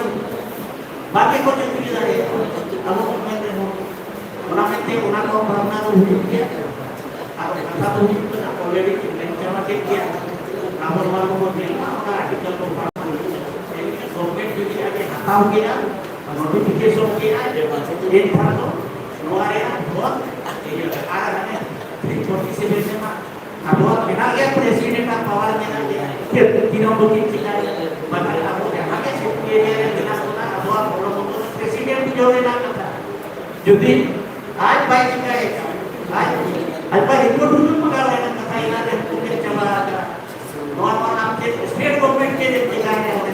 ᱵᱟᱝ ᱜᱮᱠᱚ ᱪᱟᱹᱠᱨᱤ ᱫᱟᱲᱮᱭᱟᱜᱼᱟ᱾ ᱟᱵᱚ ᱠᱚ ᱢᱮᱱ ᱨᱮᱦᱚᱸ, ᱚᱱᱟ ᱢᱮᱱᱛᱮ ᱚᱱᱟ ᱠᱚ ᱵᱷᱟᱵᱽᱱᱟ ᱫᱚ ᱦᱩᱭᱩᱜ ᱜᱮᱭᱟ᱾ ᱟᱨ ᱠᱟᱛᱷᱟ ᱫᱚ ᱦᱩᱭᱩᱜ ᱠᱟᱱᱟ, already ᱠᱤᱱ ᱢᱮᱱ ᱪᱟᱵᱟ ᱠᱮᱫ ᱜᱮᱭᱟ, ᱟᱵᱚ ᱱᱚᱣᱟ ᱠᱚᱵᱚᱱ ᱧᱮᱞ ᱢᱟ, ᱚᱱᱟ article ᱠᱚ ᱯᱟᱲᱦᱟᱣ ᱦᱩᱭᱩᱜᱼᱟ᱾ ᱜᱚᱵᱷᱚᱨᱱᱢᱮᱱᱴ ᱡᱩᱫᱤ ᱟᱡ ᱮ ᱦᱟᱛᱟᱣ ᱠᱮᱫᱟ, notification ᱠᱮᱫᱟ, ᱮᱱᱠᱷᱟᱱ ᱫᱚ ᱱᱚᱣᱟ ᱨᱮᱭᱟᱜ ᱦᱚᱠ ᱤᱭᱟᱹ ᱟᱨ ᱦᱟᱱᱮ three forty seven ᱨᱮᱱᱟᱜ ᱟᱵᱚᱣᱟᱜ ᱢᱮᱱᱟᱜ ᱜᱮᱭᱟ, president ᱟᱜ power ᱢᱮᱱᱟᱜ ᱜᱮᱭᱟ᱾ ᱪᱮᱫ ᱛᱤᱱᱟᱹᱜ ᱵᱚ ᱪᱮᱫ ᱪᱮᱫᱟ? ᱵᱟᱠᱷᱟᱱ ᱟᱵᱚ ᱡᱟᱦᱟᱸ ᱜᱮ ᱥᱚᱠᱛᱤ area ᱨᱮ ᱢᱮᱱᱟᱜ ᱵᱚᱱᱟ, ᱟᱵᱚᱣᱟᱜ ᱜᱚᱲᱚ ᱜᱚᱯᱚᱲᱚ president ᱡᱚᱲ ᱨᱮᱱᱟᱜ ᱠᱟᱛᱷᱟ᱾ ᱡᱩᱫᱤ ᱟᱡ ᱵᱟᱭ ᱪᱤᱠᱟᱹᱭᱮᱫᱟ, ᱟᱡ, ᱟᱡ ᱵᱟᱭ ᱦᱤᱡᱩᱜ ᱦᱩᱡᱩᱜ ᱢᱟᱜᱟᱣ ᱨᱮᱱᱟᱜ ᱠᱟᱛᱷᱟ, ᱤᱱᱟᱹ ᱨᱮ ᱦᱩᱠᱩᱢ ᱮ ᱪᱟᱵᱟ ᱟᱠᱟᱫᱟ᱾ ᱱᱚᱣᱟ ᱠᱚ ᱟᱢ ᱪᱮᱫ state government ᱪᱮᱫ ᱮ ᱪᱤᱠᱟᱹᱭᱮᱫᱟ ᱚᱸᱰᱮ?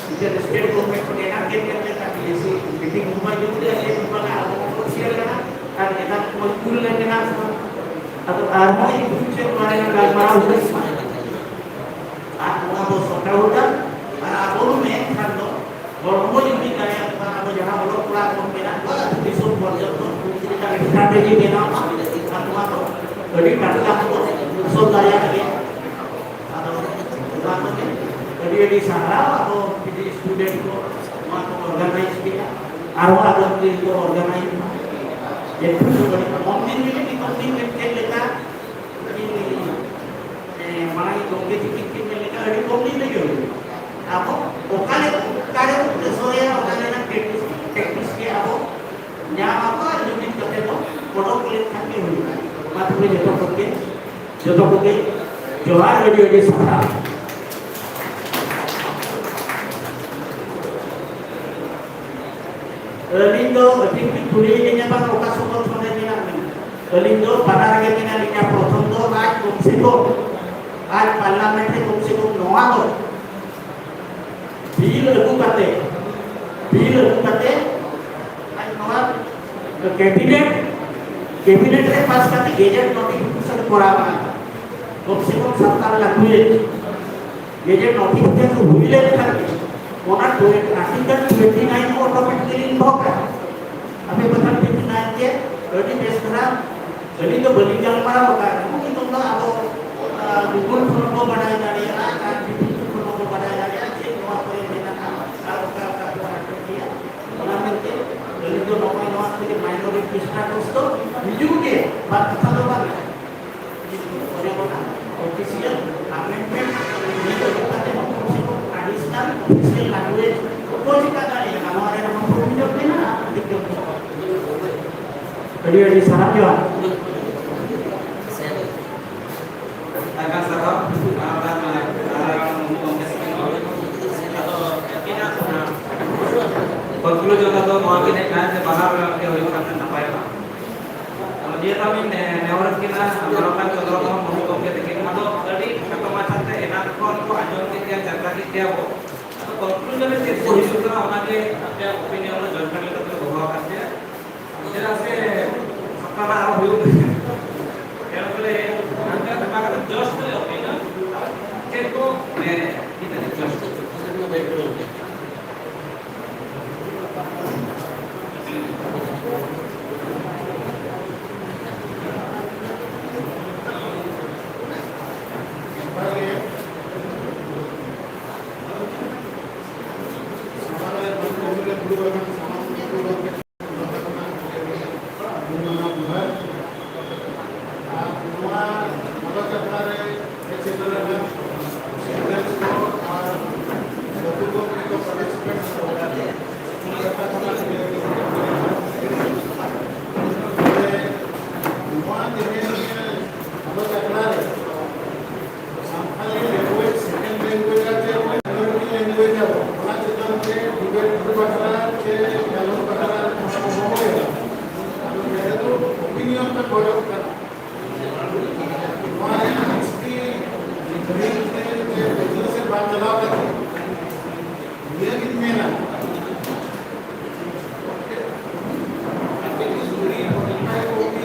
ᱱᱤᱛᱚᱜ state government ᱠᱷᱚᱱ ᱮᱱᱟᱝ ᱜᱮ ᱧᱮᱞ ᱞᱮᱠᱟ ᱵᱤᱫᱮᱥᱤ meeting ᱦᱚᱸ ᱵᱟᱭ ᱡᱚᱢ ᱞᱮᱫᱟ, ᱪᱮᱫ ᱦᱚᱸ ᱵᱟᱝᱟ, ᱟᱵᱚ ᱠᱚ ᱠᱩᱥᱤᱭᱟᱜ ᱠᱟᱱᱟ᱾ ᱟᱨ ᱮᱴᱟᱜ ᱠᱚ ᱠᱩᱞ ᱞᱮ ᱢᱮᱱᱟᱜ ᱠᱚᱣᱟ᱾ ᱟᱫᱚ ᱟᱨᱦᱚᱸ ᱤᱧ ᱴᱷᱮᱱ ᱱᱚᱣᱟ ᱨᱮᱱᱟᱜ ᱜᱟᱞᱢᱟᱨᱟᱣ ᱦᱩᱭᱩᱜ ᱠᱟᱱᱟ᱾ ᱟᱨ ᱱᱚᱣᱟ ᱫᱚ ᱥᱚᱨᱠᱟᱨ ᱦᱚᱸ ᱠᱟᱱ, ᱟᱨ ᱟᱵᱚ ᱵᱚᱱ ᱢᱮᱱ ᱠᱷᱟᱱ ᱫᱚ ᱦᱚᱲᱢᱚ ᱡᱩᱫᱤ ᱫᱟᱲᱮᱭᱟᱜ ᱠᱷᱟᱱ, ᱟᱵᱚ ᱡᱟᱦᱟᱸ ᱚᱞᱚᱜ ᱯᱟᱲᱦᱟᱜ ᱵᱚᱱ ᱢᱮᱱᱟᱜ ᱠᱚᱣᱟ, ᱟᱹᱛᱩ ᱫᱤᱥᱚᱢ ᱯᱚᱨᱡᱚᱱᱛᱚ ᱢᱤᱫᱴᱟᱝ strategy ᱵᱮᱱᱟᱣ ᱢᱟ, ᱟᱨ ᱱᱚᱣᱟ ᱫᱚ ᱟᱹᱰᱤ ᱴᱟᱴᱠᱟ ᱦᱚᱸᱵᱚᱱ ᱥᱚᱞ ᱫᱟᱲᱮᱭᱟᱜ ᱜᱮᱭᱟ᱾ ᱟᱫᱚ ᱱᱚᱣᱟ ᱠᱚᱜᱮ ᱟᱹᱰᱤ ᱟᱹᱰᱤ ᱥᱟᱨᱦᱟᱣ᱾ ᱟᱵᱚ ᱡᱩᱫᱤ student ᱠᱚ ᱱᱚᱣᱟ ᱠᱚ organize ᱠᱮᱫᱟ, ᱟᱨᱦᱚᱸ ᱟᱫᱚ ᱫᱤᱱ ᱠᱚ organize ᱢᱟ᱾ ᱡᱮ ᱠᱷᱩᱵ ᱟᱹᱰᱤ ᱠᱚᱢ ᱫᱤᱱ ᱨᱮᱜᱮ ᱱᱤᱛᱚᱜ ᱫᱤᱱ ᱨᱮ ᱪᱮᱫ ᱞᱮᱠᱟ ᱤᱧ, ᱮ, ᱢᱟᱲᱟᱝ ᱜᱚᱢᱠᱮ ᱛᱤᱠᱤᱱ ᱠᱤᱱ ᱢᱮᱱ ᱞᱮᱠᱟ ᱟᱹᱰᱤ ᱠᱚᱢ ᱫᱤᱱ ᱨᱮᱜᱮ ᱦᱩᱭᱩᱜᱼᱟ᱾ ᱟᱵᱚ ᱚᱠᱟ ᱞᱮᱠᱟ ᱚᱠᱟᱨᱮ ᱵᱚᱱ ᱥᱚᱨᱮᱭᱟ, ᱚᱱᱟ ᱨᱮᱱᱟᱜ practice, practice ᱜᱮ ᱟᱵᱚ ᱧᱟᱢ ᱟᱵᱚ ᱟᱨ ᱡᱩᱢᱤᱫ ᱠᱟᱛᱮ ᱵᱚᱱ ᱚᱰᱚᱠ ᱞᱮᱱᱠᱷᱟᱱ ᱜᱮ ᱦᱩᱭᱩᱜᱼᱟ᱾ ᱢᱟ ᱛᱚᱵᱮ ᱡᱚᱛᱚ ᱠᱚᱜᱮ, ᱡᱚᱛᱚ ᱠᱚᱜᱮ ᱡᱚᱦᱟᱨ, ᱟᱹᱰᱤ ᱟᱹᱰᱤ ᱥᱟᱨᱦᱟᱣ᱾ ᱟᱹᱞᱤᱧ ᱫᱚ ᱟᱹᱵᱤᱱ ᱵᱤᱱ ᱠᱩᱞᱤᱭᱮᱫ ᱞᱤᱧᱟ ᱵᱟᱝ ᱚᱠᱟ ᱥᱚᱝᱜᱚᱴᱷᱚᱱ ᱨᱮ ᱢᱮᱱᱟᱜ ᱵᱤᱱᱟ? ᱟᱹᱞᱤᱧ ᱫᱚ ᱵᱟᱱᱟᱨ ᱨᱮᱜᱮ ᱢᱮᱱᱟᱜ ᱞᱤᱧᱟ᱾ ᱯᱨᱚᱛᱷᱚᱢ ᱫᱚ ᱟᱡ ᱠᱚᱢ ᱥᱮ ᱠᱚᱢ, ᱟᱡ parliament ᱨᱮ ᱠᱚᱢ ᱥᱮ ᱠᱚᱢ ᱱᱚᱣᱟ ᱫᱚ ᱵᱤᱞ ᱟᱹᱜᱩ ᱠᱟᱛᱮ, ᱵᱤᱞ ᱟᱹᱜᱩ ᱠᱟᱛᱮ ᱟᱡ ᱱᱚᱣᱟ cabinet, cabinet ᱨᱮ ᱯᱟᱥ ᱠᱟᱛᱮ gazette notification ᱠᱚᱨᱟᱣ ᱠᱟᱱᱟ᱾ ᱠᱚᱢ ᱥᱮ ᱠᱚᱢ ᱥᱟᱱᱛᱟᱲ language gazette notification ᱦᱩᱭ ᱞᱮᱱᱠᱷᱟᱱ ᱜᱮ ᱚᱱᱟ article twenty nine automatically invoke ᱟ᱾ ᱟᱯᱮ ᱵᱟᱠᱷᱟᱱ twenty nine ᱜᱮ ᱟᱹᱰᱤ ᱵᱮᱥ ᱫᱷᱟᱨᱟ ᱟᱹᱞᱤᱧ ᱫᱚ ᱵᱟᱹᱞᱤᱧ ᱜᱟᱞᱢᱟᱨᱟᱣ ᱟᱠᱟᱫ ᱨᱮᱦᱚᱸ, ᱱᱤᱛᱚᱜ ᱫᱚ ᱟᱵᱚ, ᱟ, Google ᱠᱷᱚᱱ ᱵᱚ ᱵᱟᱰᱟᱭ ᱫᱟᱲᱮᱭᱟᱜᱼᱟ, ChatGPT ᱠᱷᱚᱱ ᱵᱚ ᱵᱟᱰᱟᱭ ᱫᱟᱲᱮᱭᱟᱜᱼᱟ ᱪᱮᱫ ᱱᱚᱣᱟ ᱠᱚᱨᱮ ᱢᱮᱱᱟᱜᱼᱟ ᱟᱨ ᱚᱠᱟ ᱚᱠᱟ ᱠᱚ ᱟᱴᱚᱠ ᱜᱮᱭᱟ᱾ ᱚᱱᱟ ᱠᱚᱨᱮ ᱫᱚ ᱦᱤᱡᱩᱜ ᱜᱮ, ᱵᱟᱨ ᱠᱟᱛᱷᱟ ᱫᱚ ᱵᱟᱝ᱾ ᱠᱤᱱᱛᱩ ᱚᱱᱮ ᱚᱱᱟ official amendment ᱱᱤᱛᱚᱜ ᱠᱟᱛᱮ ᱦᱚᱸ ᱠᱚᱢ ᱥᱮ ᱠᱚᱢ additional official language ᱠᱚ ᱪᱮᱠᱟ ᱫᱟᱲᱮᱭᱟᱜᱼᱟ, ᱱᱚᱣᱟ ᱨᱮ ᱦᱚᱸ ᱯᱨᱚᱵᱞᱮᱢ ᱢᱮᱱᱟᱜᱼᱟ᱾ ᱟᱹᱰᱤ ᱟᱹᱰᱤ ᱥᱟᱨᱦᱟᱣ, ᱡᱚᱦᱟᱨ᱾ ᱟᱭᱢᱟ ᱥᱟᱨᱦᱟᱣ᱾ ᱟᱨ, ᱟᱨ, ᱟᱨ, ᱟᱫᱚ ᱟᱹᱠᱤᱱᱟᱜ, ᱟᱨ, conclusion ᱫᱚ ᱱᱚᱣᱟ ᱜᱮ ᱛᱟᱦᱮᱸ ᱠᱟᱱᱟ ᱡᱮ ᱵᱟᱱᱟᱨ ᱜᱮ ᱦᱩᱭᱩᱜ ᱠᱷᱟᱱ ᱱᱟᱯᱟᱭᱚᱜᱼᱟ᱾ ᱟᱫᱚ ᱱᱤᱭᱟᱹ ᱫᱷᱟᱣ ᱤᱧ ᱱᱮ-, ᱱᱮᱦᱚᱨᱮᱫ ᱠᱤᱱᱟ ᱢᱟᱱᱚᱛᱟᱱ ᱪᱚᱸᱫᱽᱨᱚ ᱢᱳᱦᱚᱱ ᱢᱩᱨᱢᱩ ᱜᱚᱢᱠᱮ ᱛᱟᱹᱠᱤᱱ᱾ ᱟᱫᱚ ᱟᱹᱰᱤ ᱠᱷᱟᱴᱚ ᱢᱟᱪᱷᱟᱛᱮ ᱮᱱᱟᱝ ᱠᱷᱚᱱ ᱠᱚ ᱟᱸᱡᱚᱢ ᱠᱮᱫ ᱜᱮᱭᱟ, ᱪᱟᱨᱪᱟ ᱠᱮᱫ ᱜᱮᱭᱟ ᱵᱚ᱾ ᱟᱫᱚ conclusion ᱨᱮ ᱪᱮᱫ ᱠᱚ ᱦᱤᱡᱩᱜ ᱠᱟᱱᱟ, ᱚᱱᱟᱜᱮ ᱟᱯᱮᱭᱟᱜ opinion ᱚᱱᱟ ᱡᱚᱭᱯᱟᱞ ᱞᱮᱠᱟ ᱛᱮᱞᱮ ᱫᱚᱦᱚ ᱟᱠᱟᱫ ᱯᱮᱭᱟ᱾ ᱪᱮᱫᱟᱜ ᱥᱮ ᱥᱟᱯᱲᱟᱣ ᱟᱨᱦᱚᱸ ᱦᱩᱭᱩᱜ ᱜᱮᱭᱟ᱾ ᱮᱱ ᱯᱷᱚᱞᱮ ᱦᱟᱱᱠᱟ ᱫᱷᱟᱢᱟᱠᱟ ᱫᱚ just ᱞᱮ opinion, ᱪᱮᱫ ᱠᱚ ᱢᱮᱱᱮᱫᱼᱟ, ᱴᱷᱤᱠ ᱟᱪᱷᱮ, just᱾ Santali language second language ᱟᱨ ᱪᱮᱫ minority language ᱟᱵᱚ, ᱚᱱᱟ ᱪᱮᱛᱟᱱ ᱛᱮ debate ᱵᱟᱠᱷᱨᱟ ᱪᱮ ᱜᱟᱞᱚᱪ ᱵᱟᱠᱷᱨᱟ ᱡᱟᱦᱟᱸ ᱠᱚ ᱦᱚᱦᱚᱭᱟ, ᱟᱫᱚ ᱡᱮᱦᱮᱛᱩ opinion ᱯᱮ ᱠᱷᱚᱡᱚᱜ ᱠᱟᱱᱟ, ᱱᱚᱣᱟ ᱨᱮᱱᱟᱜ history ᱱᱤᱛ ᱫᱷᱟᱹᱵᱤᱡ ᱛᱮ ᱪᱮ ᱯᱟᱹᱪᱷᱞᱟᱹ ᱥᱮᱫ ᱵᱟᱝ ᱪᱟᱞᱟᱣ ᱠᱟᱛᱮ ᱱᱤᱭᱟᱹᱜᱤᱧ ᱢᱮᱱᱟ,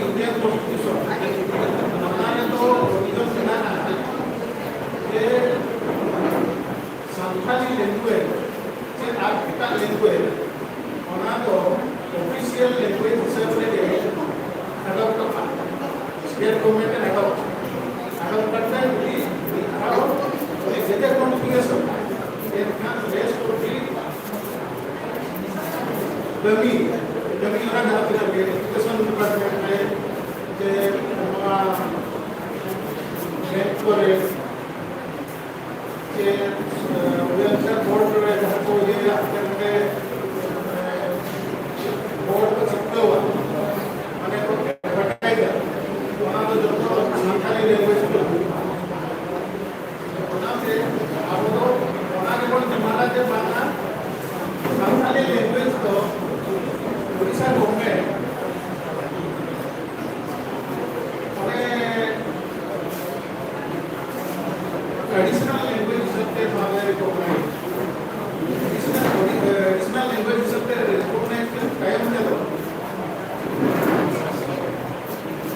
Union Constitution, ᱚᱱᱟ ᱨᱮᱫᱚ provision ᱢᱮᱱᱟᱜᱼᱟ ᱡᱮ ᱥᱟᱱᱛᱟᱲᱤ language ᱥᱮ ᱟᱨ ᱮᱴᱟᱜ language, ᱚᱱᱟ ᱫᱚ official language ᱦᱤᱥᱟᱹᱵ ᱛᱮᱜᱮ adoptᱚᱜᱼᱟ, state government ᱮ adopt, adopt ᱠᱟᱛᱮ ᱡᱩᱫᱤ ᱢᱤᱫ ᱫᱷᱟᱣ ᱩᱱᱤ ᱜᱮᱡᱮᱴ ᱱᱳᱴᱤᱯᱷᱤᱠᱮᱥᱚᱱ, ᱮᱱᱠᱷᱟᱱ rest of the ᱠᱟᱹᱢᱤ ᱠᱟᱹᱢᱤ ᱦᱚᱨᱟ ᱡᱟᱦᱟᱸ ᱛᱤᱱᱟᱹᱜ ᱜᱮ education department ᱨᱮ ᱥᱮ ᱱᱚᱣᱟ bank ᱠᱚᱨᱮ ᱥᱮ welfare board ᱨᱮ ᱡᱟᱦᱟᱸ ᱠᱚ ᱤᱭᱟᱹᱭᱟ ᱦᱟᱱᱛᱮ ᱱᱟᱛᱮ board ᱠᱚ ᱪᱷᱤᱴᱠᱟᱹᱣᱟ, ᱢᱟᱱᱮ ᱠᱚ advertise ᱟ, ᱚᱱᱟ ᱫᱚ ᱡᱚᱛᱚ ᱥᱟᱱᱛᱟᱲᱤ language ᱛᱮ ᱦᱩᱭᱩᱜᱼᱟ᱾ ᱚᱱᱟᱛᱮ ᱟᱵᱚ ᱫᱚ ᱚᱱᱟ ᱜᱮᱵᱚᱱ ᱰᱤᱢᱟᱱᱰᱟ ᱡᱮ ᱵᱟᱝᱟ, ᱥᱟᱱᱛᱟᱲᱤ language ᱫᱚ ᱳᱰᱤᱥᱟ government ᱚᱱᱮ traditional language ᱦᱤᱥᱟᱹᱵ ᱛᱮ ᱱᱚᱣᱟ ᱫᱚᱭ recognize᱾ Traditional, traditional language ᱦᱤᱥᱟᱹᱵ ᱛᱮ recognize ᱛᱟᱭᱚᱢ ᱛᱮᱫᱚ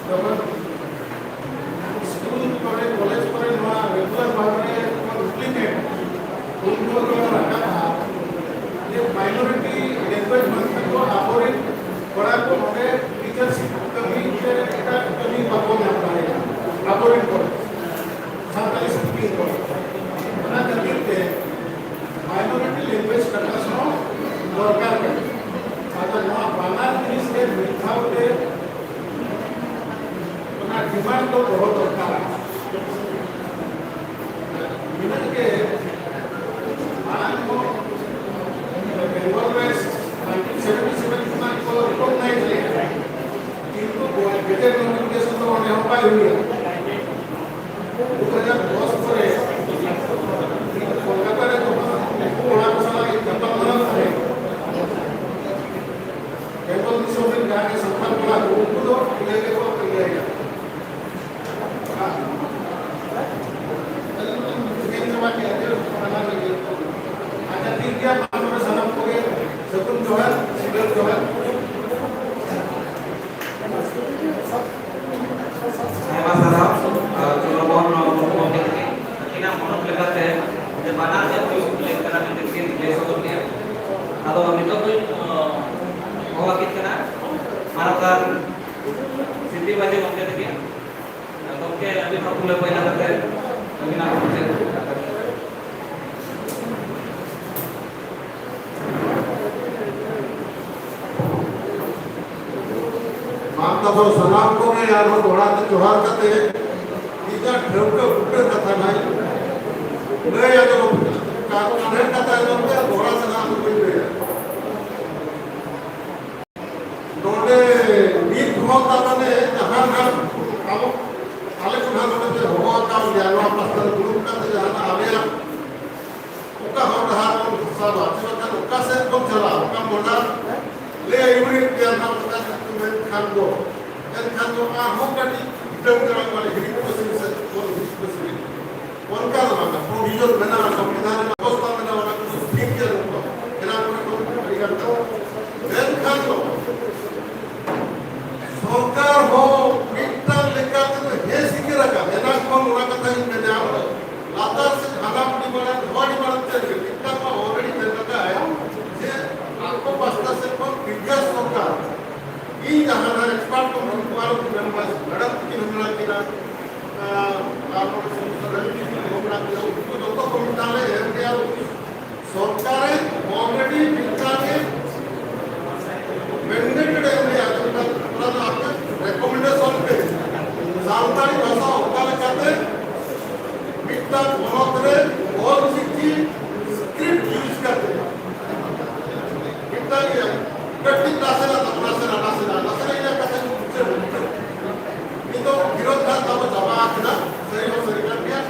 ᱡᱚᱠᱷᱚᱱ ᱥᱠᱩᱞ ᱠᱚᱨᱮ, ᱠᱚᱞᱮᱡᱽ ᱠᱚᱨᱮ ᱱᱚᱣᱟ regular ᱵᱷᱟᱵᱮ ᱨᱮ ᱠᱚ implement, ᱩᱱ ᱡᱚᱠᱷᱚᱱ ᱫᱚ ᱨᱟᱠᱟᱵᱼᱟ ᱡᱮ minority language ᱢᱮᱱᱛᱮ ᱫᱚ ᱟᱵᱚᱨᱮᱱ ᱠᱚᱲᱟ ᱠᱚ ᱱᱚᱰᱮ teachership ᱠᱟᱹᱢᱤ ᱛᱮ ᱮᱴᱟᱜ ᱠᱟᱹᱢᱤ ᱵᱟᱠᱚ ᱧᱟᱢ ᱫᱟᱲᱮᱭᱟᱜᱼᱟ, ᱟᱵᱚᱨᱮᱱ ᱠᱚᱲᱟ ᱥᱟᱱᱛᱟᱲᱤ speaking ᱠᱚᱲᱟ᱾ ᱚᱱᱟ ᱠᱷᱟᱹᱛᱤᱨ ᱛᱮ minority language status ᱦᱚᱸ ᱫᱚᱨᱠᱟᱨ ᱠᱟᱱᱟ᱾ ᱟᱫᱚ ᱱᱚᱣᱟ ᱵᱟᱱᱟᱨ ᱡᱤᱱᱤᱥ ᱜᱮ ᱢᱤᱫ ᱫᱷᱟᱣ ᱛᱮ ᱚᱱᱟ demand ᱫᱚ ᱫᱚᱦᱚ ᱫᱚᱨᱠᱟᱨ᱾ ᱱᱤᱱᱟᱹᱜ ᱜᱮ ᱢᱟᱲᱟᱝ ᱦᱚᱸ ᱵᱮᱝᱜᱚᱞ ᱨᱮ nineteen seventy seven ᱠᱷᱚᱱᱟᱜ ᱠᱚ recognize ᱞᱮᱫᱟ, ᱠᱤᱱᱛᱩ gazette notification ᱫᱚ ᱚᱸᱰᱮ ᱦᱚᱸ ᱵᱟᱭ ᱦᱩᱭ ᱞᱮᱱᱟ᱾ ᱫᱩ ᱦᱟᱡᱟᱨ ᱫᱚᱥ ᱠᱚᱨᱮ ᱠᱳᱞᱠᱟᱛᱟ ᱨᱮ ᱡᱚᱠᱷᱚᱱ ᱩᱱᱠᱩ ᱠᱚᱲᱟ ᱠᱚ ᱥᱟᱞᱟᱜ ᱤᱧ ᱧᱟᱯᱟᱢ ᱞᱮᱱᱟ ᱛᱟᱦᱮᱸᱫ, ᱵᱮᱝᱜᱚᱞ ᱫᱤᱥᱚᱢ ᱨᱮᱱ ᱡᱟᱦᱟᱸᱭ ᱥᱟᱱᱛᱟᱲ ᱠᱚᱲᱟ ᱠᱚ, ᱩᱱᱠᱩ ᱫᱚ ᱤᱭᱟᱹ ᱜᱮᱠᱚ ᱤᱭᱟᱹᱭᱟ᱾ ᱟᱪᱪᱷᱟ, ᱴᱷᱤᱠ ᱜᱮᱭᱟ, ᱢᱟ ᱛᱚᱵᱮ ᱥᱟᱱᱟᱢ ᱠᱚᱜᱮ ᱥᱟᱹᱜᱩᱱ ᱡᱚᱦᱟᱨ, ᱥᱤᱸᱜᱟᱹᱲ ᱡᱚᱦᱟᱨ᱾ ᱟᱭᱢᱟ ᱥᱟᱨᱦᱟᱣ, ᱟᱨ ᱪᱚᱱᱫᱨᱚᱢᱳᱦᱚᱱ ᱢᱩᱨᱢᱩ ᱜᱚᱢᱠᱮ ᱛᱟᱹᱠᱤᱱ᱾ ᱟᱹᱠᱤᱱᱟᱜ ᱢᱚᱱᱚᱛ ᱞᱮᱠᱟᱛᱮ ᱡᱮ ᱵᱟᱱᱟᱨ ᱜᱮ ᱦᱩᱭᱩᱜ ᱞᱟᱹᱭ ᱠᱟᱱᱟ ᱢᱮᱱᱛᱮ ᱠᱤᱱ ᱞᱟᱹᱭ ᱥᱚᱫᱚᱨ ᱠᱮᱫᱼᱟ᱾ ᱟᱫᱚ ᱱᱤᱛᱚᱜ ᱫᱚᱧ, ᱟᱸ, ᱦᱚᱦᱚ ᱟᱹᱠᱤᱱ ᱠᱟᱱᱟ ᱢᱟᱱᱚᱛᱟᱱ ᱥᱤᱞᱤ ᱢᱟᱹᱡᱷᱤ ᱜᱚᱢᱠᱮ ᱛᱟᱹᱠᱤᱱ᱾ ᱜᱚᱢᱠᱮ, ᱟᱹᱵᱤᱱ ᱦᱚᱸ ᱯᱩᱭᱞᱩ ᱯᱟᱭᱞᱟ ᱠᱟᱛᱮ ᱟᱹᱵᱤᱱᱟᱜ ᱢᱩᱪᱟᱹᱫ ᱠᱟᱛᱷᱟ᱾ ᱟᱫᱚ ᱥᱟᱱᱟᱢ ᱠᱚᱜᱮ ᱟᱨᱦᱚᱸ ᱫᱚᱦᱲᱟ ᱛᱮ ᱡᱚᱦᱟᱨ ᱠᱟᱛᱮ ᱢᱤᱫᱴᱟᱝ ᱴᱷᱟᱹᱣᱠᱟᱹ ᱵᱩᱴᱟᱹ ᱠᱟᱛᱷᱟ ᱱᱟᱦᱟᱜ ᱞᱟᱹᱭ ᱟᱸᱡᱚᱢ ᱟᱯᱮ ᱠᱟᱱᱟ᱾ ᱠᱟᱨᱚᱱ ᱟᱹᱰᱤ ᱠᱟᱛᱷᱟ ᱟᱸᱡᱚᱢ ᱛᱮ ᱫᱚᱦᱲᱟ ᱛᱮ ᱱᱟᱦᱟᱜ ᱫᱚ ᱵᱟᱹᱧ ᱞᱟᱹᱭᱟ᱾ ᱱᱚᱰᱮ ᱱᱤᱛ ᱦᱚᱸ ᱛᱟᱨ ᱢᱟᱱᱮ ᱡᱟᱦᱟᱸ ᱱᱟᱦᱟᱜ ᱟᱵᱚ ᱟᱞᱮ ᱠᱚ ᱱᱟᱦᱟᱜ ᱱᱚᱰᱮ ᱯᱮ ᱦᱚᱦᱚ ᱟᱠᱟᱫ ᱞᱮᱭᱟ, ᱱᱚᱣᱟ ᱯᱟᱥᱴᱟ ᱨᱮ ᱫᱩᱲᱩᱵ ᱠᱟᱛᱮ ᱡᱟᱦᱟᱱᱟᱜ ᱟᱞᱮᱭᱟᱜ ᱚᱠᱟ ᱦᱚᱨ ᱰᱟᱦᱟᱨ ᱵᱚᱱ ᱥᱟᱵᱟ, ᱪᱮ ᱵᱟᱠᱷᱟᱱ ᱚᱠᱟ ᱥᱮᱫ ᱵᱚᱱ ᱪᱟᱞᱟᱜᱼᱟ, ᱚᱠᱟ ᱢᱚᱦᱰᱟ ᱞᱮ ᱟᱹᱭᱩᱨᱮᱫ ᱯᱮᱭᱟ ᱱᱟᱦᱟᱜ, ᱚᱱᱠᱟ ᱢᱮᱱᱠᱷᱟᱱ ᱫᱚ, ᱮᱱᱠᱷᱟᱱ ᱫᱚ ᱟᱨᱦᱚᱸ ᱠᱟᱹᱴᱤᱡ ᱵᱤᱴᱟᱹᱣ ᱪᱟᱞᱟᱜ ᱢᱟ, ᱦᱤᱨᱤᱡ ᱯᱟᱹᱥᱤᱨ ᱥᱮᱫ ᱵᱚᱱ ᱦᱤᱨᱤᱡ ᱯᱟᱹᱥᱤᱨ᱾ ᱚᱱᱠᱟ ᱫᱚ ᱵᱟᱝ, provision ᱢᱮᱱᱟᱜᱼᱟ, ᱥᱚᱝᱵᱤᱫᱷᱟᱱ ᱨᱮᱱᱟᱜ ᱵᱮᱵᱚᱥᱛᱷᱟ ᱢᱮᱱᱟᱜᱼᱟ, ᱚᱱᱟ ᱠᱚᱫᱚ ᱴᱷᱤᱠ ᱜᱮᱭᱟ, ᱱᱚᱝᱠᱟ ᱮᱱᱟᱝ ᱠᱷᱚᱱ ᱟᱹᱰᱤ ᱜᱟᱱ ᱠᱚ᱾ ᱢᱮᱱᱠᱷᱟᱱ ᱫᱚ ᱥᱚᱨᱠᱟᱨ ᱦᱚᱸ ᱢᱤᱫᱴᱟᱝ ᱞᱮᱠᱟ ᱛᱮᱫᱚ ᱦᱮᱸ ᱥᱤᱠᱟᱹᱨ ᱟᱠᱟᱱ, ᱮᱱᱟᱝ ᱠᱷᱚᱱ ᱚᱱᱟ ᱠᱟᱛᱷᱟ ᱤᱧ ᱢᱮᱱᱟ, ᱞᱟᱛᱟᱨ ᱥᱮᱫ ᱦᱟᱱᱟ ᱰᱤᱢᱟᱱᱰ, ᱱᱚᱣᱟ ᱰᱤᱢᱟᱱᱰ ᱛᱮ ᱢᱤᱫᱴᱟᱝ ᱢᱟ already ᱢᱮᱱ ᱟᱠᱟᱫ ᱟᱭ ᱡᱮ ᱟᱠᱚ ᱯᱟᱥᱴᱟ ᱥᱮᱫ ᱠᱷᱚᱱ previous ᱥᱚᱨᱠᱟᱨ ᱤᱧ ᱡᱟᱦᱟᱸ expert committee ᱠᱚ ᱟᱨᱚ ᱠᱚ ᱢᱮᱱ ᱵᱟᱲᱟ, ᱢᱮᱰᱟᱢ ᱛᱟᱹᱠᱤᱱ ᱦᱚᱸ ᱢᱮᱱᱟᱜ ᱠᱤᱱᱟ, ᱟᱨ ᱱᱚᱰᱮ ᱥᱩᱱᱤᱛᱟ ᱨᱚᱵᱤ ᱛᱟᱹᱠᱤᱱ ᱦᱚᱸ ᱢᱮᱱᱟᱜ ᱠᱤᱱᱟ, ᱩᱱᱠᱩ ᱡᱚᱛᱚ ᱠᱚ ᱢᱤᱫᱴᱟᱝ ᱞᱮ ᱮᱢ ᱠᱮᱜᱼᱟ᱾ ᱥᱚᱨᱠᱟᱨᱮ already ᱢᱤᱫᱴᱟᱝ ᱮ mandate ᱮ ᱮᱢ ᱞᱮᱜᱼᱟ, ᱚᱱᱟ ᱫᱚ ᱟᱯᱮ recommendation ᱯᱮ, ᱥᱟᱱᱛᱟᱲᱤ ᱵᱷᱟᱥᱟ ᱚᱠᱟ ᱞᱮᱠᱟᱛᱮ ᱢᱤᱫᱴᱟᱝ ᱯᱚᱱᱚᱛ ᱨᱮ ᱚᱞ ᱪᱤᱠᱤ script use ᱠᱟᱛᱮ ᱢᱤᱫᱴᱟᱝ ᱤᱭᱟᱹ, ᱠᱟᱹᱴᱤᱡ ᱱᱟᱥᱮᱱᱟᱜ ᱛᱟᱵᱚ, ᱱᱟᱥᱮᱱᱟᱜ, ᱱᱟᱥᱮᱱᱟᱜ, ᱱᱟᱥᱮᱱᱟᱜ ᱤᱧᱟᱹᱜ ᱠᱟᱛᱷᱟᱧ ᱢᱩᱪᱟᱹᱫ ᱮᱫᱟ᱾ ᱱᱤᱛᱚᱜ ᱵᱤᱨᱳᱫᱷ ᱫᱷᱟᱨᱟ ᱛᱟᱵᱚ ᱪᱟᱵᱟ ᱟᱠᱟᱱᱟ, ᱥᱟᱹᱨᱤ ᱦᱚᱸ ᱥᱟᱹᱨᱤ ᱠᱟᱱ ᱜᱮᱭᱟ᱾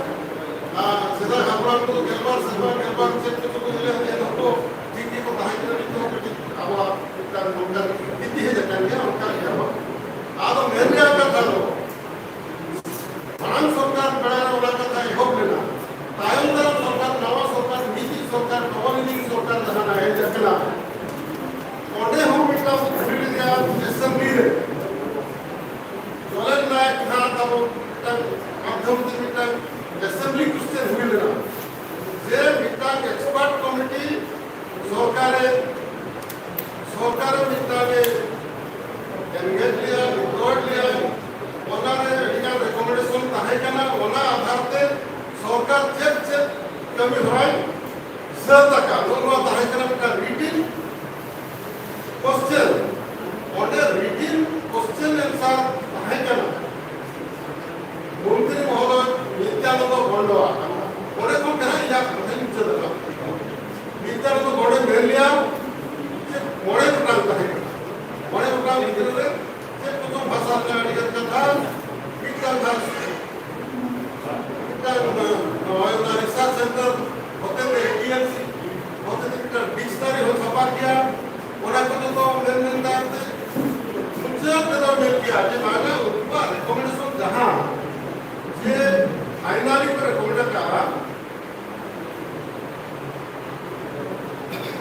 ᱟᱨ ᱥᱮᱫᱟᱭ ᱦᱟᱯᱲᱟᱢ ᱠᱚᱫᱚ ᱜᱮᱞᱵᱟᱨ ᱥᱮᱨᱢᱟ, ᱜᱮᱞᱵᱟᱨ ᱪᱮᱫ ᱠᱚᱪᱚ ᱠᱚ ᱞᱟᱹᱭᱟ, ᱮᱱ ᱦᱚᱸᱠᱚ ᱴᱷᱤᱠ ᱜᱮᱠᱚ ᱛᱟᱦᱮᱸ ᱠᱟᱱᱟ᱾ ᱱᱤᱛᱚᱜ ᱠᱟᱹᱴᱤᱡ ᱟᱵᱚᱣᱟᱜ ᱢᱤᱫᱴᱟᱝ ᱱᱚᱝᱠᱟᱱ ᱨᱤᱛᱤ ᱦᱮᱡ ᱟᱠᱟᱱ ᱜᱮᱭᱟ, ᱚᱱᱠᱟ ᱜᱮ ᱟᱵᱚ᱾ ᱟᱫᱚ ᱢᱮᱱ ᱨᱮᱭᱟᱜ ᱠᱟᱛᱷᱟ ᱫᱚ, ᱢᱟᱲᱟᱝ ᱥᱚᱨᱠᱟᱨ ᱵᱮᱲᱟ ᱨᱮ ᱚᱱᱟ ᱠᱟᱛᱷᱟ ᱮᱦᱚᱵ ᱞᱮᱱᱟ᱾ ᱛᱟᱭᱚᱢ ᱫᱟᱨᱟᱢ ᱥᱚᱨᱠᱟᱨ, ᱱᱟᱣᱟ ᱥᱚᱨᱠᱟᱨ, ᱢᱤᱫᱴᱤᱡ ᱥᱚᱨᱠᱟᱨ, ᱱᱟᱣᱟ ᱞᱤᱱᱤᱝ ᱥᱚᱨᱠᱟᱨ ᱡᱟᱦᱟᱸ ᱦᱮᱡ ᱟᱠᱟᱱᱟ, ᱚᱸᱰᱮ ᱦᱚᱸ ᱢᱤᱫᱴᱟᱝ ᱦᱩᱭ ᱞᱮᱱᱟ assembly ᱨᱮ᱾ ᱡᱚᱞᱮᱱ ᱱᱟᱭᱮᱠ ᱡᱟᱦᱟᱸ ᱛᱟᱵᱚ ᱢᱤᱫᱴᱟᱝ ᱢᱟᱫᱽᱫᱷᱚᱢ ᱛᱮ ᱢᱤᱫᱴᱟᱝ assembly question ᱦᱩᱭ ᱞᱮᱱᱟ, ᱡᱮ ᱢᱤᱫᱴᱟᱝ expert committee ᱥᱚᱨᱠᱟᱨᱮ, ᱥᱚᱨᱠᱟᱨᱮ ᱢᱤᱫᱴᱟᱝ ᱮ engage ᱞᱮᱭᱟ, record ᱞᱮᱭᱟ, ᱚᱱᱟ ᱨᱮ ᱟᱹᱰᱤ ᱜᱟᱱ recommendation ᱛᱟᱦᱮᱸ ᱠᱟᱱᱟ, ᱚᱱᱟ ᱟᱫᱷᱟᱨ ᱛᱮ ᱥᱚᱨᱠᱟᱨ ᱪᱮᱫ ᱪᱮᱫ ᱠᱟᱹᱢᱤ ᱦᱚᱨᱟᱭ ᱥᱟᱹᱛ ᱟᱠᱟᱫ, ᱱᱚᱜᱼᱚ ᱱᱚᱣᱟ ᱛᱟᱦᱮᱸ ᱠᱟᱱᱟ ᱢᱤᱫᱴᱟᱝ written question᱾ ᱚᱸᱰᱮ written question ᱮᱢ ᱛᱟᱦᱮᱸ ᱠᱟᱱᱟ᱾ ᱢᱚᱱᱛᱨᱤ ᱢᱚᱦᱳᱫᱚᱭ ᱱᱤᱛᱭᱟᱱᱚᱱᱫᱚ ᱜᱚᱱᱰᱣᱟ, ᱚᱸᱰᱮ ᱠᱷᱚᱱ ᱜᱮ ᱦᱟᱸᱜ ᱤᱧᱟᱹᱜ ᱠᱟᱛᱷᱟᱧ ᱢᱩᱪᱟᱹᱫ ᱟᱠᱟᱫᱟ᱾ ᱱᱤᱛᱭᱟᱱᱚᱱᱫᱚ ᱜᱚᱱᱰᱮ ᱢᱮᱱ ᱞᱮᱭᱟ ᱡᱮ ᱢᱚᱬᱮ ᱜᱚᱴᱟᱝ ᱛᱟᱦᱮᱸ ᱠᱟᱱᱟ᱾ ᱢᱚᱬᱮ ᱜᱚᱴᱟᱝ ᱵᱷᱤᱛᱨᱤ ᱨᱮ ᱪᱮᱫ ᱠᱚᱪᱚᱝ ᱵᱷᱟᱥᱟ ᱨᱮᱱᱟᱜ ᱟᱹᱰᱤ ᱜᱟᱱ ᱠᱟᱛᱷᱟ, ᱢᱤᱫᱴᱟᱝ ᱵᱷᱟᱥᱟ, ᱢᱤᱫᱴᱟᱝ, ᱱᱚᱜᱼᱚᱭ ᱚᱱᱟ research center ᱦᱚᱛᱮᱛᱮ, ᱴᱤ ᱮᱢ ᱥᱤ ᱦᱚᱛᱮᱛᱮ ᱢᱤᱫᱴᱟᱝ dictionary ᱦᱚᱸ ᱪᱷᱟᱯᱟ ᱠᱮᱭᱟ᱾ ᱚᱱᱟ ᱠᱚ ᱡᱚᱛᱚ ᱢᱮᱱ ᱢᱮᱱ ᱛᱟᱭᱚᱢ ᱛᱮ ᱢᱩᱪᱟᱹᱫ ᱨᱮᱫᱚ ᱢᱮᱱ ᱠᱮᱭᱟ ᱡᱮ ᱵᱟᱝᱟ, ᱩᱱᱠᱩᱣᱟᱜ recommendation ᱡᱟᱦᱟᱸ ᱡᱮ finally ᱠᱚ recommend ᱟᱠᱟᱫᱼᱟ,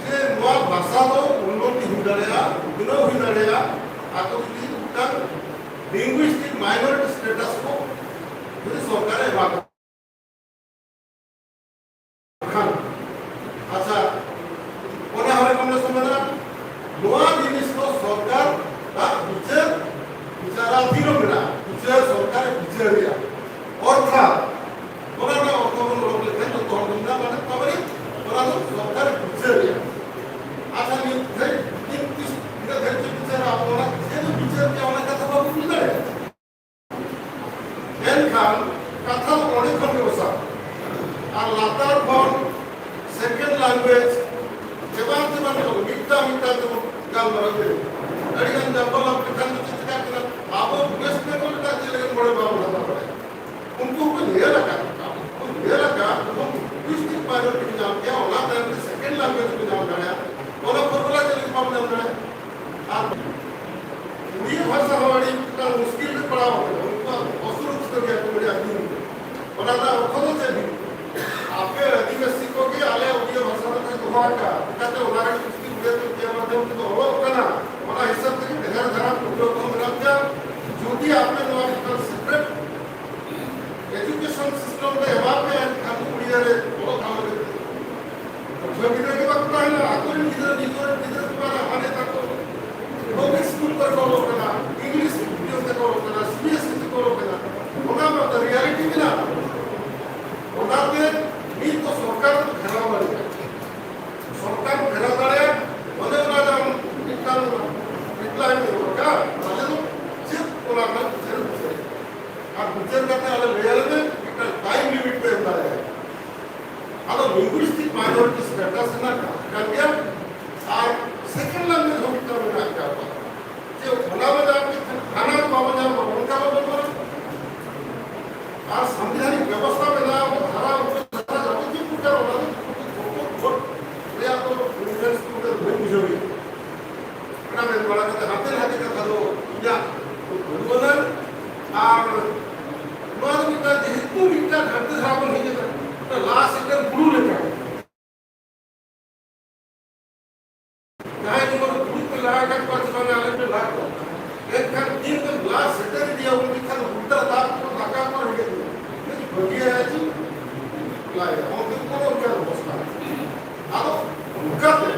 ᱡᱮ ᱱᱚᱣᱟ ᱵᱷᱟᱥᱟ ᱫᱚ ᱩᱱᱱᱚᱛᱤ ᱦᱩᱭ ᱫᱟᱲᱮᱭᱟᱜᱼᱟ, ᱩᱛᱱᱟᱹᱣ ᱦᱩᱭ ᱫᱟᱲᱮᱭᱟᱜᱼᱟ, ᱟᱠᱚ ᱡᱩᱫᱤ ᱢᱤᱫᱴᱟᱝ linguistic minority status ᱠᱚ ᱡᱩᱫᱤ ᱥᱚᱨᱠᱟᱨᱮ ᱮᱢᱟ ᱠᱚᱣᱟ ᱠᱷᱟᱱ᱾ ᱟᱪᱪᱷᱟ, ᱚᱱᱟ ᱦᱚᱸ recommendation ᱢᱮᱱᱟᱜᱼᱟ᱾ ᱱᱚᱣᱟ ᱡᱤᱱᱤᱥ ᱫᱚ ᱥᱚᱨᱠᱟᱨ ᱟᱜ ᱵᱤᱪᱟᱹᱨ, ᱵᱤᱪᱟᱨᱟᱫᱷᱤᱱ ᱢᱮᱱᱟᱜᱼᱟ, ᱵᱤᱪᱟᱹᱨ ᱥᱚᱨᱠᱟᱨᱮ ᱵᱤᱪᱟᱹᱨᱮᱜᱼᱟ᱾ ᱚᱨᱛᱷᱟᱛ ᱚᱱᱟ ᱨᱮᱱᱟᱜ ᱚᱨᱛᱷᱚ ᱵᱚᱱ ᱚᱰᱚᱠ ᱞᱮᱠᱷᱟᱱ ᱡᱚᱛᱚ ᱦᱚᱲ ᱵᱚᱱ ᱧᱟᱢᱟ, ᱢᱟᱱᱮ ᱛᱟᱨᱢᱟᱱᱮ ᱚᱱᱟ ᱫᱚ ᱥᱚᱨᱠᱟᱨ ᱵᱤᱪᱟᱹᱨᱮᱭᱟ᱾ ᱟᱪᱪᱷᱟ, ᱱᱤᱛ ᱫᱷᱟᱹᱨᱤᱡ, ᱛᱤᱱ ᱛᱤᱥ ᱛᱤᱱᱟᱹᱜ ᱫᱷᱟᱹᱨᱤᱡ ᱪᱚ ᱵᱤᱪᱟᱹᱨᱟ, ᱟᱵᱚ ᱚᱱᱟ ᱪᱮᱫ ᱮ ᱵᱤᱪᱟᱹᱨ ᱠᱮᱭᱟ, ᱚᱱᱟ ᱠᱟᱛᱷᱟ ᱵᱟᱵᱚᱱ ᱞᱟᱹᱭ ᱫᱟᱲᱮᱭᱟᱜᱼᱟ᱾ ᱢᱮᱱᱠᱷᱟᱱ ᱠᱟᱛᱷᱟ ᱫᱚ ᱚᱸᱰᱮ ᱠᱷᱚᱱ ᱜᱮ ᱵᱚᱥᱟᱜᱼᱟ᱾ ᱟᱨ ᱞᱟᱛᱟᱨ ᱠᱷᱚᱱ second language ᱮᱢᱟᱱ ᱛᱮᱢᱟᱱ ᱠᱚ ᱢᱤᱫᱴᱟᱝ ᱢᱤᱫᱴᱟᱝ ᱛᱮᱵᱚᱱ ᱜᱟᱞᱢᱟᱨᱟᱣ ᱤᱫᱤᱭᱟ᱾ ᱟᱹᱰᱤ ᱜᱟᱱ ᱡᱟᱢᱵᱟᱞᱟ ᱞᱮᱠᱷᱟᱱ ᱫᱚ ᱪᱮᱫ ᱪᱤᱠᱟᱹᱜ ᱠᱟᱱᱟ? ᱟᱵᱚ West Bengal ᱨᱮᱱᱟᱜ ᱪᱮᱫ ᱞᱟᱹᱜᱤᱫ ᱢᱚᱬᱮ ᱵᱟᱵᱚᱱ ᱦᱟᱛᱟᱣ ᱫᱟᱲᱮᱭᱟᱜᱼᱟ? ᱩᱱᱠᱩ ᱦᱚᱸᱠᱚ ᱧᱮᱞ ᱟᱠᱟᱫ, ᱩᱱᱠᱩ ᱧᱮᱞ ᱟᱠᱟᱫ, ᱩᱱᱠᱩ linguistic minority ᱠᱚ ᱧᱟᱢ ᱠᱮᱭᱟ, ᱚᱱᱟ ᱛᱟᱭᱚᱢ ᱛᱮ second language ᱠᱚ ᱧᱟᱢ ᱫᱟᱲᱮᱭᱟᱜᱼᱟ᱾ ᱚᱱᱟ formula ᱪᱮᱫ ᱞᱟᱹᱜᱤᱫ ᱵᱟᱢ ᱧᱟᱢ ᱫᱟᱲᱮᱭᱟᱜᱼᱟ? ᱟᱨ ᱩᱲᱤᱭᱟ ᱵᱷᱟᱥᱟ ᱦᱚᱸ ᱟᱹᱰᱤ ᱢᱤᱫᱴᱟᱝ ᱢᱩᱥᱠᱤᱞ ᱨᱮ ᱯᱟᱲᱟᱣ ᱟᱠᱟᱱᱟ᱾ ᱩᱱᱠᱩᱣᱟᱜ ᱚᱥᱩᱨᱚᱠᱠᱷᱤᱛ ᱜᱮᱭᱟ ᱠᱚ ᱟᱹᱰᱤ ᱟᱹᱰᱤ ᱫᱤᱱ ᱜᱮ᱾ ᱚᱱᱟ ᱨᱮᱱᱟᱜ ᱚᱨᱛᱷᱚ ᱫᱚ ᱪᱮᱫ ᱦᱩᱭᱩᱜ ᱠᱟᱱᱟ? ᱟᱯᱮ ᱟᱹᱫᱤᱵᱟᱹᱥᱤ ᱠᱚᱜᱮ ᱟᱞᱮ ᱩᱲᱤᱭᱟ ᱵᱷᱟᱥᱟ ᱫᱚᱯᱮ ᱫᱚᱦᱚ ᱟᱠᱟᱫ, ᱪᱤᱠᱟᱹᱛᱮ ᱚᱱᱟ ᱨᱮ ᱢᱩᱥᱠᱤᱞ ᱩᱲᱤᱭᱟ ᱛᱮ ᱩᱲᱤᱭᱟ ᱢᱟᱫᱽᱫᱷᱚᱢ ᱛᱮᱠᱚ ᱚᱞᱚᱜ ᱠᱟᱱᱟ? ᱚᱱᱟ ᱦᱤᱥᱟᱹᱵ ᱛᱮᱜᱮ ᱵᱷᱮᱜᱟᱨ ᱫᱷᱟᱨᱟ ᱯᱟᱹᱴᱷᱩᱣᱟᱹ ᱠᱚᱦᱚᱸ ᱢᱮᱱᱟᱜ ᱯᱮᱭᱟ᱾ ᱡᱩᱫᱤ ᱟᱯᱮ ᱱᱚᱣᱟ ᱢᱤᱫᱴᱟᱝ separate education system ᱨᱮ ᱮᱢᱟ ᱯᱮᱭᱟ, ᱮᱱᱠᱷᱟᱱ ᱫᱚ ᱩᱲᱤᱭᱟ ᱨᱮ ᱚᱞᱚᱜ ᱯᱟᱲᱦᱟᱣ ᱞᱟᱹᱜᱤᱫ ᱯᱟᱹᱴᱷᱩᱣᱟᱹ ᱜᱤᱫᱽᱨᱟᱹ ᱜᱮ ᱵᱟᱠᱚ ᱛᱟᱦᱮᱱᱟ, ᱟᱠᱚ ᱨᱮᱱ ᱜᱤᱫᱽᱨᱟᱹ, ᱱᱤᱡᱮᱨ ᱜᱤᱫᱽᱨᱟᱹ ᱠᱚ ᱢᱟᱱᱮ ᱦᱟᱱᱮ ᱛᱟᱠᱚ ᱯᱟᱵᱽᱞᱤᱠ ᱥᱠᱩᱞ ᱠᱚᱨᱮ ᱠᱚ ᱚᱞᱚᱜ ᱠᱟᱱᱟ, ᱤᱝᱞᱤᱥ ᱢᱤᱰᱤᱭᱟᱢ ᱛᱮᱠᱚ ᱚᱞᱚᱜ ᱠᱟᱱᱟ, ᱥᱤ ᱵᱤ ᱮᱥ ᱤ ᱛᱮᱠᱚ ᱚᱞᱚᱜ ᱠᱟᱱᱟ᱾ ᱚᱱᱟ ᱢᱟ ᱛᱚ reality ᱢᱮᱱᱟᱜᱼᱟ᱾ ᱚᱱᱟᱛᱮ ᱱᱤᱛ ᱫᱚ ᱥᱚᱨᱠᱟᱨ ᱫᱚ ᱜᱷᱮᱨᱟᱣ ᱫᱟᱲᱮᱭᱟᱜᱼᱟ᱾ ᱥᱚᱨᱠᱟᱨ ᱜᱷᱮᱨᱟᱣ ᱫᱟᱲᱮᱭᱟᱜᱼᱟ᱾ ᱚᱱᱮ ᱚᱱᱟ ᱡᱟᱦᱟᱸ ᱢᱤᱫᱴᱟᱝ ᱢᱮᱱ ᱵᱟᱲᱟ ᱠᱟᱛᱮ ᱦᱟᱱᱛᱮ ᱱᱟᱛᱮ ᱠᱟᱛᱷᱟ ᱫᱚ ᱤᱧᱟᱹᱜ ᱵᱟᱹᱱᱩᱜ ᱟᱱᱟ᱾ ᱟᱨ ᱱᱚᱣᱟ ᱫᱚ ᱢᱤᱫᱴᱟᱝ ᱡᱮᱦᱮᱛᱩ ᱢᱤᱫᱴᱟᱝ ᱜᱷᱟᱴᱛᱤ ᱫᱷᱟᱨᱟ ᱵᱚᱱ ᱦᱮᱡ ᱟᱠᱟᱱᱟ, ᱢᱤᱫᱴᱟᱝ ᱞᱟᱦᱟ ᱥᱮᱫ ᱨᱮᱱ ᱵᱩᱨᱩ ᱞᱮᱠᱟ᱾ ᱡᱟᱦᱟᱸᱭ ᱡᱮᱢᱚᱱ ᱵᱩᱨᱩ ᱯᱮ ᱞᱟᱦᱟ ᱟᱠᱟᱫ ᱠᱚᱣᱟ ᱥᱮ ᱵᱟᱝᱟ, ᱟᱞᱮ ᱯᱮ ᱞᱟᱦᱟ ᱠᱚᱣᱟ᱾ ᱮᱱᱠᱷᱟᱱ ᱛᱤᱱ ᱫᱚ ᱞᱟᱦᱟ ᱥᱮᱴᱮᱨ ᱤᱫᱤᱭᱟ, ᱩᱱ ᱡᱚᱠᱷᱟᱱ ᱩᱞᱴᱟ ᱫᱟᱜ ᱠᱚ ᱫᱟᱠᱟ ᱠᱚ ᱨᱮᱸᱜᱮᱡ ᱢᱮᱭᱟ᱾ ᱵᱷᱟᱹᱜᱤᱭᱟ ᱡᱮ ᱞᱟᱭᱟ, ᱚᱱᱛᱮ ᱠᱚ ᱚᱱᱠᱟ ᱚᱵᱚᱥᱛᱷᱟ᱾ ᱟᱫᱚ ᱚᱱᱠᱟᱛᱮ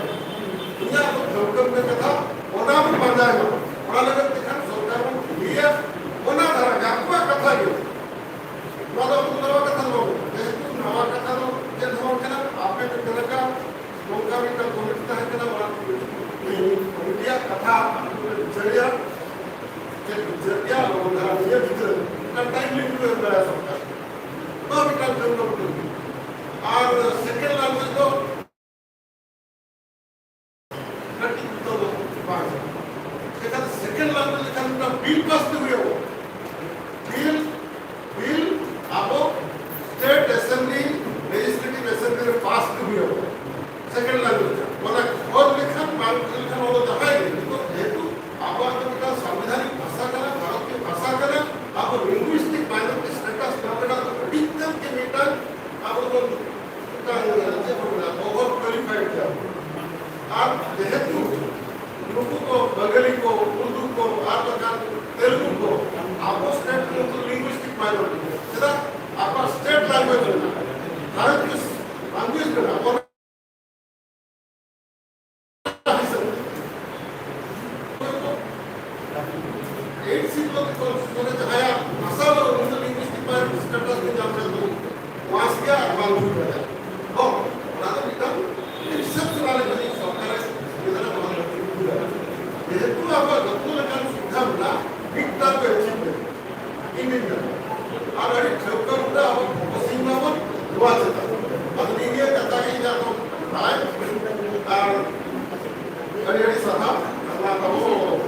ᱤᱧᱟᱹᱜ ᱫᱚ ᱴᱷᱟᱹᱣᱠᱟᱹ ᱢᱮ ᱠᱟᱛᱷᱟ, ᱚᱱᱟ ᱵᱚᱱ ᱯᱟᱸᱡᱟᱭ ᱢᱟ᱾ ᱚᱱᱟ ᱞᱟᱹᱜᱤᱫ ᱛᱮ ᱠᱷᱟᱱ ᱥᱚᱨᱠᱟᱨ ᱵᱚᱱ ᱠᱩᱞᱤᱭᱟ, ᱚᱱᱟ ᱫᱷᱟᱨᱟ ᱜᱮ ᱟᱠᱚᱣᱟᱜ ᱠᱟᱛᱷᱟ ᱜᱮ᱾ ᱱᱚᱣᱟ ᱫᱚ ᱟᱵᱚ ᱱᱟᱣᱟ ᱠᱟᱛᱷᱟ ᱫᱚ ᱵᱟᱝ ᱠᱟᱱᱟ᱾ ᱡᱮᱦᱮᱛᱩ ᱱᱟᱣᱟ ᱠᱟᱛᱷᱟ ᱫᱚ ᱪᱮᱫ ᱦᱚᱸ ᱵᱟᱝ ᱠᱟᱱᱟ, ᱟᱯᱮ ᱯᱮ ᱪᱮᱫ ᱞᱮᱠᱟ ᱱᱚᱝᱠᱟ ᱢᱤᱫᱴᱟᱝ ᱠᱚᱢᱤᱴᱤ ᱛᱟᱦᱮᱸ ᱠᱟᱱᱟ, ᱚᱱᱟ ᱠᱚᱢᱤᱴᱤᱭᱟᱜ ᱠᱟᱛᱷᱟ ᱟᱯᱮ ᱯᱮ ᱵᱤᱪᱟᱹᱨ ᱨᱮᱭᱟᱜ, ᱪᱮᱫ ᱵᱤᱪᱟᱹᱨ ᱨᱮᱭᱟᱜ ᱞᱚᱜᱚᱱ ᱫᱷᱟᱨᱟ ᱱᱤᱭᱟᱹ ᱵᱷᱤᱛᱨᱤ ᱨᱮ ᱢᱤᱫᱴᱟᱝ ᱴᱟᱭᱤᱢ ᱞᱤᱢᱤᱴ ᱠᱚ ᱮᱢ ᱫᱟᱲᱮᱭᱟᱜᱼᱟ ᱥᱚᱨᱠᱟᱨ᱾ ᱱᱚᱣᱟ ᱢᱤᱫᱴᱟᱝ ᱠᱟᱹᱢᱤ ᱠᱚ ᱠᱟᱹᱢᱤ᱾ ᱟᱨ ᱥᱮᱠᱮᱱᱰ ᱞᱮᱝᱜᱩᱭᱮᱡᱽ ᱫᱚ ᱠᱟᱹᱴᱤᱡ ᱫᱚ ᱵᱟᱝ ᱠᱟᱱᱟ᱾ ᱮᱱᱠᱷᱟᱱ ᱥᱮᱠᱮᱱᱰ ᱞᱮᱝᱜᱩᱭᱮᱡᱽ ᱞᱮᱠᱷᱟᱱ ᱢᱤᱫᱴᱟᱝ ᱵᱤᱞ ᱯᱟᱥ ᱛᱮ ᱦᱩᱭᱩᱜᱼᱟ᱾ ᱵᱤᱞ, ᱵᱤᱞ ᱟᱵᱚ ᱥᱴᱮᱴ ᱮᱥᱮᱢᱵᱞᱤ, ᱞᱮᱡᱤᱥᱞᱮᱴᱤᱵᱷ ᱮᱥᱮᱢᱵᱞᱤ ᱨᱮ ᱯᱟᱥ ᱛᱮ ᱦᱩᱭᱩᱜᱼᱟ᱾ ᱥᱮᱠᱮᱱᱰ ᱞᱮᱝᱜᱩᱭᱮᱡᱽ ᱚᱱᱟ ᱠᱷᱚᱡᱽ ᱞᱮᱠᱷᱟᱱ, ᱵᱟᱝ ᱠᱷᱚᱡᱽ ᱞᱮᱠᱷᱟᱱ, ᱚᱱᱟ ᱡᱟᱦᱟᱸᱭ ᱜᱮ, ᱱᱤᱛᱚᱜ ᱡᱮᱦᱮᱛᱩ ᱟᱵᱚᱣᱟᱜ ᱫᱚ ᱢᱤᱫᱴᱟᱝ ᱥᱟᱝᱵᱤᱫᱷᱟᱱᱤᱠ ᱵᱷᱟᱥᱟ ᱠᱟᱱᱟ, ᱵᱷᱟᱨᱚᱛᱤᱭᱚ ᱵᱷᱟᱥᱟ ᱠᱟᱱᱟ, ᱟᱵᱚ ᱞᱤᱝᱜᱩᱭᱥᱴᱤᱠ ᱢᱟᱭᱱᱚᱨᱤᱴᱤ ᱥᱴᱮᱴᱟᱥ ᱧᱟᱢ ᱨᱮᱱᱟᱜ ᱫᱚ ᱟᱹᱰᱤ ᱛᱮᱫ ᱜᱮ ᱢᱤᱫᱴᱟᱝ ᱟᱵᱚ ᱫᱚ ᱢᱤᱫᱴᱟᱝ ᱪᱮᱫ ᱵᱚᱱ ᱢᱮᱱᱟ, ᱳᱵᱷᱟᱨ ᱠᱣᱟᱞᱤᱯᱷᱟᱭᱤᱰ ᱜᱮᱭᱟ ᱵᱚᱱ᱾ ᱟᱨ ᱡᱮᱦᱮᱛᱩ ᱱᱩᱠᱩ ᱠᱚ ᱵᱟᱝᱜᱟᱞᱤ ᱠᱚ, ᱩᱨᱫᱩ ᱠᱚ, ᱟᱨ ᱵᱟᱝᱠᱷᱟᱱ ᱛᱮᱞᱮᱜᱩ ᱠᱚ ᱟᱵᱚ ᱥᱴᱮᱴ ᱨᱮ ᱩᱱᱠᱩ ᱞᱤᱝᱜᱩᱭᱥᱴᱤᱠ ᱢᱟᱭᱱᱚᱨᱤᱴᱤ, ᱪᱮᱫᱟᱜ ᱟᱠᱚᱣᱟᱜ ᱥᱴᱮᱴ ᱞᱮᱝᱜᱩᱭᱮᱡᱽ ᱢᱮᱱᱟᱜᱼᱟ, ᱵᱷᱟᱨᱚᱛ ᱨᱮ ᱞᱮᱝᱜᱩᱭᱮᱡᱽ ᱢᱮᱱᱟᱜᱼᱟ, ᱟᱵᱚ ᱮᱭᱤᱴ ᱥᱤᱰᱩᱞ ᱠᱚ ᱢᱟᱱᱮ ᱡᱟᱦᱟᱸᱭᱟᱜ ᱵᱷᱟᱥᱟ ᱫᱚ ᱩᱱᱤ ᱫᱚ ᱞᱤᱝᱜᱩᱭᱥᱴᱤᱠ ᱢᱟᱭᱱᱚᱨᱤᱴᱤ ᱥᱴᱮᱴᱟᱥ ᱠᱚ ᱧᱟᱢ ᱠᱷᱟᱱ ᱫᱚ ᱯᱟᱥ ᱜᱮᱭᱟ ᱟᱨ ᱵᱟᱝ ᱦᱩᱭ ᱫᱟᱲᱮᱭᱟᱜᱼᱟ᱾ ᱦᱚᱸ, ᱚᱱᱟ ᱫᱚ ᱢᱤᱫᱴᱟᱝ ᱮᱠᱥᱮᱯᱥᱚᱱᱟᱞ ᱡᱩᱫᱤ ᱥᱚᱨᱠᱟᱨᱮ ᱥᱩᱵᱤᱫᱷᱟ ᱱᱚᱣᱟ ᱫᱚ ᱦᱩᱭ ᱫᱟᱲᱮᱭᱟᱜᱼᱟ᱾ ᱡᱮᱦᱮᱛᱩ ᱟᱵᱚᱣᱟᱜ ᱡᱚᱛᱚ ᱞᱮᱠᱟᱱ ᱥᱩᱵᱤᱫᱷᱟ ᱢᱮᱱᱟᱜᱼᱟ, ᱢᱤᱫᱴᱟᱝ ᱫᱚ ᱮᱪᱤᱵᱷ ᱢᱮᱱᱟᱜᱼᱟ᱾ ᱤᱧ ᱫᱩᱧ ᱢᱮᱱᱟ, ᱟᱨ ᱟᱹᱰᱤ ᱴᱷᱟᱹᱣᱠᱟᱹ ᱨᱮ ᱟᱵᱚ ᱯᱷᱳᱠᱟᱥᱤᱝ ᱢᱟᱵᱚᱱ ᱱᱚᱣᱟ ᱪᱮᱛᱟᱱ᱾ ᱟᱫᱚ ᱱᱤᱭᱟᱹ ᱜᱮ ᱠᱟᱛᱷᱟ ᱜᱮ ᱤᱧᱟᱹᱜ ᱫᱚ ᱵᱟᱲᱟᱭ᱾ ᱟᱨ ᱟᱹᱰᱤ ᱟᱹᱰᱤ ᱥᱟᱨᱦᱟᱣ᱾ ᱟᱨ ᱟᱵᱚ,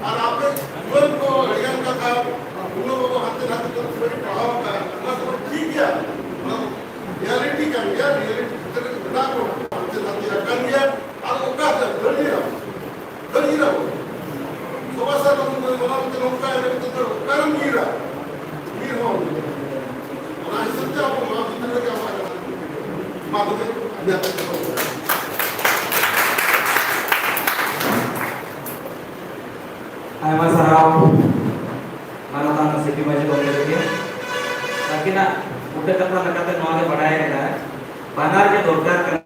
ᱟᱨ ᱟᱯᱮ ᱡᱩᱣᱟᱹᱱ ᱠᱚ ᱟᱹᱰᱤᱜᱟᱱ ᱠᱟᱛᱷᱟ ᱩᱱᱟᱹᱜ ᱵᱟᱵᱚ ᱦᱟᱱᱛᱮ ᱱᱟᱛᱮ ᱠᱚ ᱛᱷᱤᱭᱳᱨᱤ ᱯᱟᱲᱦᱟᱣ ᱟᱠᱟᱫᱼᱟ, ᱚᱱᱟ ᱠᱚᱫᱚ ᱴᱷᱤᱠ ᱜᱮᱭᱟ, ᱚᱱᱟ ᱫᱚ ᱨᱤᱭᱟᱞᱤᱴᱤ ᱠᱟᱱ ᱜᱮᱭᱟ, ᱨᱤᱭᱟᱞᱤᱴᱤ ᱵᱷᱤᱛᱨᱤ ᱨᱮ ᱢᱮᱱᱟᱜ ᱵᱚᱱᱟ, ᱦᱟᱱᱛᱮ ᱱᱟᱛᱮ ᱟᱠᱟᱱ ᱜᱮᱭᱟ᱾ ᱟᱨ ᱚᱠᱟ ᱫᱟᱹᱲ ᱜᱮᱭᱟ, ᱫᱟᱹᱲ ᱧᱤᱨᱟ᱾ ᱥᱚᱵᱷᱟ ᱥᱟᱨ ᱵᱟᱵᱚᱱ ᱠᱚᱭ ᱵᱟᱞᱟ ᱢᱤᱫᱴᱮᱱ ᱱᱚᱝᱠᱟ ᱮᱱᱮᱡ ᱠᱟᱛᱮ ᱫᱚ ᱚᱠᱟᱨᱮᱢ ᱧᱤᱨᱟ? ᱧᱤᱨ ᱦᱚᱸ ᱵᱟᱝ ᱧᱤᱨᱟ᱾ ᱚᱱᱟ ᱦᱤᱥᱟᱹᱵ ᱛᱮ ᱟᱵᱚ ᱱᱚᱣᱟ ᱵᱷᱤᱛᱨᱤ ᱨᱮᱜᱮ ᱟᱵᱚᱣᱟᱜ ᱠᱟᱛᱷᱟ᱾ ᱢᱟ ᱛᱚᱵᱮ, ᱟᱹᱰᱤ ᱟᱸᱴ ᱟᱭᱢᱟ ᱥᱟᱨᱦᱟᱣ ᱢᱟᱱᱚᱛᱟᱱ ᱥᱤᱯᱤ ᱢᱟᱹᱡᱷᱤ ᱜᱚᱢᱠᱮ ᱛᱟᱹᱠᱤᱱ᱾ ᱟᱹᱠᱤᱱᱟᱜ ᱵᱩᱴᱟᱹ ᱠᱟᱛᱷᱟ ᱞᱮᱠᱟᱛᱮ ᱱᱚᱣᱟ ᱜᱮ ᱵᱟᱰᱟᱭ ᱠᱟᱱᱟ, ᱵᱟᱱᱟᱨ ᱜᱮ ᱫᱚᱨᱠᱟᱨ ᱠᱟᱱᱟ᱾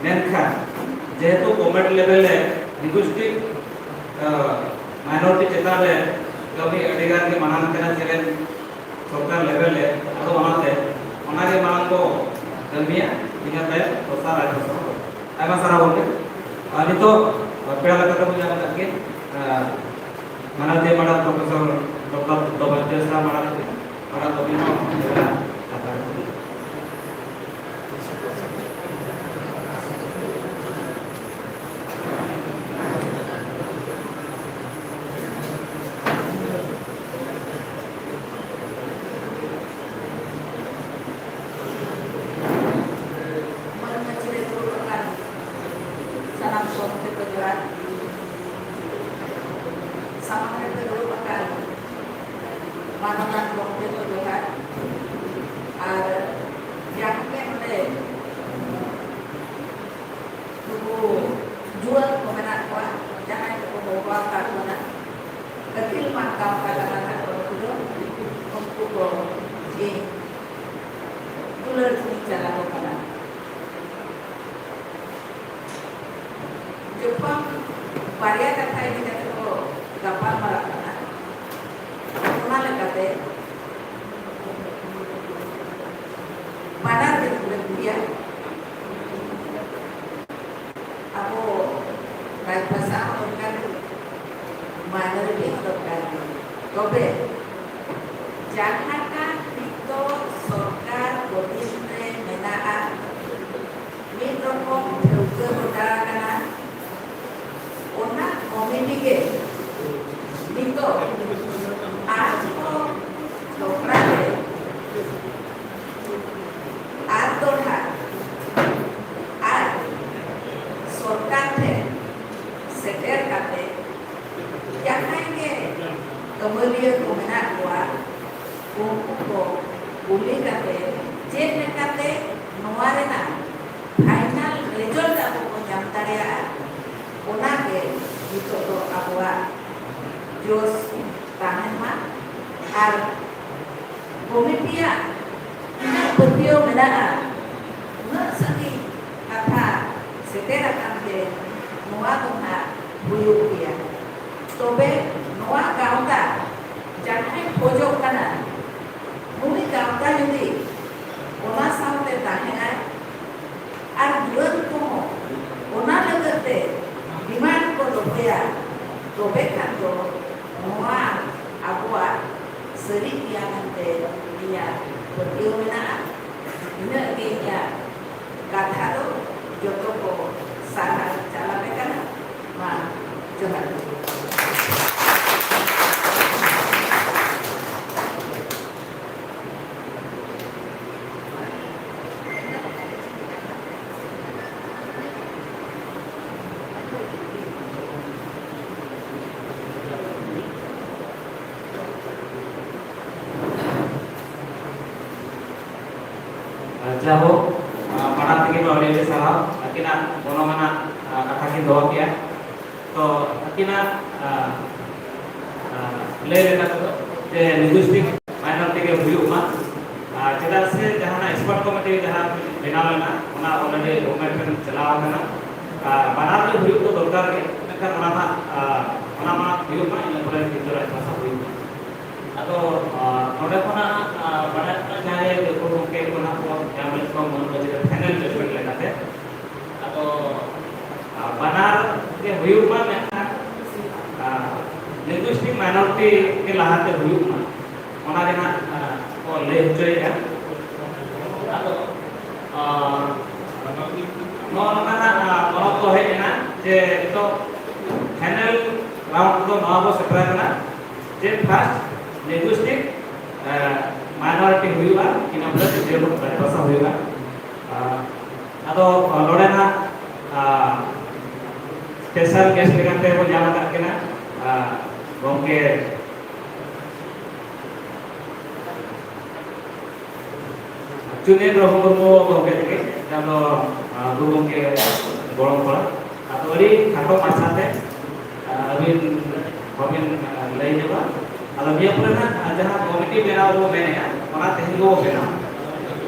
ᱢᱮᱱᱠᱷᱟᱱ ᱡᱮᱦᱮᱛᱩ government level ᱨᱮ linguistic, ᱟ, minority ᱪᱮᱛᱟᱱ ᱨᱮ ᱠᱟᱹᱢᱤ ᱟᱹᱰᱤ ᱜᱟᱱ ᱜᱮ ᱢᱟᱲᱟᱝ ᱠᱟᱱᱟ, challenge ᱥᱚᱨᱠᱟᱨ level ᱨᱮ, ᱟᱫᱚ ᱚᱱᱟᱛᱮ ᱚᱱᱟᱜᱮ ᱢᱟᱲᱟᱝ ᱠᱚ ᱠᱟᱹᱢᱤᱭᱟ, ᱤᱱᱟᱹ ᱛᱟᱭᱚᱢ ᱫᱚᱥᱟᱨ ᱨᱟᱡᱽ ᱵᱷᱟᱥᱟ ᱠᱚ᱾ ᱟᱭᱢᱟ ᱥᱟᱨᱦᱟᱣ ᱜᱚᱢᱠᱮ᱾ ᱟᱨ ᱱᱤᱛᱚᱜ ᱯᱮᱲᱟ ᱞᱮᱠᱟᱛᱮ ᱵᱚᱱ ᱧᱟᱢ ᱟᱠᱟᱫ ᱜᱮ, ᱟ, ᱢᱟᱱᱚᱛᱤᱭᱟᱹ madam Professor Doctor ᱫᱚᱵᱟᱧᱡᱚᱭ ᱥᱟᱦᱟ madam, madam ᱫᱚᱵᱤ ᱦᱚᱸ ᱯᱮᱲᱟ ᱞᱮᱠᱟᱛᱮ᱾ ᱢᱟᱹᱱ ᱢᱟᱹᱪᱷᱤ ᱨᱮ ᱫᱩᱲᱩᱵ ᱟᱠᱟᱱ ᱥᱟᱱᱟᱢ ᱜᱚᱢᱠᱮ ᱠᱚ ᱡᱚᱦᱟᱨ, ᱥᱟᱢᱟᱝ ᱨᱮ ᱫᱩᱲᱩᱵ ᱟᱠᱟᱱ ᱢᱟᱱᱚᱛᱟᱱ ᱜᱚᱢᱠᱮ ᱠᱚ ᱡᱚᱦᱟᱨ, ᱟᱨ ᱡᱟᱦᱟᱸ ᱜᱮ ᱱᱚᱰᱮ ᱱᱩᱠᱩ ᱡᱩᱣᱟᱹᱱ ᱠᱚ ᱢᱮᱱᱟᱜ ᱠᱚᱣᱟ, ᱡᱟᱦᱟᱸᱭ ᱠᱚᱠᱚ ᱦᱚᱦᱚ ᱟᱠᱟᱫ ᱵᱚᱱᱟ, ᱟᱹᱠᱤᱞ ᱢᱟᱱ ᱜᱟᱶᱛᱟ ᱠᱟᱱᱟ ᱱᱟᱜ ᱱᱩᱠᱩ ᱫᱚ, ᱩᱱᱠᱩ ᱠᱚ ᱤᱧ ᱫᱩᱞᱟᱹᱲ ᱛᱮᱧ ᱪᱟᱞ ᱟᱠᱚ ᱠᱟᱱᱟ᱾ ᱡᱚᱠᱷᱚᱱ ᱵᱟᱨᱭᱟ ᱠᱟᱛᱷᱟ ᱤᱫᱤ ᱠᱟᱛᱮ ᱠᱚ ᱜᱟᱯᱟᱞ ᱢᱟᱨᱟᱜ ᱠᱟᱱᱟ, ᱚᱱᱟ ᱞᱮᱠᱟᱛᱮ ᱵᱟᱱᱟᱨ ᱜᱮ ᱞᱟᱹᱠᱛᱤᱭᱟ᱾ ᱟᱵᱚ ᱨᱟᱡᱽᱵᱷᱟᱥᱟ ᱦᱚᱸ ᱫᱚᱨᱠᱟᱨ ᱜᱮ, minority ᱦᱚᱸ ᱫᱚᱨᱠᱟᱨ ᱜᱮ᱾ ᱛᱚᱵᱮ ᱡᱟᱦᱟᱸᱴᱟᱜ ᱱᱤᱛᱚᱜ ᱥᱚᱨᱠᱟᱨ ᱚᱫᱷᱤᱱ ᱨᱮ ᱢᱮᱱᱟᱜᱼᱟ, ᱢᱤᱫ ᱨᱚᱠᱚᱢ ᱴᱷᱟᱹᱣᱠᱟᱹ ᱜᱚᱴᱟ ᱟᱠᱟᱱᱟ, ᱚᱱᱟ ᱠᱚᱢᱤᱴᱤ ᱜᱮ ᱱᱤᱛᱚᱜ ᱟᱨᱦᱚᱸ ᱫᱚᱦᱲᱟ ᱨᱮ ᱟᱨ ᱫᱚᱦᱲᱟ ᱟᱨ ᱥᱮᱴᱮᱨ ᱠᱟᱛᱮ ᱡᱟᱦᱟᱸᱭ ᱜᱮ ᱟᱹᱢᱟᱹᱞᱤᱭᱟᱹ ᱠᱚ ᱢᱮᱱᱟᱜ ᱠᱚᱣᱟ, ᱩᱱᱠᱩ ᱠᱚ ᱠᱩᱞᱤ ᱠᱟᱛᱮ ᱪᱮᱫ ᱞᱮᱠᱟᱛᱮ ᱱᱚᱣᱟ ᱨᱮᱱᱟᱜ final result ᱟᱵᱚ ᱵᱚᱱ ᱧᱟᱢ ᱫᱟᱲᱮᱭᱟᱜᱼᱟ, ᱚᱱᱟ ᱜᱮ ᱱᱤᱛᱚᱜ ᱫᱚ ᱟᱵᱚᱣᱟᱜ ᱡᱳᱥ ᱛᱟᱦᱮᱱ ᱢᱟ᱾ ᱟᱨ ᱠᱚᱢᱤᱴᱤᱭᱟᱜ ᱛᱤᱱᱟᱹᱜ ᱯᱟᱹᱛᱭᱟᱹᱣ ᱢᱮᱱᱟᱜᱼᱟ, ᱩᱱᱟᱹᱜ ᱥᱟᱺᱜᱤᱧ ᱠᱟᱛᱷᱟ ᱥᱮᱴᱮᱨ ᱟᱠᱟᱱ ᱛᱮ ᱱᱚᱣᱟ ᱫᱚ ᱱᱟᱦᱟᱜ ᱦᱩᱭᱩᱜ ᱜᱮᱭᱟ᱾ ᱛᱚᱵᱮ ᱱᱚᱣᱟ ᱜᱟᱶᱛᱟ ᱡᱟᱦᱟᱸᱭ ᱠᱷᱚᱡᱚᱜ ᱠᱟᱱᱟ, ᱱᱩᱭ ᱜᱟᱶᱛᱟ ᱡᱩᱫᱤ ᱚᱱᱟ ᱥᱟᱶᱛᱮ ᱛᱟᱦᱮᱱᱟᱭ ᱟᱨ ᱡᱩᱣᱟᱹᱱ ᱠᱚᱦᱚᱸ ᱚᱱᱟ ᱞᱟᱹᱜᱤᱫ ᱛᱮ ᱰᱤᱢᱟᱱᱰ ᱠᱚ ᱫᱚᱦᱚᱭᱟ, ᱛᱚᱵᱮ ᱠᱷᱟᱱ ᱫᱚ ᱱᱚᱣᱟ ᱟᱵᱚᱣᱟᱜ ᱥᱟᱹᱨᱤ ᱜᱮᱭᱟ ᱢᱮᱱᱛᱮ ᱤᱧᱟᱹᱜ ᱯᱟᱹᱛᱭᱟᱹᱣ ᱢᱮᱱᱟᱜᱼᱟ᱾ ᱤᱱᱟᱹᱜ ᱜᱮ ᱤᱧᱟᱹᱜ ᱠᱟᱛᱷᱟ ᱫᱚ᱾ ᱡᱚᱛᱚ ᱠᱚ ᱥᱟᱨᱦᱟᱣ ᱪᱟᱞ ᱟᱯᱮ ᱠᱟᱱᱟ᱾ ᱢᱟ ᱡᱚᱦᱟᱨ ᱜᱮ᱾ ᱡᱟᱭᱦᱳᱠ, ᱟᱨ ᱯᱟᱲᱦᱟᱣ ᱛᱮᱜᱮ ᱫᱚ ᱟᱹᱰᱤ ᱟᱹᱰᱤ ᱥᱟᱨᱦᱟᱣ᱾ ᱟᱹᱠᱤᱱᱟᱜ ᱜᱚᱱᱚᱝ ᱟᱱᱟᱜ, ᱟᱨ ᱠᱟᱛᱷᱟ ᱠᱤᱱ ᱫᱚᱦᱚ ᱠᱮᱜᱼᱟ᱾ ᱛᱚ ᱟᱹᱠᱤᱱᱟᱜ, ᱟᱨ, ᱟᱨ ᱞᱟᱹᱭ ᱞᱮᱠᱟ ᱛᱮᱫᱚ ᱡᱮ linguistic minority ᱜᱮ ᱦᱩᱭᱩᱜ ᱢᱟ᱾ ᱟᱨ ᱪᱮᱫᱟᱜ ᱥᱮ ᱡᱟᱦᱟᱱᱟᱜ expert committee ᱡᱟᱦᱟᱸ ᱵᱮᱱᱟᱣ ᱞᱮᱱᱟ, ᱚᱱᱟ already government ᱴᱷᱮᱱ ᱪᱟᱞᱟᱣ ᱟᱠᱟᱱᱟ᱾ ᱟᱨ ᱵᱟᱱᱟᱨ ᱜᱮ ᱦᱩᱭᱩᱜ ᱫᱚ ᱫᱚᱨᱠᱟᱨ ᱜᱮ, ᱢᱮᱱᱠᱷᱟᱱ ᱚᱱᱟ ᱢᱟ, ᱟᱨ ᱚᱱᱟ ᱢᱟ ᱦᱩᱭᱩᱜ ᱢᱟ, ᱤᱱᱟᱹ ᱯᱚᱨᱮ ᱱᱤᱡᱮᱨᱟᱜ ᱵᱷᱟᱥᱟ ᱦᱩᱭᱩᱜ ᱢᱟ᱾ ᱟᱫᱚ, ᱟᱨ ᱱᱚᱰᱮ ᱠᱷᱚᱱᱟᱜ, ᱟᱨ ᱵᱟᱰᱟᱭ ᱠᱟᱱᱟ ᱡᱟᱦᱟᱸᱭ ᱜᱟᱹᱠᱷᱩᱲ ᱜᱚᱢᱠᱮ ᱠᱚ ᱱᱟᱦᱟᱜ ᱠᱚ ᱧᱟᱢ ᱞᱮᱫ ᱠᱚᱣᱟ ᱢᱟᱹᱱ ᱢᱟᱹᱡᱷᱤ ᱨᱮ final judgment ᱞᱮᱠᱟᱛᱮ᱾ ᱟᱫᱚ, ᱟᱨ ᱵᱟᱱᱟᱨ ᱜᱮ ᱦᱩᱭᱩᱜ ᱢᱟ, ᱢᱮᱱᱠᱷᱟᱱ, ᱟᱨ linguistic minority ᱜᱮ ᱞᱟᱦᱟᱛᱮ ᱦᱩᱭᱩᱜ ᱢᱟ, ᱚᱱᱟ ᱜᱮ ᱱᱟᱜ, ᱟᱨ ᱠᱚ ᱞᱟᱹᱭ ᱦᱚᱪᱚᱭᱮᱫᱼᱟ᱾ ᱟᱫᱚ, ᱟᱨ ᱱᱚᱜᱼᱚ ᱱᱚᱝᱠᱟ ᱱᱟᱜ, ᱟᱨ ᱯᱚᱨᱚᱵᱽ ᱠᱚ ᱦᱮᱡ ᱮᱱᱟ ᱡᱮ ᱱᱤᱛᱚᱜ final round ᱫᱚ ᱱᱚᱣᱟ ᱵᱚ ᱥᱮᱴᱮᱨ ᱟᱠᱟᱱᱟ᱾ ᱡᱮ first linguistic, ᱮ, minority ᱦᱩᱭᱩᱜᱼᱟ, ᱤᱱᱟᱹ ᱯᱚᱨᱮ ᱡᱮ ᱵᱷᱟᱥᱟ ᱦᱩᱭᱩᱜᱼᱟ᱾ ᱟ, ᱟᱫᱚ, ᱟ, ᱱᱚᱰᱮ ᱱᱟᱜ, ᱟ, ᱥᱯᱮᱥᱟᱞ ᱜᱮᱥᱴ ᱞᱮᱠᱟᱛᱮ ᱵᱚᱱ ᱧᱟᱢ ᱟᱠᱟᱫ ᱠᱤᱱᱟ, ᱟᱨ ᱜᱚᱢᱠᱮ ᱪᱩᱱᱭᱟᱹ ᱜᱨᱚᱦᱚ ᱢᱩᱨᱢᱩ ᱜᱚᱢᱠᱮ ᱛᱟᱹᱠᱤᱱ, ᱡᱟᱦᱟᱸ ᱫᱚ, ᱟᱸ, ᱜᱩᱨᱩ ᱜᱚᱢᱠᱮ ᱜᱚᱲᱚᱢ ᱠᱚᱲᱟ᱾ ᱟᱫᱚ ᱟᱹᱰᱤ ᱠᱷᱟᱴᱚ ᱢᱟᱪᱷᱟᱛᱮ, ᱟᱸ, ᱟᱹᱵᱤᱱ ᱦᱚᱸᱵᱤᱱ, ᱟᱸ, ᱞᱟᱹᱭ ᱧᱚᱜᱟ᱾ ᱟᱫᱚ ᱱᱤᱭᱟᱹ ᱯᱚᱨᱮ ᱱᱟᱜ ᱡᱟᱦᱟᱸ ᱠᱚᱢᱤᱴᱤ ᱵᱮᱱᱟᱣ ᱵᱚ ᱢᱮᱱᱮᱜᱼᱟ, ᱚᱱᱟ ᱛᱮᱦᱮᱧ ᱵᱚ ᱵᱮᱱᱟᱣᱟ᱾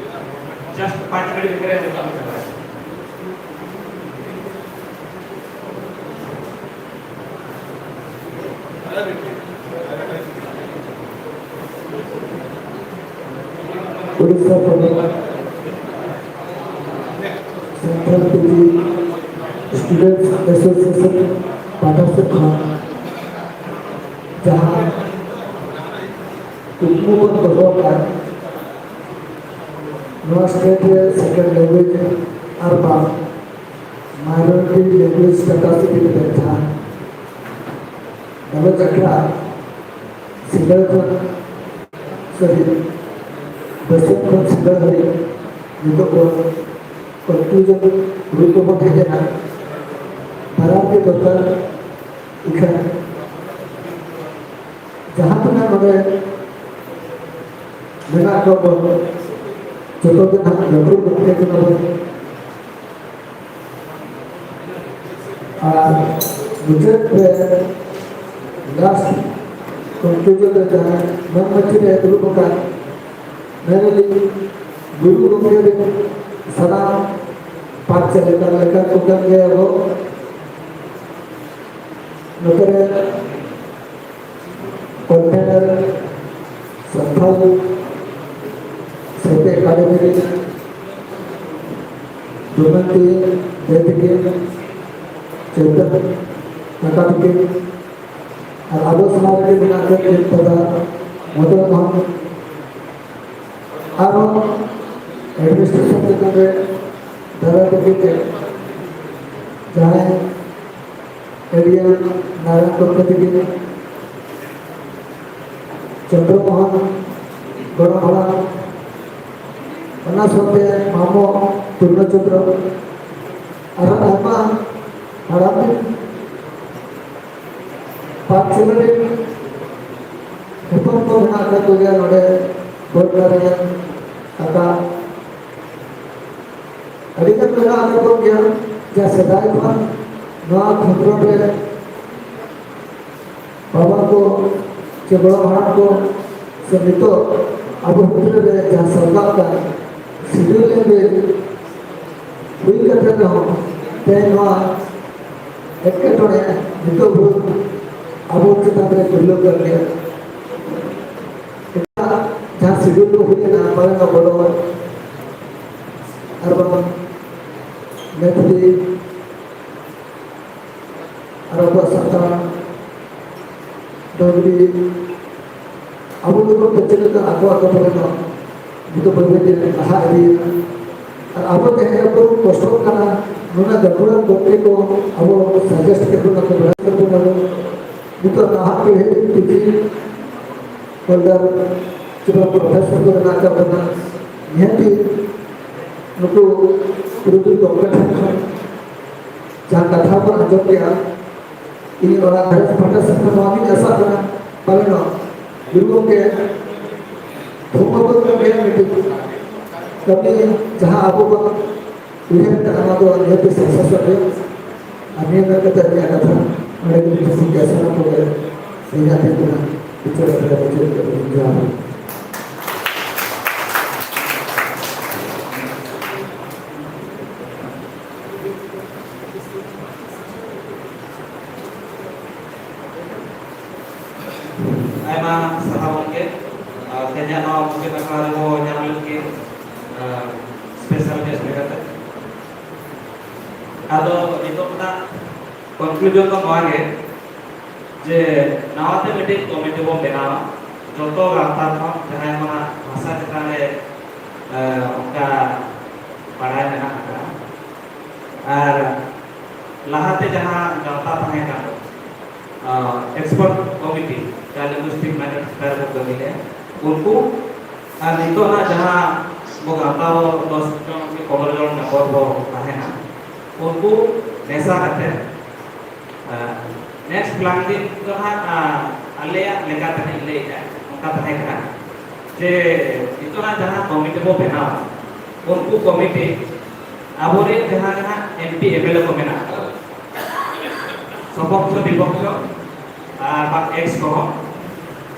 Just ᱯᱟᱸᱪ ᱢᱤᱱᱤᱴ ᱵᱷᱤᱛᱨᱤ ᱨᱮ ᱡᱚᱛᱚ ᱦᱚᱲ ᱪᱟᱵᱟᱭᱟ᱾ ᱳᱰᱤᱥᱟ ᱯᱚᱱᱚᱛ ᱥᱟᱱᱛᱟᱲ ᱯᱤᱡᱤ ᱥᱴᱩᱰᱮᱱᱴᱥ ᱮᱥᱳᱥᱤᱭᱮᱥᱚᱱ ᱯᱟᱦᱴᱟ ᱥᱮᱫ ᱠᱷᱚᱱ ᱡᱟᱦᱟᱸ ᱠᱩᱠᱢᱩ ᱵᱚᱱ ᱫᱚᱦᱚ ᱟᱠᱟᱫ, ᱱᱚᱣᱟ ᱥᱴᱮᱴ ᱨᱮ ᱥᱮᱠᱮᱱᱰ ᱞᱮᱝᱜᱩᱭᱮᱡᱽ ᱟᱨ ᱵᱟᱝ ᱢᱟᱭᱱᱚᱨᱤᱴᱤ ᱞᱮᱝᱜᱩᱭᱮᱡᱽ ᱥᱴᱮᱴᱟᱥ ᱤᱫᱤ ᱠᱟᱛᱮ ᱡᱟᱦᱟᱸ ᱜᱟᱞᱚᱪ ᱟᱠᱷᱲᱟ ᱥᱤᱸᱜᱟᱹᱲ ᱠᱷᱚᱱ, ᱥᱚᱨᱤ, ᱵᱟᱹᱥᱤᱭᱟᱹᱢ ᱠᱷᱚᱱ ᱥᱤᱸᱜᱟᱹᱲ ᱫᱷᱟᱹᱵᱤᱡ ᱱᱤᱛᱚᱜ ᱫᱚ ᱠᱚᱱᱠᱞᱩᱡᱚᱱ ᱨᱩᱯ ᱨᱮᱵᱚᱱ ᱦᱮᱡ ᱮᱱᱟ᱾ ᱵᱟᱱᱟᱨ ᱜᱮ ᱫᱚᱨᱠᱟᱨ᱾ ᱤᱠᱷᱟᱹᱱ ᱡᱟᱦᱟᱸ ᱛᱤᱱᱟᱹᱜ ᱱᱚᱰᱮ ᱢᱮᱱᱟᱜ ᱠᱚᱣᱟ ᱵᱚᱱ, ᱡᱚᱛᱚ ᱜᱮ ᱱᱟᱦᱟᱜ ᱜᱟᱹᱠᱷᱩᱲ ᱜᱚᱢᱠᱮ ᱠᱟᱱᱟ ᱵᱚᱱ᱾ ᱟᱨ ᱢᱩᱪᱟᱹᱫ ᱨᱮ ᱞᱟᱥᱴ ᱠᱚᱱᱠᱞᱩᱡᱚᱱ ᱨᱮ ᱡᱟᱦᱟᱸ ᱢᱟᱹᱱ ᱢᱟᱹᱪᱤ ᱨᱮ ᱫᱩᱲᱩᱵ ᱟᱠᱟᱱ ᱢᱮᱱᱟᱞᱤᱧ, ᱜᱩᱨᱩ ᱜᱚᱢᱠᱮ ᱨᱮᱱ ᱥᱟᱱᱟᱢ ᱯᱟᱸᱪ ᱞᱮᱠᱟ ᱞᱮᱠᱟ ᱠᱚ ᱠᱟᱱ ᱜᱮᱭᱟ ᱵᱚ᱾ ᱱᱚᱛᱮ ᱨᱮ ᱠᱚᱱᱵᱷᱮᱱᱟᱨ ᱥᱟᱱᱛᱷᱟᱞ ᱥᱟᱦᱤᱛᱭᱚ ᱮᱠᱟᱰᱮᱢᱤ ᱨᱤᱱ ᱰᱚᱢᱮᱱᱴᱤ ᱫᱮᱵᱤᱠᱤᱱ ᱪᱮᱛᱚᱱ ᱟᱠᱟᱫᱤᱠᱤᱱ ᱟᱨ ᱟᱵᱚ ᱥᱟᱶ ᱨᱮᱜᱮ ᱢᱮᱱᱟᱜ ᱠᱚ ᱪᱮᱫ ᱫᱟᱫᱟ ᱢᱚᱫᱚᱱ ᱢᱳᱦᱚᱱ ᱟᱨᱦᱚᱸ ᱮᱰᱢᱤᱱᱤᱥᱴᱨᱮᱥᱚᱱ ᱪᱮᱛᱟᱱ ᱨᱮ ᱫᱟᱫᱟ ᱛᱟᱹᱠᱤᱱ ᱛᱮ ᱡᱟᱦᱟᱸᱭ ᱮᱨᱤᱭᱟ ᱱᱟᱨᱟᱭᱚᱱ ᱠᱚᱨᱢᱤ ᱛᱟᱹᱠᱤᱱ, ᱪᱚᱱᱫᱨᱚ ᱢᱳᱦᱚᱱ ᱜᱚᱲᱚᱢ ᱦᱟᱲᱟᱢ, ᱚᱱᱟ ᱥᱟᱶᱛᱮ ᱢᱟᱢᱚ ᱯᱩᱨᱱᱚ ᱪᱚᱱᱫᱨᱚ, ᱟᱨᱦᱚᱸ ᱟᱭᱢᱟ ᱦᱟᱲᱟᱢ ᱯᱟᱸᱪ ᱪᱷᱚ ᱨᱮᱱ ᱦᱚᱯᱚᱱ ᱠᱚ ᱢᱮᱱᱟᱜ ᱟᱠᱟᱫ ᱠᱚᱜᱮᱭᱟ ᱱᱚᱰᱮ ᱵᱚᱱ ᱫᱟᱲᱮᱭᱟᱜ ᱠᱟᱠᱟ᱾ ᱟᱹᱰᱤ ᱜᱟᱱ ᱢᱮᱱᱟᱜ ᱟᱠᱟᱫ ᱠᱚ ᱜᱮᱭᱟ, ᱡᱟᱦᱟᱸ ᱥᱮᱫᱟᱭ ᱠᱷᱚᱱ ᱱᱚᱣᱟ ᱠᱷᱚᱸᱫᱽᱨᱚᱸᱫᱽ ᱨᱮ ᱵᱟᱵᱟ ᱠᱚ ᱥᱮ ᱜᱚᱲᱚᱢ ᱦᱟᱲᱟᱢ ᱠᱚ ᱥᱮ ᱱᱤᱛᱚᱜ ᱟᱵᱚ ᱵᱷᱤᱛᱨᱤ ᱨᱮ ᱡᱟᱦᱟᱸ ᱥᱟᱨᱜᱟᱜ ᱠᱟᱱ ᱥᱤᱰᱩᱞ ᱞᱮᱝᱜᱩᱭᱮᱡᱽ ᱦᱩᱭ ᱠᱟᱛᱮ ᱨᱮᱦᱚᱸ ᱛᱮᱦᱮᱧ ᱱᱚᱣᱟ ᱮᱴᱠᱮᱴᱚᱬᱮ ᱱᱤᱛᱚᱜ ᱦᱚᱸ ᱟᱵᱚ ᱪᱮᱛᱟᱱ ᱨᱮ ᱛᱩᱞᱟᱹᱣ ᱠᱟᱱ ᱜᱮᱭᱟ᱾ ᱮᱴᱟᱜ ᱡᱟᱦᱟᱸ ᱥᱤᱰᱩᱞ ᱠᱚ ᱦᱩᱭ ᱮᱱᱟ, ᱯᱟᱞᱮᱱ ᱫᱚ ᱵᱚᱰᱚ ᱟᱨ ᱵᱟᱝ ᱢᱮᱛᱷᱤ ᱟᱨ ᱟᱵᱚᱣᱟᱜ ᱥᱟᱱᱛᱟᱲ ᱰᱚᱜᱽᱨᱤ ᱟᱵᱚ ᱫᱚᱵᱚᱱ ᱯᱟᱹᱪᱟᱹᱞ ᱟᱠᱟᱫ, ᱟᱠᱚᱣᱟᱜ ᱫᱚ ᱯᱟᱞᱮᱱ ᱫᱚ ᱱᱤᱛᱚᱜ ᱵᱟᱹᱭ ᱵᱟᱹᱭ ᱛᱮ ᱞᱟᱦᱟ ᱤᱫᱤᱭᱮᱱᱟ᱾ ᱟᱨ ᱟᱵᱚ ᱡᱟᱦᱟᱸ ᱠᱚ ᱠᱚᱥᱴᱚᱜ ᱠᱟᱱᱟ, ᱱᱩᱱᱟᱹᱜ ᱜᱟᱹᱠᱷᱩᱲᱟᱱ ᱜᱚᱢᱠᱮ ᱠᱚ ᱟᱵᱚ suggest ᱠᱮᱫ ᱵᱚᱱᱟ ᱠᱚ, ᱵᱟᱲᱟᱭ ᱠᱮᱫ ᱵᱚᱱᱟ ᱠᱚ᱾ ᱱᱤᱛᱚᱜ ᱱᱟᱦᱟᱜ ᱯᱤᱲᱦᱤ ᱯᱤᱲᱦᱤ holder ᱪᱮ ᱵᱟᱝ professor ᱠᱚ ᱢᱮᱱᱟᱜ ᱟᱠᱟᱫ ᱵᱚᱱᱟ, ᱱᱤᱦᱟᱹᱛᱤ ᱱᱩᱠᱩ ᱯᱩᱨᱩᱫᱷᱩᱞ ᱜᱚᱢᱠᱮ ᱴᱷᱮᱱ ᱠᱷᱚᱱ ᱡᱟᱦᱟᱸ ᱠᱟᱛᱷᱟ ᱵᱚᱱ ᱟᱸᱡᱚᱢ ᱠᱮᱜᱼᱟ, ᱤᱧ ᱚᱲᱟᱜ ᱜᱷᱟᱨᱚᱸᱡᱽ ᱯᱟᱦᱴᱟ ᱥᱮᱫ ᱠᱷᱚᱱ ᱱᱚᱣᱟ ᱜᱤᱧ ᱟᱥᱟᱜ ᱠᱟᱱᱟ, ᱯᱟᱞᱮᱱᱚᱜ ᱜᱩᱨᱩ ᱜᱚᱢᱠᱮ ᱵᱷᱩᱢ ᱵᱟᱵᱚᱫ ᱛᱮ ᱢᱤᱫᱴᱤᱡ ᱠᱟᱹᱢᱤ ᱡᱟᱦᱟᱸ ᱟᱵᱚ ᱵᱚᱱ ᱩᱭᱦᱟᱹᱨ ᱠᱟᱜᱼᱟ, ᱱᱚᱣᱟ ᱫᱚ ᱱᱤᱦᱟᱹᱛᱤ success ᱚᱜ ᱜᱮᱭᱟ᱾ ᱟᱨ ᱱᱤᱭᱟᱹ ᱢᱮᱱ ᱠᱟᱛᱮ ᱤᱧᱟᱹᱜ ᱠᱟᱛᱷᱟ ᱱᱚᱰᱮ ᱜᱮ ᱢᱩᱪᱟᱹᱫ ᱠᱮᱫᱟ᱾ ᱥᱟᱱᱟᱢ ᱠᱚᱜᱮ ᱤᱧᱟᱹᱜ ᱴᱷᱮᱱ ᱠᱷᱚᱱᱟᱜ ᱵᱤᱪᱟᱹᱨ ᱟᱠᱷᱲᱟ ᱢᱩᱪᱟᱹᱫ ᱠᱟᱛᱮ ᱤᱧ ᱡᱚᱦᱟᱨ᱾ ᱟᱭᱢᱟ ᱥᱟᱨᱦᱟᱣ ᱜᱚᱢᱠᱮ᱾ ᱟᱨ ᱛᱮᱦᱮᱧᱟᱜ ᱱᱚᱣᱟ ᱢᱩᱪᱟᱹᱫ ᱟᱠᱷᱲᱟ ᱨᱮᱵᱚ ᱧᱟᱢ ᱞᱮᱱ ᱜᱮ, ᱟᱨ special guest ᱞᱮᱠᱟᱛᱮ᱾ ᱟᱫᱚ ᱱᱤᱛᱚᱜ ᱨᱮᱱᱟᱜ conclusion ᱫᱚ ᱱᱚᱣᱟ ᱜᱮ, ᱡᱮ ᱱᱟᱣᱟᱛᱮ ᱢᱤᱫᱴᱤᱡ committee ᱵᱚᱱ ᱵᱮᱱᱟᱣᱟ, ᱡᱚᱛᱚ ᱜᱟᱶᱛᱟ ᱠᱷᱚᱱ ᱡᱟᱦᱟᱸᱭ ᱠᱷᱚᱱᱟᱜ ᱵᱷᱟᱥᱟ ᱪᱮᱛᱟᱱ ᱨᱮ, ᱮ, ᱚᱱᱠᱟ ᱵᱟᱲᱟᱭ ᱢᱮᱱᱟᱜ ᱟᱠᱟᱫᱼᱟ᱾ ᱟᱨ ᱞᱟᱦᱟᱛᱮ ᱡᱟᱦᱟᱸ ᱜᱟᱶᱛᱟ ᱛᱟᱦᱮᱸ ᱠᱟᱱ, ᱟᱸ, expert committee, ᱡᱟᱦᱟᱸ linguistic matters ᱪᱮᱛᱟᱱ ᱨᱮᱠᱚ ᱠᱟᱹᱢᱤ ᱞᱮᱫᱼᱟ, ᱩᱱᱠᱩ ᱟᱨ ᱱᱤᱛᱚᱜ ᱱᱟᱜ ᱡᱟᱦᱟᱸ ᱵᱚ ᱜᱟᱶᱛᱟ ᱵᱚ ᱫᱚᱥ ᱡᱚᱱ ᱠᱤ ᱯᱚᱱᱨᱚ ᱡᱚᱱ member ᱵᱚ ᱛᱟᱦᱮᱱᱟ, ᱩᱱᱠᱩ ᱢᱮᱥᱟ ᱠᱟᱛᱮ, ᱟᱨ next planning ᱫᱚ ᱦᱟᱸᱜ, ᱟᱨ ᱟᱞᱮᱭᱟᱜ ᱞᱮᱠᱟᱛᱮ ᱦᱟᱸᱜ ᱤᱧ ᱞᱟᱹᱭᱮᱫᱼᱟ, ᱚᱱᱠᱟ ᱛᱟᱦᱮᱸ ᱠᱟᱱᱟ ᱡᱮ ᱱᱤᱛᱚᱜ ᱦᱟᱸᱜ ᱡᱟᱦᱟᱸ ᱠᱚᱢᱤᱴᱤ ᱵᱚ ᱵᱮᱱᱟᱣᱟ, ᱩᱱᱠᱩ ᱠᱚᱢᱤᱴᱤ ᱟᱵᱚᱨᱮᱱ ᱡᱟᱦᱟᱸ ᱡᱟᱦᱟᱸ M P M L A ᱠᱚ ᱢᱮᱱᱟᱜ ᱠᱚᱣᱟ, ᱥᱚᱯᱚᱠᱠᱷᱚ ᱵᱤᱯᱚᱠᱠᱷᱚ ᱟᱨ ᱵᱟᱝ ᱮᱠᱥ ᱠᱚᱦᱚᱸ,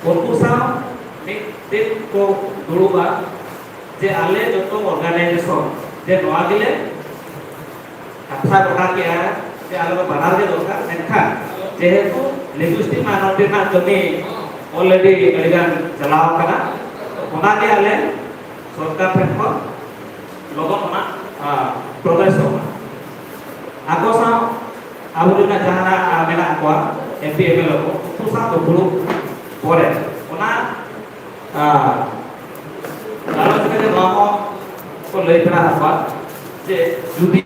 ᱩᱱᱠᱩ ᱥᱟᱶ ᱢᱤᱫ ᱫᱤᱱ ᱠᱚ ᱫᱩᱲᱩᱵᱼᱟ ᱡᱮ ᱟᱞᱮ ᱡᱚᱛᱚ ᱚᱨᱜᱟᱱᱟᱭᱡᱮᱥᱚᱱ ᱡᱮ ᱱᱚᱣᱟ ᱜᱮᱞᱮ ᱠᱟᱛᱷᱟ ᱜᱚᱴᱟ ᱠᱮᱜᱼᱟ ᱡᱮ ᱟᱞᱮ ᱫᱚ ᱵᱟᱱᱟᱨ ᱜᱮ ᱫᱚᱨᱠᱟᱨ, ᱢᱮᱱᱠᱷᱟᱱ ᱡᱮᱦᱮᱛᱩ ᱞᱤᱝᱜᱩᱭᱥᱴᱤᱠ ᱢᱟᱭᱱᱚᱨᱤᱴᱤ ᱨᱮᱱᱟᱜ ᱠᱟᱹᱢᱤ already ᱟᱹᱰᱤᱜᱟᱱ ᱪᱟᱞᱟᱣ ᱟᱠᱟᱱᱟ, ᱚᱱᱟᱜᱮ ᱟᱞᱮ ᱥᱚᱨᱠᱟᱨ ᱴᱷᱮᱱ ᱠᱷᱚᱱ ᱞᱚᱜᱚᱱ ᱚᱱᱟ, ᱟ, ᱯᱨᱚᱫᱮᱥᱚᱜ ᱢᱟ᱾ ᱟᱠᱚ ᱥᱟᱶ ᱟᱵᱚ ᱨᱮᱱᱟᱜ ᱡᱟᱦᱟᱸ, ᱟ, ᱢᱮᱱᱟᱜ ᱠᱚᱣᱟ M P M L A ᱠᱚ, ᱩᱱᱠᱩ ᱥᱟᱶ ᱫᱩᱯᱲᱩᱵ ᱯᱚᱨᱮ ᱚᱱᱟ, ᱟ, ᱜᱟᱞᱚᱪ ᱨᱮᱜᱮ ᱱᱚᱣᱟ ᱦᱚᱸ ᱠᱚ ᱞᱟᱹᱭ ᱛᱚᱨᱟ ᱟᱠᱚᱣᱟ ᱡᱮ ᱡᱩᱫᱤ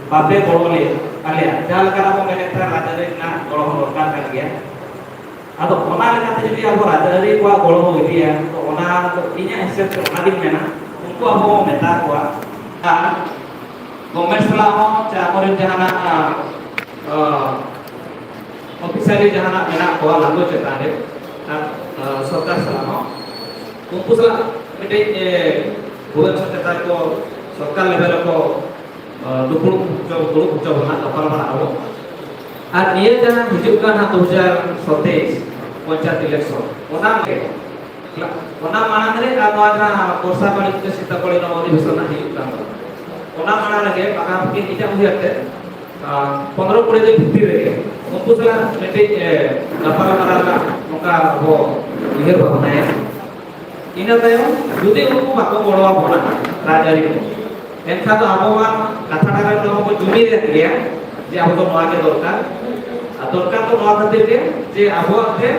ᱵᱟᱯᱮ ᱜᱚᱲᱚ ᱞᱮ, ᱟᱞᱮᱭᱟ, ᱡᱟᱦᱟᱸ ᱞᱮᱠᱟ ᱟᱵᱚ ᱢᱮᱱᱮᱫ ᱛᱟᱦᱮᱸ ᱨᱟᱡᱽᱟᱹᱨᱤ ᱨᱮᱱᱟᱜ ᱜᱚᱲᱚ ᱦᱚᱸ ᱫᱚᱨᱠᱟᱨ ᱠᱟᱱ ᱜᱮᱭᱟ᱾ ᱟᱫᱚ ᱚᱱᱟ ᱞᱮᱠᱟᱛᱮ ᱡᱩᱫᱤ ᱟᱵᱚ ᱨᱟᱡᱽᱟᱹᱨᱤ ᱠᱚᱣᱟᱜ ᱜᱚᱲᱚ ᱵᱚ ᱤᱫᱤᱭᱟ, ᱛᱚ ᱚᱱᱟ ᱫᱚ ᱤᱧᱟᱹᱜ ᱦᱤᱥᱟᱹᱵ ᱛᱮ ᱚᱱᱟᱜᱤᱧ ᱢᱮᱱᱟ, ᱩᱱᱠᱩ ᱟᱵᱚ ᱵᱚ ᱢᱮᱛᱟ ᱠᱚᱣᱟ᱾ ᱟᱨ ᱜᱚᱵᱷᱢᱮᱱᱴ ᱥᱟᱞᱟᱜ ᱦᱚᱸ ᱪᱮ ᱟᱵᱚᱨᱮᱱ ᱡᱟᱦᱟᱱᱟᱜ, ᱟ, ᱟ, ᱚᱯᱷᱤᱥᱟᱨᱤ ᱡᱟᱦᱟᱱᱟᱜ ᱢᱮᱱᱟᱜ ᱠᱚᱣᱟ ᱞᱟᱹᱜᱩ ᱪᱮᱛᱟᱱ ᱨᱮ, ᱟᱨ, ᱟ, ᱥᱚᱨᱠᱟᱨ ᱥᱟᱞᱟᱜ ᱦᱚᱸ ᱩᱱᱠᱩ ᱥᱟᱞᱟᱜ ᱢᱤᱫᱴᱤᱡ, ᱮ, ᱜᱚᱵᱷᱢᱮᱱᱴ ᱥᱮᱠᱨᱮᱴᱟᱨᱤ ᱠᱚ ᱥᱚᱨᱠᱟᱨ ᱞᱮᱵᱮᱞ ᱨᱮᱠᱚ ᱫᱩᱯᱲᱩᱵ ᱦᱚᱪᱚ, ᱫᱩᱲᱩᱵ ᱦᱚᱪᱚ ᱵᱚᱱᱟ, ᱜᱟᱯᱟᱞ ᱢᱟᱨᱟᱣ ᱟᱵᱚ᱾ ᱟᱨ ᱱᱤᱭᱟᱹ ᱡᱟᱦᱟᱸ ᱦᱤᱡᱩᱜ ᱠᱟᱱ ᱦᱟᱸᱜ ᱫᱩ ᱦᱟᱡᱟᱨ ᱥᱟᱛᱟᱭᱤᱥ ᱯᱚᱧᱪᱟᱭᱮᱛ ᱤᱞᱮᱠᱥᱚᱱ, ᱚᱱᱟ ᱨᱮ, ᱚᱱᱟ ᱢᱟᱲᱟᱝ ᱨᱮ ᱟᱨ ᱱᱚᱣᱟ ᱡᱟᱦᱟᱸ ᱵᱚᱨᱥᱟ ᱠᱟᱹᱞᱤᱱ ᱥᱮ ᱥᱤᱛᱟᱠᱚᱲᱤ ᱱᱚᱵᱚ ᱚᱫᱷᱤᱵᱮᱥᱚᱱ ᱦᱟᱸᱜ ᱦᱤᱡᱩᱜ ᱠᱟᱱ ᱛᱟᱵᱚᱱᱟ, ᱚᱱᱟ ᱢᱟᱲᱟᱝ ᱨᱮᱜᱮ ᱯᱟᱠᱟ ᱯᱟᱠᱤ ᱤᱧᱟᱹᱜ ᱩᱭᱦᱟᱹᱨ ᱛᱮ, ᱟᱸ, ᱯᱚᱱᱨᱚ ᱠᱩᱲᱤ ᱫᱤᱱ ᱵᱷᱤᱛᱤᱨ ᱨᱮᱜᱮ ᱩᱱᱠᱩ ᱥᱟᱞᱟᱜ ᱢᱤᱫᱴᱤᱡ, ᱮ, ᱜᱟᱯᱟᱞ ᱢᱟᱨᱟᱣ ᱨᱮᱱᱟᱜ ᱱᱚᱝᱠᱟ ᱟᱵᱚ ᱩᱭᱦᱟᱹᱨ ᱵᱷᱟᱵᱽᱱᱟᱭᱟ᱾ ᱤᱱᱟᱹ ᱛᱟᱭᱚᱢ ᱡᱩᱫᱤ ᱩᱱᱠᱩ ᱵᱟᱠᱚ ᱜᱚᱲᱚ ᱟᱵᱚᱱᱟ ᱨᱟᱡᱽᱟᱹᱨᱤ ᱠᱚ, ᱮᱱᱠᱷᱟᱱ ᱫᱚ ᱟᱵᱚ ᱢᱟ ᱠᱟᱛᱷᱟ ᱴᱟᱠᱟ ᱨᱮ ᱱᱚᱣᱟ ᱵᱚᱱ ᱡᱩᱢᱤᱫ ᱮᱫ ᱜᱮᱭᱟ ᱡᱮ ᱟᱵᱚ ᱫᱚ ᱱᱚᱣᱟ ᱜᱮ ᱫᱚᱨᱠᱟᱨ᱾ ᱟᱨ ᱫᱚᱨᱠᱟᱨ ᱫᱚ ᱱᱚᱣᱟ ᱠᱷᱟᱹᱛᱤᱨ ᱜᱮ ᱡᱮ ᱟᱵᱚᱣᱟᱜ ᱛᱮ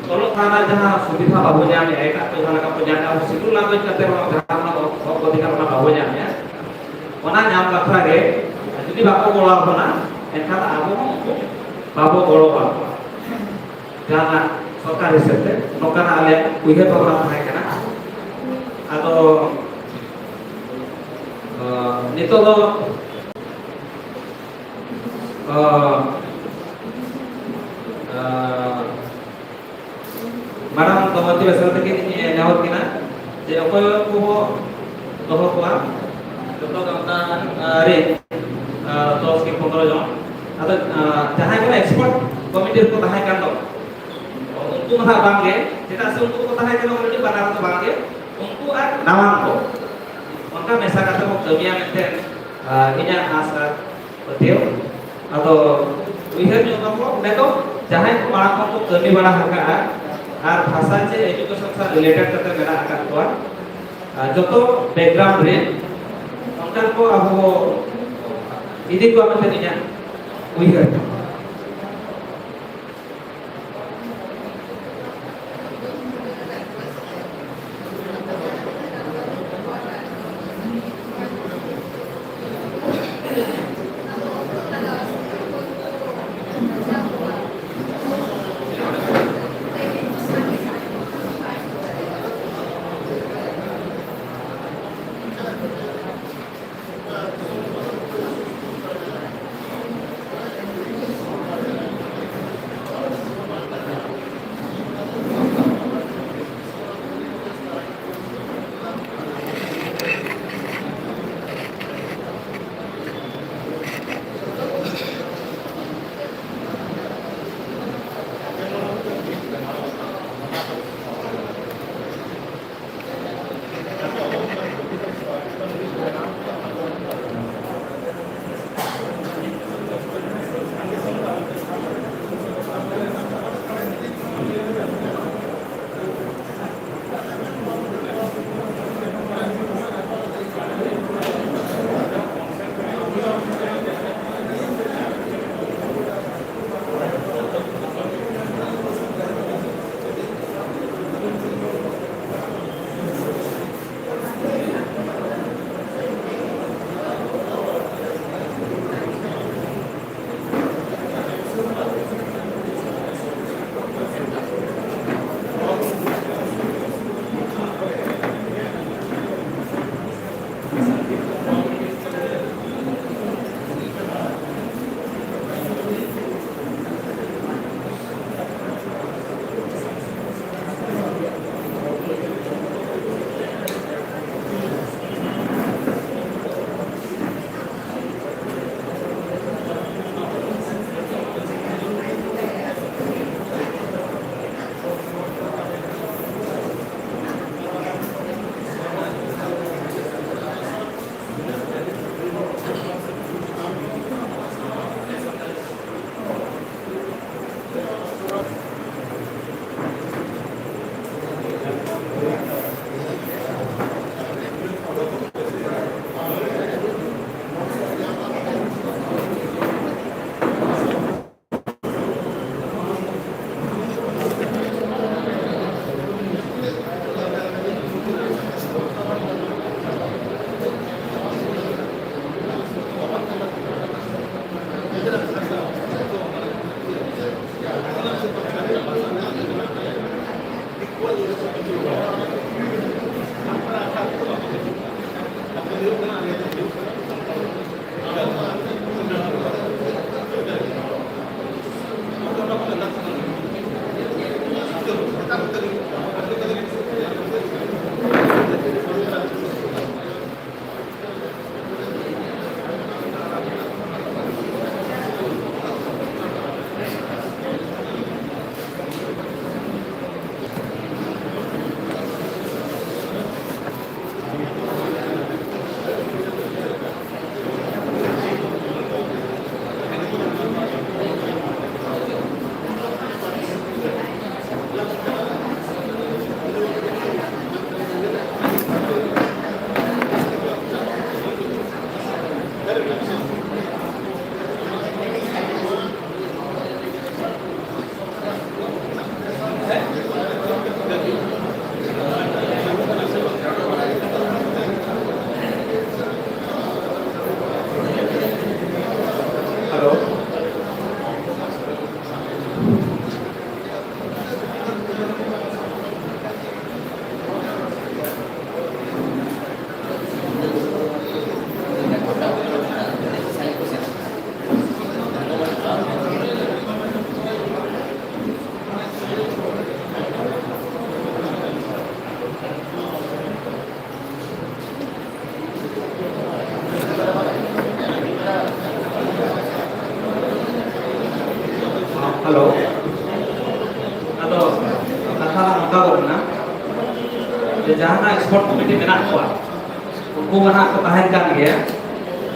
ᱚᱞᱚᱜ ᱯᱟᱲᱦᱟᱜ ᱨᱮᱱᱟᱜ ᱡᱟᱦᱟᱸ ᱥᱩᱵᱤᱫᱷᱟ ᱵᱟᱵᱚ ᱧᱟᱢᱮᱫᱼᱟ, ᱮᱴᱟᱜ ᱠᱚ ᱡᱟᱦᱟᱸ ᱞᱮᱠᱟ ᱠᱚ ᱧᱟᱢᱮᱫᱼᱟ, ᱟᱵᱚ ᱥᱤᱠᱩᱞ ᱞᱟᱝᱜᱩᱭᱮᱡᱽ ᱠᱟᱛᱮ ᱨᱮᱦᱚᱸ ᱡᱟᱦᱟᱸ ᱚᱱᱟ ᱦᱚᱠ ᱚᱫᱷᱤᱠᱟᱨ ᱚᱱᱟ ᱵᱟᱵᱚ ᱧᱟᱢᱮᱫᱼᱟ᱾ ᱚᱱᱟ ᱧᱟᱢ ᱵᱟᱠᱷᱨᱟ ᱜᱮ ᱡᱩᱫᱤ ᱵᱟᱠᱚ ᱜᱚᱲᱚ ᱟᱵᱚᱱᱟ, ᱮᱱᱠᱷᱟᱱ ᱟᱵᱚ ᱦᱚᱸ ᱩᱱᱠᱩ ᱵᱟᱵᱚ ᱜᱚᱲᱚ ᱟᱠᱚᱣᱟ᱾ ᱡᱟᱦᱟᱱᱟᱜ ᱥᱚᱨᱠᱟᱨ ᱦᱤᱥᱟᱹᱵ ᱛᱮ ᱱᱚᱝᱠᱟᱱᱟᱜ ᱟᱞᱮᱭᱟᱜ ᱩᱭᱦᱟᱹᱨ ᱵᱷᱟᱵᱽᱱᱟ ᱛᱟᱦᱮᱸ ᱠᱟᱱᱟ᱾ ᱟᱫᱚ, ᱟᱸ, ᱱᱤᱛᱚᱜ ᱫᱚ ᱟᱸ, ᱟᱸ, ᱢᱟᱲᱟᱝ ᱫᱚ ᱢᱚᱱᱛᱨᱤ ᱵᱮᱥᱨᱟ ᱛᱟᱹᱠᱤᱱ ᱤᱧ ᱱᱮᱦᱚᱨ ᱠᱤᱱᱟ ᱡᱮ ᱚᱠᱚᱭ ᱠᱚ ᱫᱚᱦᱚ ᱠᱚᱣᱟ, ᱡᱚᱛᱚ ᱜᱟᱶᱛᱟ ᱨᱮ ᱫᱚᱥ ᱠᱤ ᱯᱚᱱᱨᱚ ᱡᱚᱱ, ᱟᱫᱚ ᱡᱟᱦᱟᱸᱭ ᱠᱚ expert committee ᱨᱮᱠᱚ ᱛᱟᱦᱮᱸ ᱠᱟᱱ ᱫᱚ, ᱩᱱᱠᱩ ᱢᱟ ᱦᱟᱸᱜ ᱵᱟᱝᱜᱮ, ᱪᱮᱫᱟᱜ ᱥᱮ ᱩᱱᱠᱩ ᱠᱚ ᱛᱟᱦᱮᱸ ᱠᱟᱱᱟ already ᱵᱟᱱᱟᱨ ᱫᱚ ᱵᱟᱝᱜᱮ, ᱩᱱᱠᱩ ᱟᱨ ᱱᱟᱣᱟᱱ ᱠᱚ, ᱚᱱᱠᱟ ᱢᱮᱥᱟ ᱠᱟᱛᱮ ᱵᱚᱱ ᱠᱟᱹᱢᱤᱭᱟ ᱢᱮᱱᱛᱮ ᱤᱧᱟᱹᱜ ᱟᱥ ᱟᱨ ᱯᱟᱹᱛᱭᱟᱹᱣ᱾ ᱟᱫᱚ ᱩᱭᱦᱟᱹᱨ ᱧᱚᱜ ᱠᱟᱠᱚ ᱚᱸᱰᱮ ᱫᱚ ᱡᱟᱦᱟᱸᱭ ᱠᱚ ᱢᱟᱲᱟᱝ ᱠᱷᱚᱱ ᱠᱚ ᱠᱟᱹᱢᱤ ᱵᱟᱲᱟ ᱟᱠᱟᱫᱼᱟ ᱟᱨ ᱵᱷᱟᱥᱟ ᱪᱮ education ᱥᱟᱶ related ᱠᱟᱛᱮ ᱢᱮᱱᱟᱜ ᱟᱠᱟᱫ ᱠᱚᱣᱟ, ᱟᱨ ᱡᱚᱛᱚ background ᱨᱮ ᱚᱱᱠᱟᱱ ᱠᱚ ᱟᱵᱚ ᱤᱫᱤ ᱠᱚᱣᱟ ᱢᱮᱱᱛᱮ ᱤᱧᱟᱹᱜ ᱩᱭᱦᱟᱹᱨ᱾ ᱦᱮᱞᱳ᱾ ᱦᱮᱞᱳ᱾ ᱟᱫᱚ ᱠᱟᱛᱷᱟ ᱫᱚ ᱱᱚᱝᱠᱟ ᱜᱚᱫ ᱮᱱᱟ ᱡᱮ ᱡᱟᱦᱟᱸ ᱮᱠᱥᱯᱟᱨᱴ ᱠᱚᱢᱤᱴᱤ ᱢᱮᱱᱟᱜ ᱠᱚᱣᱟ, ᱩᱱᱠᱩ ᱢᱟ ᱱᱟᱦᱟᱜ ᱠᱚ ᱛᱟᱦᱮᱱ ᱠᱟᱱ ᱜᱮᱭᱟ᱾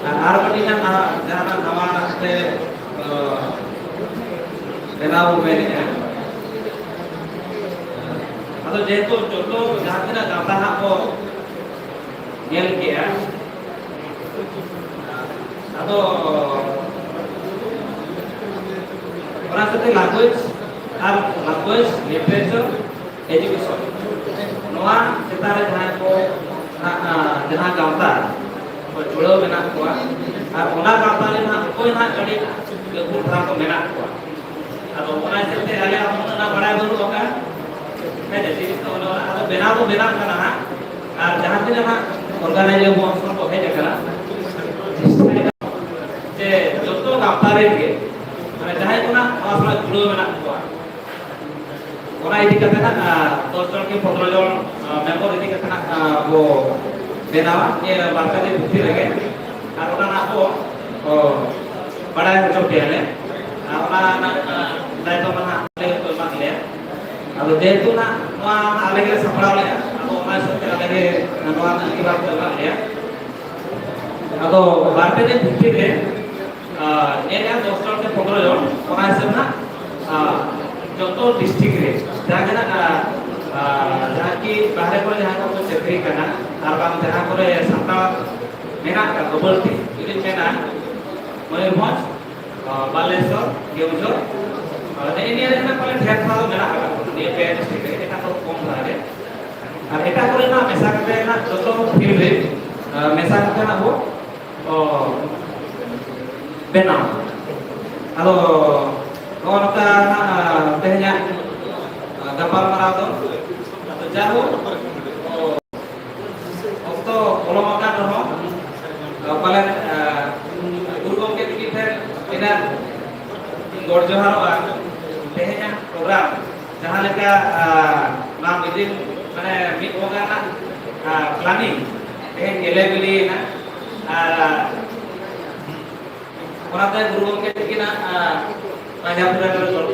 ᱟᱨ ᱟᱨ ᱢᱤᱫᱴᱤᱡ ᱱᱟᱦᱟᱜ ᱡᱟᱦᱟᱱᱟᱜ ᱱᱟᱣᱟ ᱛᱮ, ᱚ, ᱵᱮᱱᱟᱣ ᱵᱚ ᱢᱮᱱᱮᱫᱼᱟ᱾ ᱟᱫᱚ ᱡᱮᱦᱮᱛᱩ ᱡᱚᱛᱚ ᱡᱟᱦᱟᱸ ᱛᱤᱱᱟᱹᱜ ᱜᱟᱶᱛᱟ ᱦᱟᱸᱜ ᱵᱚ ᱧᱮᱞ ᱠᱮᱜᱼᱟ᱾ ᱟᱫᱚ ᱚᱱᱟ ᱥᱟᱛᱮ language ᱟᱨ language literature education, ᱱᱚᱣᱟ ᱪᱮᱛᱟᱱ ᱨᱮ ᱡᱟᱦᱟᱸᱭ ᱠᱚ ᱱᱟᱜ, ᱟᱸ, ᱡᱟᱦᱟᱸ ᱜᱟᱶᱛᱟ ᱠᱚ ᱡᱩᱲᱟᱹᱣ ᱢᱮᱱᱟᱜ ᱠᱚᱣᱟ ᱟᱨ ᱚᱱᱟ ᱜᱟᱶᱛᱟ ᱨᱮ ᱱᱟᱜ ᱚᱠᱚᱭ ᱱᱟᱜ ᱟᱹᱰᱤ ᱜᱟᱹᱠᱷᱩᱲ ᱫᱷᱟᱨᱟ ᱠᱚ ᱢᱮᱱᱟᱜ ᱠᱚᱣᱟ᱾ ᱟᱫᱚ ᱚᱱᱟ ᱦᱤᱥᱟᱹᱵ ᱛᱮ ᱟᱞᱮ ᱦᱚᱸ ᱩᱱᱟᱹᱜ ᱵᱟᱲᱟᱭ ᱵᱟᱹᱱᱩᱜ ᱟᱠᱟᱫᱼᱟ᱾ ᱦᱮᱸ ᱥᱮ, ᱪᱮᱫ ᱠᱚ ᱚᱱᱟ ᱟᱫᱚ ᱵᱮᱱᱟᱣ ᱫᱚ ᱵᱮᱱᱟᱣ ᱠᱟᱱᱟ ᱦᱟᱸᱜ᱾ ᱟᱨ ᱡᱟᱦᱟᱸ ᱛᱤᱱᱟᱹᱜ ᱦᱟᱸᱜ organizer ᱵᱚᱱ ᱠᱚ ᱦᱮᱡ ᱟᱠᱟᱱᱟ, ᱪᱮᱥᱴᱟᱭ ᱫᱟ ᱡᱮ ᱡᱚᱛᱚ ᱜᱟᱶᱛᱟ ᱨᱮᱱ ᱜᱮ, ᱢᱟᱱᱮ ᱡᱟᱦᱟᱸᱭ ᱠᱚ ᱱᱟᱜ ᱱᱚᱣᱟ ᱥᱟᱞᱟᱜ ᱡᱩᱲᱟᱹᱣ ᱢᱮᱱᱟᱜ ᱠᱚᱣᱟ, ᱚᱱᱟ ᱤᱫᱤ ᱠᱟᱛᱮ ᱱᱟᱜ, ᱟᱸ, ᱫᱚᱥ ᱡᱚᱱ ᱠᱤ ᱯᱚᱱᱨᱚ ᱡᱚᱱ, ᱟᱸ, ᱢᱮᱢᱵᱚᱨ ᱤᱫᱤ ᱠᱟᱛᱮ ᱱᱟᱜ, ᱟᱸ, ᱵᱚ ᱵᱮᱱᱟᱣᱟ ᱱᱤᱭᱟᱹ ᱵᱟᱨ ᱯᱮ ᱫᱤᱱ ᱵᱷᱤᱛᱤᱨ ᱨᱮᱜᱮ᱾ ᱟᱨ ᱚᱱᱟ ᱱᱟᱜ ᱵᱚ, ᱚ, ᱵᱟᱲᱟᱭ ᱦᱚᱪᱚ ᱯᱮᱭᱟᱞᱮ᱾ ᱟᱨ ᱚᱱᱟ ᱨᱮᱱᱟᱜ, ᱟᱸ, ᱫᱟᱭᱤᱛᱛᱚ ᱢᱟ ᱱᱟᱜ ᱟᱞᱮ ᱜᱮᱠᱚ ᱮᱢᱟᱫ ᱞᱮᱭᱟ᱾ ᱟᱫᱚ ᱡᱮᱦᱮᱛᱩ ᱱᱟᱜ ᱱᱚᱣᱟ ᱟᱞᱮ ᱜᱮᱞᱮ ᱥᱟᱯᱲᱟᱣ ᱞᱮᱫᱼᱟ, ᱟᱫᱚ ᱚᱱᱟ ᱦᱤᱥᱟᱹᱵ ᱛᱮ ᱟᱞᱮ ᱜᱮ ᱱᱚᱣᱟ ᱨᱮᱱᱟᱜ ᱟᱸᱜᱤᱵᱷᱟᱨ ᱠᱚ ᱮᱢᱟᱫ ᱞᱮᱭᱟ᱾ ᱟᱫᱚ ᱵᱟᱨ ᱯᱮ ᱫᱤᱱ ᱵᱷᱤᱛᱤᱨ ᱨᱮ, ᱟᱸ, ᱧᱮᱞᱮᱜᱼᱟ ᱫᱚᱥ ᱡᱚᱱ ᱥᱮ ᱯᱚᱱᱨᱚ ᱡᱚᱱ, ᱚᱱᱟ ᱦᱤᱥᱟᱹᱵ ᱱᱟᱜ, ᱟᱸ, ᱡᱚᱛᱚ district ᱨᱮ ᱡᱟᱦᱟᱸ ᱜᱮ ᱱᱟᱜ, ᱟᱸ, ᱟᱸ, ᱡᱟᱦᱟᱸ ᱠᱤ ᱵᱟᱦᱨᱮ ᱠᱚᱨᱮ ᱡᱟᱦᱟᱸ ᱠᱚ ᱪᱟᱹᱠᱨᱤ ᱠᱟᱱᱟ, ᱟᱨ ᱵᱟᱝ ᱡᱟᱦᱟᱸ ᱠᱚᱨᱮ ᱥᱟᱱᱛᱟᱲ ᱢᱮᱱᱟᱜ ᱟᱠᱟᱫ ᱠᱚ ᱵᱟᱹᱲᱛᱤ, ᱢᱮᱱᱟᱜᱼᱟ, ᱢᱚᱭᱩᱨᱵᱷᱚᱸᱡᱽ, ᱵᱟᱞᱮᱥᱚᱨ, ᱠᱮᱣᱡᱷᱚᱨ, ᱱᱮᱜᱼᱮ ᱱᱤᱭᱟᱹ ᱨᱮ ᱱᱟᱜ ᱯᱟᱞᱮ ᱰᱷᱮᱨ ᱫᱷᱟᱨᱟ ᱫᱚ ᱢᱮᱱᱟᱜ ᱟᱠᱟᱫ ᱱᱤᱭᱟᱹ ᱯᱮ ᱰᱤᱥᱴᱨᱤᱠᱴ ᱨᱮ, ᱮᱴᱟᱜ ᱠᱚᱫᱚ ᱠᱚᱢ ᱫᱷᱟᱨᱟ ᱜᱮ᱾ ᱟᱨ ᱮᱴᱟᱜ ᱠᱚᱨᱮᱱᱟᱜ ᱢᱮᱥᱟ ᱠᱟᱛᱮ ᱱᱟᱜ ᱡᱚᱛᱚ ᱯᱷᱤᱞᱰ ᱨᱮ ᱢᱮᱥᱟ ᱠᱟᱛᱮ ᱱᱟᱜ ᱵᱚ ᱵᱮᱱᱟᱣ᱾ ᱟᱫᱚ ᱱᱚᱜᱼᱚ ᱱᱚᱝᱠᱟ ᱱᱟᱜ ᱛᱮᱦᱮᱧᱟᱜ ᱜᱟᱯᱟᱞᱢᱟᱨᱟᱣ ᱫᱚ, ᱟᱫᱚ ᱡᱟᱭᱦᱳᱠ, ᱚᱠᱛᱚ ᱯᱚᱞᱚᱢ ᱟᱠᱟᱱ ᱨᱮᱦᱚᱸ, ᱯᱟᱞᱮᱱ ᱜᱩᱨᱩ ᱜᱚᱢᱠᱮ ᱛᱤᱠᱤᱱ ᱴᱷᱮᱱ ᱤᱱᱟᱹᱜ ᱜᱚᱰ ᱡᱚᱦᱟᱨᱚᱜᱼᱟ᱾ ᱛᱮᱦᱮᱧᱟᱜ ᱯᱨᱳᱜᱨᱟᱢ ᱡᱟᱦᱟᱸ ᱞᱮᱠᱟ ᱱᱚᱣᱟ ᱢᱤᱫ ᱫᱤᱱ, ᱢᱟᱱᱮ, ᱢᱤᱫ ᱵᱚᱸᱜᱟ ᱨᱮᱱᱟᱜ ᱯᱞᱟᱱᱤᱝ ᱛᱮᱦᱮᱧ ᱜᱮᱞᱮ ᱵᱤᱞᱤᱭᱮᱱᱟ᱾ ᱟᱨ ᱚᱱᱟᱛᱮ ᱜᱩᱨᱩ ᱜᱚᱢᱠᱮ ᱛᱤᱠᱤᱱᱟᱜ ᱯᱟᱸᱡᱟ ᱯᱩᱨᱟ ᱨᱮ ᱜᱚᱲ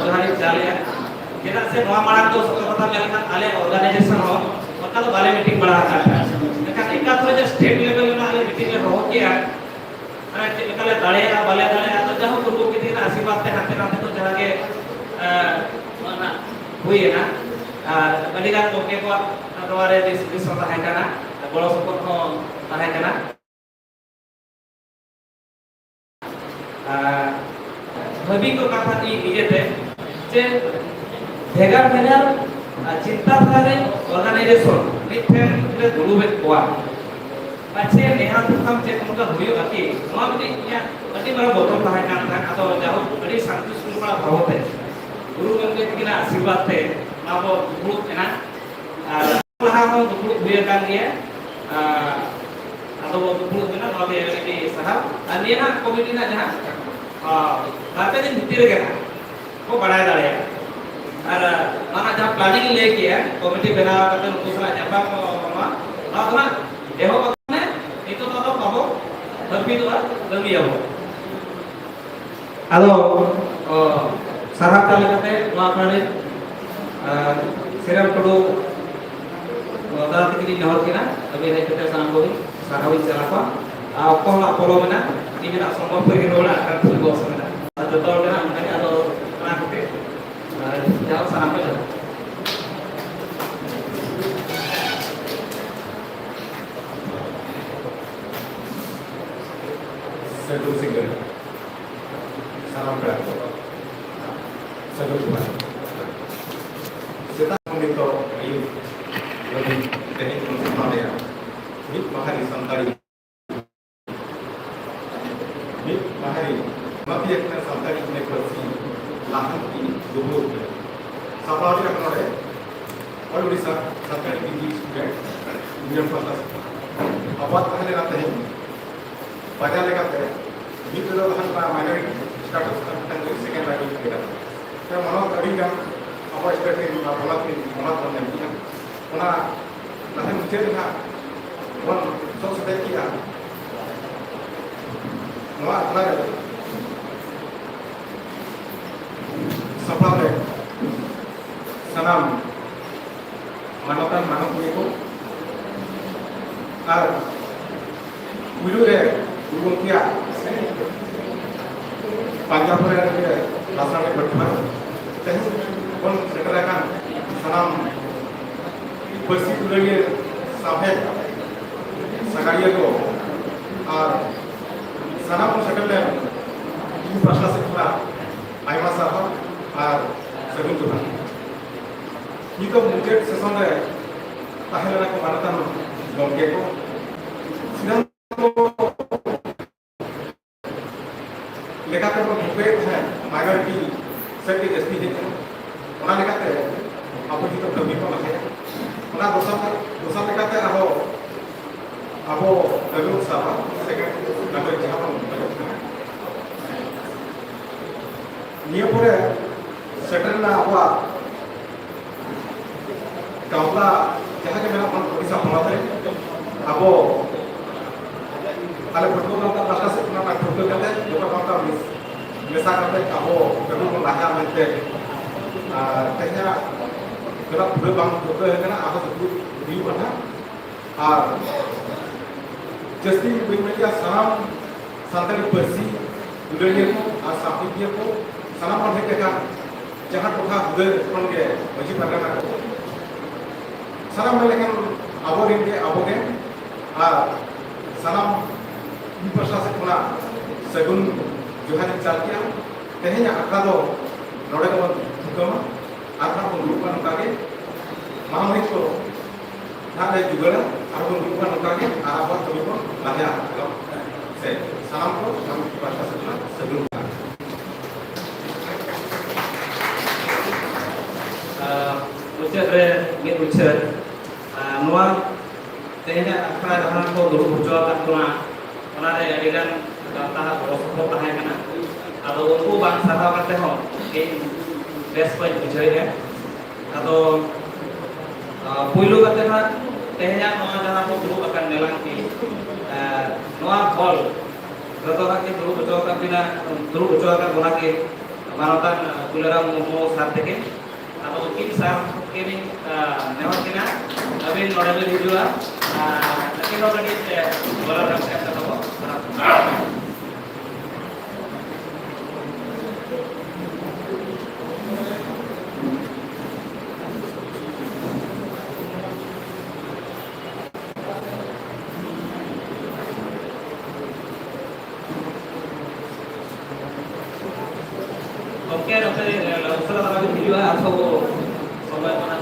ᱡᱚᱦᱟᱨᱤᱧ ᱪᱟᱞᱮᱜᱼᱟ᱾ ᱪᱮᱫᱟᱜ ᱥᱮ ᱱᱚᱣᱟ ᱢᱟᱲᱟᱝ ᱫᱚ ᱥᱚᱛᱚ ᱠᱟᱛᱷᱟ ᱢᱮᱱ ᱞᱮᱠᱷᱟᱱ ᱟᱞᱮ ᱚᱨᱜᱟᱱᱟᱭᱡᱮᱥᱚᱱ ᱦᱚᱸ ᱚᱱᱠᱟ ᱫᱚ ᱵᱟᱞᱮ ᱢᱤᱴᱤᱝ ᱵᱟᱲᱟ ᱟᱠᱟᱫ ᱛᱟᱦᱮᱸᱫ᱾ ᱢᱮᱱᱠᱷᱟᱱ ᱮᱠᱟᱛᱨᱚ ᱡᱮ ᱥᱴᱮᱴ ᱞᱮᱵᱮᱞ ᱨᱮᱱᱟᱜ ᱟᱞᱮ ᱢᱤᱴᱤᱝ ᱞᱮ ᱦᱚᱦᱚ ᱠᱮᱜᱼᱟ, ᱢᱟᱱᱮ ᱪᱮᱫ ᱞᱮᱠᱟ ᱞᱮ ᱫᱟᱲᱮᱭᱟᱜᱼᱟ ᱵᱟᱞᱮ ᱫᱟᱲᱮᱭᱟᱜᱼᱟ, ᱟᱫᱚ ᱡᱟᱦᱳᱠ ᱜᱩᱨᱩ ᱜᱚᱢᱠᱮ ᱛᱤᱠᱤᱱᱟᱜ ᱟᱥᱤᱨᱵᱟᱫᱽ ᱛᱮ ᱦᱟᱱᱛᱮ ᱱᱟᱛᱮ ᱫᱚ ᱡᱟᱦᱟᱸ ᱜᱮ ᱚᱱᱟ ᱦᱩᱭᱮᱱᱟ᱾ ᱟᱨ ᱟᱹᱰᱤ ᱜᱟᱱ ᱜᱚᱢᱠᱮ ᱠᱚᱣᱟᱜ ᱱᱚᱣᱟ ᱨᱮ ᱫᱤᱥ ᱦᱩᱫᱤᱥ ᱦᱚᱸ ᱛᱟᱦᱮᱸ ᱠᱟᱱᱟ, ᱜᱚᱲᱚ ᱥᱚᱯᱚᱦᱚᱫ ᱦᱚᱸ ᱛᱟᱦᱮᱸ ᱠᱟᱱᱟ᱾ ᱟᱨ ᱵᱷᱟᱹᱵᱤ ᱠᱚ ᱠᱟᱛᱷᱟ ᱤᱧ ᱱᱤᱡᱮᱛᱮ ᱡᱮ ᱵᱷᱮᱜᱟᱨ ᱵᱷᱮᱜᱟᱨ ᱪᱤᱱᱛᱟᱹ ᱫᱷᱟᱨᱟ ᱨᱮ ᱚᱨᱜᱟᱱᱟᱭᱡᱮᱥᱚᱱ ᱢᱤᱫᱴᱷᱮᱱ ᱞᱮ ᱫᱩᱲᱩᱵᱮᱫ ᱠᱚᱣᱟ᱾ ᱯᱟᱪᱷᱮ ᱱᱮᱦᱟᱜ ᱯᱨᱳᱜᱨᱟᱢ ᱪᱮᱫ ᱱᱚᱝᱠᱟ ᱦᱩᱭᱩᱜᱼᱟ ᱠᱤ? ᱱᱚᱣᱟ ᱢᱤᱫᱴᱤᱡ ᱤᱧᱟᱹᱜ ᱟᱹᱰᱤ ᱢᱟᱨᱟᱝ ᱵᱚᱛᱚᱨ ᱛᱟᱦᱮᱸ ᱠᱟᱱ ᱛᱟᱦᱮᱸᱫ᱾ ᱟᱫᱚ ᱡᱟᱭᱦᱳᱠ, ᱟᱹᱰᱤ ᱥᱟᱱᱛᱤ ᱥᱩᱨᱢᱟ ᱵᱷᱟᱵᱚᱛᱮ ᱜᱩᱨᱩ ᱜᱚᱢᱠᱮ ᱛᱟᱹᱠᱤᱱᱟᱜ ᱟᱥᱤᱨᱵᱟᱫᱽ ᱛᱮ ᱱᱚᱣᱟ ᱵᱚ ᱫᱩᱯᱲᱩᱵ ᱮᱱᱟ᱾ ᱟᱨ ᱞᱟᱦᱟ ᱦᱚᱸ ᱫᱩᱯᱲᱩᱵ ᱦᱩᱭ ᱟᱠᱟᱱ ᱜᱮᱭᱟ᱾ ᱟᱨ ᱟᱫᱚ ᱵᱚ ᱫᱩᱯᱲᱩᱵ ᱮᱱᱟ, ᱱᱚᱣᱟ ᱜᱮ ᱟᱹᱰᱤ ᱥᱟᱨᱦᱟᱣ᱾ ᱟᱨ ᱱᱤᱭᱟᱹ ᱱᱟᱜ ᱠᱚᱢᱤᱴᱤ ᱨᱮᱱᱟᱜ ᱡᱟᱦᱟᱸ, ᱟᱨ ᱵᱟᱨ ᱯᱮ ᱫᱤᱱ ᱵᱷᱤᱛᱤᱨ ᱨᱮᱜᱮ ᱱᱟᱜ ᱠᱚ ᱵᱟᱲᱟᱭ ᱫᱟᱲᱮᱭᱟᱜᱼᱟ᱾ ᱟᱨ ᱚᱱᱟ ᱡᱟᱦᱟᱸ ᱯᱞᱟᱱᱤᱝ ᱞᱟᱹᱭ ᱠᱮᱜᱼᱟ, ᱠᱚᱢᱤᱴᱤ ᱵᱮᱱᱟᱣ ᱠᱟᱛᱮ ᱱᱩᱠᱩ ᱥᱟᱞᱟᱜ ᱧᱟᱯᱟᱢ ᱠᱚ, ᱱᱚᱣᱟ ᱫᱚ ᱦᱟᱸᱜ ᱮᱦᱚᱵ ᱟᱠᱟᱱᱟ᱾ ᱱᱤᱛᱚᱜ ᱫᱚ ᱟᱫᱚ ᱵᱟᱵᱚ ᱦᱟᱹᱯᱤᱫᱚᱜᱼᱟ, ᱠᱟᱹᱢᱤᱭᱟᱵᱚ᱾ ᱟᱫᱚ, ᱚ, ᱥᱟᱨᱦᱟᱣ ᱪᱟᱞ ᱞᱮᱠᱟᱛᱮ ᱱᱚᱣᱟ ᱟᱠᱷᱲᱟ ᱨᱮ, ᱟᱨ ᱥᱤᱨᱟᱢ ᱴᱩᱰᱩ, ᱚ, ᱫᱟᱫᱟ ᱛᱟᱹᱠᱤᱱ ᱞᱤᱧ ᱱᱮᱦᱚᱨ ᱠᱤᱱᱟ, ᱟᱹᱵᱤᱱ ᱦᱮᱡ ᱠᱟᱛᱮ ᱥᱟᱱᱟᱢ ᱠᱚᱵᱤᱱ ᱥᱟᱨᱦᱟᱣ ᱤᱧ ᱪᱟᱞ ᱟᱠᱚᱣᱟ᱾ ᱟᱨ ᱚᱠᱛᱚ ᱦᱚᱸ ᱱᱟᱜ ᱯᱚᱞᱚᱢ ᱮᱱᱟ, ᱛᱤᱦᱤᱧ ᱱᱟᱜ ᱥᱚᱢᱵᱚᱞᱯᱩᱨᱤ ᱨᱚᱲᱟ, ᱟᱨ ᱴᱷᱤᱠ ᱵᱚᱥ ᱢᱮᱱᱟᱜᱼᱟ᱾ ᱟᱨ ᱡᱚᱛᱚ ᱦᱚᱲ ᱜᱮ ᱱᱟᱜ ᱚᱱᱠᱟ ᱜᱮ, ᱟᱫᱚ ᱚᱱᱟ ᱠᱷᱟᱹᱛᱤᱨ, ᱟᱨ ᱡᱟᱦᱟᱸ ᱥᱟᱱᱟᱢ ᱠᱚ ᱡᱚᱦᱟᱨ᱾ ᱥᱟᱹᱜᱩᱱ ᱥᱤᱸᱜᱟᱹᱲ᱾ ᱥᱟᱱᱟᱢ ᱯᱮᱲᱟ ᱠᱚ ᱥᱟᱹᱜᱩᱱ ᱡᱚᱦᱟᱨ᱾ ᱥᱮᱛᱟᱜ ᱠᱷᱚᱱ ᱱᱤᱛᱚᱜ ᱟᱹᱭᱩᱵ ᱫᱷᱟᱹᱵᱤᱡ ᱛᱮᱦᱮᱧ ᱵᱚᱱ ᱥᱟᱯᱲᱟᱣ ᱞᱮᱫᱼᱟ ᱢᱤᱫ ᱢᱟᱦᱟᱨᱤ ᱥᱟᱱᱛᱟᱲᱤ, ᱢᱤᱫ ᱢᱟᱦᱟᱨᱤ ᱢᱟᱹᱯᱤᱭᱟᱹ ᱠᱟᱱᱟ ᱥᱟᱱᱛᱟᱲᱤ ᱤᱧᱟᱹᱜ ᱯᱟᱹᱨᱥᱤ ᱞᱟᱦᱟᱱᱛᱤ ᱰᱩᱵᱩᱨ ᱨᱮ᱾ ᱥᱟᱯᱲᱟᱣ ᱞᱮᱫᱼᱟ ᱱᱚᱰᱮ All Odisha Santali P G student Union ᱯᱟᱦᱴᱟ ᱥᱮᱫ ᱠᱷᱚᱱ᱾ ᱟᱵᱚᱣᱟᱜ ᱛᱟᱦᱮᱸ ᱞᱮᱱᱟ ᱛᱮᱦᱮᱧ ᱵᱟᱡᱟᱨ ᱞᱮᱠᱟᱛᱮ ᱢᱤᱫ ᱨᱮᱫᱚ ᱛᱟᱦᱮᱸ ᱠᱟᱱᱟ minority status ᱟᱨ ᱢᱤᱫᱴᱟᱝ ᱫᱚ second language ᱞᱮᱠᱟᱛᱮ᱾ ᱛᱚ ᱢᱟᱱᱚᱛ ᱟᱹᱰᱤ ᱜᱟᱱ ᱟᱵᱚ state ᱨᱮᱱ ᱢᱟᱱᱚᱛ ᱨᱮᱱ ᱢᱟᱱᱚᱛ ᱵᱚᱱ ᱧᱟᱢ ᱠᱮᱫᱟ᱾ ᱚᱱᱟ ᱛᱟᱦᱮᱸ ᱢᱩᱪᱟᱹᱫ ᱨᱮ ᱦᱟᱸᱜ ᱵᱚᱱ ᱥᱚᱜ ᱥᱮᱴᱮᱡ ᱠᱮᱫᱼᱟ᱾ ᱱᱚᱣᱟ ᱟᱠᱷᱲᱟ ᱨᱮ ᱥᱟᱯᱲᱟᱣ ᱨᱮ ᱥᱟᱱᱟᱢ ᱢᱟᱱᱚᱛᱟᱱ ᱢᱟᱱᱚᱛᱤᱭᱟᱹ ᱠᱚ ᱟᱨ ᱯᱩᱭᱞᱩ ᱨᱮ ᱜᱩᱨᱩ ᱜᱚᱢᱠᱮᱭᱟᱜ ᱯᱟᱧᱡᱟᱵ ᱨᱮ ᱞᱟᱥᱟᱲᱦᱮᱫ ᱵᱟᱹᱴᱤ ᱢᱟᱨ ᱛᱮᱦᱮᱧ ᱵᱚᱱ ᱥᱮᱴᱮᱨ ᱟᱠᱟᱱ ᱥᱟᱱᱟᱢ ᱯᱟᱹᱨᱥᱤ ᱫᱩᱞᱟᱹᱲᱤᱭᱟᱹ ᱥᱟᱶᱦᱮᱫ ᱥᱟᱜᱟᱲᱤᱭᱟᱹ ᱠᱚ ᱟᱨ ᱥᱟᱱᱟᱢ ᱠᱚ ᱥᱮᱴᱮᱨ ᱞᱮᱱ ᱤᱧ ᱯᱟᱦᱴᱟ ᱥᱮᱫ ᱠᱷᱚᱱᱟᱜ ᱟᱭᱢᱟ ᱥᱟᱨᱦᱟᱣ ᱟᱨ ᱥᱟᱹᱜᱩᱱ ᱡᱚᱦᱟᱨ᱾ ᱱᱤᱛᱚᱜ ᱢᱩᱪᱟᱹᱫ ᱥᱮᱥᱚᱱ ᱨᱮ ᱛᱟᱦᱮᱸ ᱞᱮᱱᱟ ᱠᱚ ᱢᱟᱱᱚᱛᱟᱱ ᱜᱚᱢᱠᱮ ᱠᱚ᱾ ᱥᱤᱫᱷᱟᱱᱛᱚ ᱞᱮᱠᱟᱛᱮ ᱵᱚᱱ ᱴᱷᱟᱹᱣᱠᱟᱹᱭᱮᱫ ᱛᱟᱦᱮᱸᱫ minority ᱥᱮᱫ ᱜᱮ ᱡᱟᱹᱥᱛᱤ ᱦᱮᱡ ᱮᱱᱟ᱾ ᱚᱱᱟ ᱞᱮᱠᱟᱛᱮ ᱟᱵᱚ ᱱᱤᱛᱚᱜ ᱠᱟᱹᱢᱤ ᱵᱚᱱ ᱞᱟᱦᱟᱭᱟ᱾ ᱚᱱᱟ ᱫᱚᱥᱟᱨ ᱫᱚᱥᱟᱨ ᱞᱮᱠᱟᱛᱮ ᱟᱨᱦᱚᱸ ᱟᱵᱚ ᱠᱟᱹᱢᱤ ᱵᱚᱱ ᱥᱟᱵᱟ second language ᱡᱟᱦᱟᱸ ᱵᱚᱱ ᱢᱮᱛᱟᱜ ᱠᱟᱱᱟ᱾ ᱱᱤᱭᱟᱹ ᱯᱚᱨᱮ ᱥᱮᱴᱮᱨ ᱮᱱᱟ ᱟᱵᱚᱣᱟᱜ ᱜᱟᱶᱛᱟ ᱡᱟᱦᱟᱸ ᱜᱮ ᱢᱮᱱᱟᱜ ᱵᱚᱱ ᱳᱰᱤᱥᱟ ᱯᱚᱱᱚᱛ ᱨᱮ, ᱟᱵᱚ ᱟᱞᱮ ᱯᱟᱹᱴᱷᱩᱣᱟᱹ ᱜᱟᱶᱛᱟ ᱯᱟᱦᱴᱟ ᱥᱮᱫ ᱠᱷᱚᱱᱟᱜ ᱚᱱᱟ ᱴᱷᱟᱹᱣᱠᱟᱹ ᱠᱟᱛᱮ ᱡᱚᱛᱚ ᱜᱟᱶᱛᱟ ᱢᱤᱥ-, ᱢᱮᱥᱟ ᱠᱟᱛᱮ ᱟᱵᱚ ᱠᱟᱹᱢᱤ ᱵᱚᱱ ᱞᱟᱦᱟᱭᱟ ᱢᱮᱱᱛᱮ, ᱟᱨ ᱛᱮᱦᱮᱧᱟᱜ ᱡᱚᱛᱚ ᱯᱩᱨᱟᱹ ᱵᱟᱝ ᱴᱷᱟᱹᱣᱠᱟᱹ ᱟᱠᱟᱱᱟ, ᱟᱨᱦᱚᱸ ᱫᱩᱯᱲᱩᱵ ᱦᱩᱭᱩᱜᱼᱟ ᱱᱟᱦᱟᱜ᱾ ᱟᱨ ᱡᱟᱹᱥᱛᱤ ᱵᱟᱹᱧ ᱢᱮᱱ ᱠᱮᱭᱟ, ᱥᱟᱱᱟᱢ ᱥᱟᱱᱛᱟᱲᱤ ᱯᱟᱹᱨᱥᱤ ᱫᱩᱞᱟᱹᱲᱤᱭᱟᱹ ᱠᱚ ᱟᱨ ᱥᱟᱶᱦᱮᱫᱤᱭᱟᱹ ᱠᱚ ᱥᱟᱱᱟᱢ ᱵᱚᱱ ᱦᱮᱡ ᱟᱠᱟᱱ, ᱡᱟᱦᱟᱸ ᱴᱚᱴᱷᱟ ᱦᱩᱫᱟᱹ ᱠᱷᱚᱱ ᱜᱮ ᱢᱟᱹᱡᱷᱤ ᱯᱟᱨᱜᱟᱱᱟ ᱠᱚ, ᱥᱟᱱᱟᱢ ᱢᱮᱱ ᱞᱮᱠᱷᱟᱱ ᱟᱵᱚᱨᱮᱱ ᱜᱮ ᱟᱵᱚ ᱜᱮ, ᱟᱨ ᱥᱟᱱᱟᱢ ᱢᱤᱫ ᱯᱟᱦᱴᱟ ᱥᱮᱫ ᱠᱷᱚᱱᱟᱜ ᱥᱟᱹᱜᱩᱱ ᱡᱚᱦᱟᱨ ᱤᱧ ᱪᱟᱞ ᱠᱮᱜᱼᱟ᱾ ᱛᱮᱦᱮᱧᱟᱜ ᱟᱠᱷᱲᱟ ᱫᱚ ᱱᱚᱰᱮ ᱜᱮᱵᱚᱱ ᱛᱷᱩᱠᱟᱹᱢᱟ᱾ ᱟᱨ ᱦᱟᱸᱜ ᱵᱚᱱ ᱫᱩᱲᱩᱵᱼᱟ ᱱᱚᱝᱠᱟ ᱜᱮ᱾ ᱢᱟᱦᱟ ᱢᱟᱹᱦᱤᱛ ᱠᱚ ᱱᱟᱦᱟᱜ ᱞᱮ ᱡᱩᱜᱟᱹᱲᱟ᱾ ᱟᱨ ᱵᱚᱱ ᱫᱩᱲᱩᱵᱼᱟ ᱱᱚᱝᱠᱟ ᱜᱮ᱾ ᱟᱨ ᱟᱵᱚᱣᱟᱜ ᱠᱟᱹᱢᱤ ᱵᱚᱱ ᱞᱟᱦᱟᱭᱟ᱾ ᱥᱮ ᱥᱟᱱᱟᱢ ᱠᱚ ᱥᱟᱱᱟᱢ ᱯᱟᱦᱴᱟ ᱥᱮᱫ ᱠᱷᱚᱱᱟᱜ ᱥᱟᱹᱜᱩᱱ ᱡᱚᱦᱟᱨ᱾ ᱟᱨ ᱢᱩᱪᱟᱹᱫ ᱨᱮ ᱢᱤᱫ ᱩᱪᱷᱟᱹᱱ, ᱟᱨ ᱱᱚᱣᱟ ᱛᱮᱦᱮᱧᱟᱜ ᱟᱠᱷᱲᱟ ᱡᱟᱦᱟᱸ ᱠᱚ ᱫᱩᱲᱩᱵ ᱦᱚᱪᱚ ᱟᱠᱟᱫ ᱵᱚᱱᱟ, ᱚᱱᱟᱨᱮ ᱟᱹᱰᱤᱜᱟᱱ ᱜᱟᱶᱛᱟ ᱦᱟᱜ ᱜᱚᱲᱚ ᱥᱚᱯᱚᱦᱚᱫ ᱛᱟᱦᱮᱸ ᱠᱟᱱᱟ᱾ ᱟᱫᱚ ᱩᱱᱠᱩ ᱵᱟᱝ ᱥᱟᱨᱦᱟᱣ ᱠᱟᱛᱮ ᱦᱚᱸ ᱤᱧ ᱵᱮᱥ ᱵᱟᱹᱧ ᱵᱩᱡᱷᱟᱹᱣᱮᱫᱼᱟ᱾ ᱟᱫᱚ, ᱟ, ᱯᱩᱭᱞᱩ ᱠᱟᱛᱮ ᱦᱟᱸᱜ ᱛᱮᱦᱮᱧᱟᱜ ᱱᱚᱣᱟ ᱡᱟᱦᱟᱸ ᱵᱚ ᱫᱩᱲᱩᱵ ᱟᱠᱟᱱ ᱢᱮᱞᱟᱝᱠᱤ, ᱟ, ᱱᱚᱣᱟ ᱦᱚᱞ ᱨᱮᱫᱚ ᱦᱟᱸᱜ ᱠᱤᱱ ᱫᱩᱲᱩᱵ ᱦᱚᱪᱚ ᱟᱠᱟᱫ ᱵᱤᱱᱟ, ᱫᱩᱲᱩᱵ ᱦᱚᱪᱚ ᱟᱠᱟᱫ ᱵᱚᱱᱟ ᱠᱤᱱ ᱢᱟᱱᱚᱛᱟᱱ ᱠᱩᱞᱟᱹᱨᱟᱢ ᱢᱩᱨᱢᱩ ᱥᱟᱨ ᱛᱮᱠᱤᱱ᱾ ᱟᱫᱚ ᱩᱱᱠᱤᱱ ᱥᱟᱨ ᱠᱤᱱ, ᱟ, ᱱᱮᱦᱚᱨ ᱠᱤᱱᱟ, ᱟᱹᱵᱤᱱ ᱱᱚᱰᱮ ᱵᱤᱱ ᱦᱤᱡᱩᱜᱼᱟ᱾ ᱟᱨ ᱟᱹᱠᱤᱱ ᱦᱚᱸ ᱠᱟᱹᱴᱤᱡ, ᱮ, ᱜᱚᱲᱚ ᱨᱮᱱᱟᱜ ᱠᱟᱛᱷᱟ ᱠᱚ ᱥᱟᱱᱟᱢ᱾ ᱜᱚᱢᱠᱮ, ᱱᱚᱛᱮ, ᱮ, ᱩᱥᱟᱹᱨᱟ ᱫᱷᱟᱨᱟ ᱵᱤᱱ ᱦᱤᱡᱩᱜᱼᱟ, ᱟᱨ ᱥᱚᱢᱚᱭ ᱠᱟᱱᱟ᱾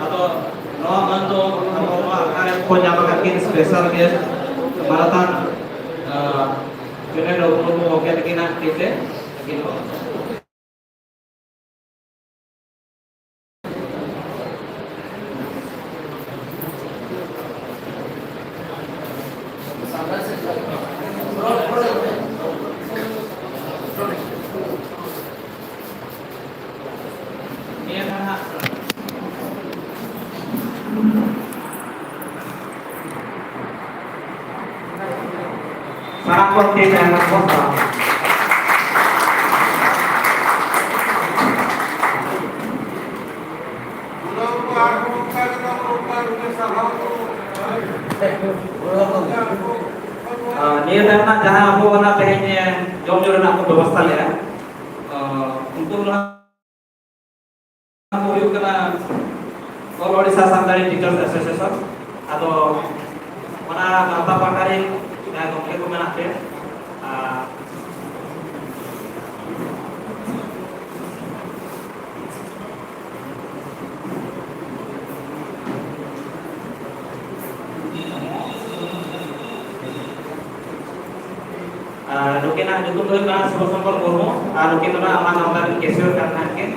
ᱟᱫᱚ ᱱᱚᱣᱟ ᱢᱟᱹᱱ ᱫᱚ ᱟᱵᱚ ᱱᱚᱣᱟ ᱟᱠᱷᱲᱟ ᱨᱮ ᱠᱚ ᱧᱟᱢ ᱟᱠᱟᱫ ᱠᱤᱱ special guest ᱢᱟᱱᱚᱛᱟᱱ, ᱟᱸ, ᱪᱩᱱᱟᱹᱭ ᱵᱟᱹᱵᱩ ᱢᱩᱨᱢᱩ ᱜᱚᱢᱠᱮ ᱛᱟᱹᱠᱤᱱᱟᱜ ᱛᱤ ᱛᱮ ᱟᱹᱠᱤᱱ ᱦᱚᱸ᱾ ᱜᱚᱢᱠᱮ ᱡᱟᱦᱟᱸ ᱠᱚ ᱟᱨ ᱱᱤᱭᱟᱹ ᱛᱟᱭᱚᱢ ᱨᱮᱱᱟᱜ ᱡᱟᱦᱟᱸ ᱟᱵᱚ ᱚᱱᱟ ᱛᱮᱦᱮᱧ ᱡᱚᱢ ᱧᱩ ᱨᱮᱱᱟᱜ ᱠᱚ ᱵᱮᱵᱚᱥᱛᱷᱟ ᱞᱮᱫᱼᱟ, ᱟᱨ ᱩᱱᱠᱩ ᱫᱚ ᱦᱟᱸᱜ ᱠᱚ ᱦᱩᱭᱩᱜ ᱠᱟᱱᱟ All Odisha Santali Teachers Association᱾ ᱟᱫᱚ ᱚᱱᱟ ᱜᱟᱶᱛᱟ ᱯᱟᱦᱴᱟ ᱨᱮ ᱡᱟᱦᱟᱸᱭ ᱜᱚᱢᱠᱮ ᱠᱚ ᱢᱮᱱᱟᱜ ᱯᱮᱭᱟ, ᱟᱨ ᱟᱨ ᱱᱩᱠᱤᱱᱟᱜ ᱧᱩᱛᱩᱢ ᱫᱚ ᱦᱩᱭᱩᱜ ᱠᱟᱱᱟ ᱥᱤᱵᱚ ᱥᱚᱝᱠᱚᱨ ᱢᱩᱨᱢᱩ, ᱟᱨ ᱱᱩᱠᱤᱱ ᱫᱚ ᱱᱟᱜ ᱚᱱᱟ ᱜᱟᱶᱛᱟ ᱨᱮᱱ cashier ᱠᱟᱱ ᱛᱟᱦᱮᱸᱫ ᱠᱤᱱ᱾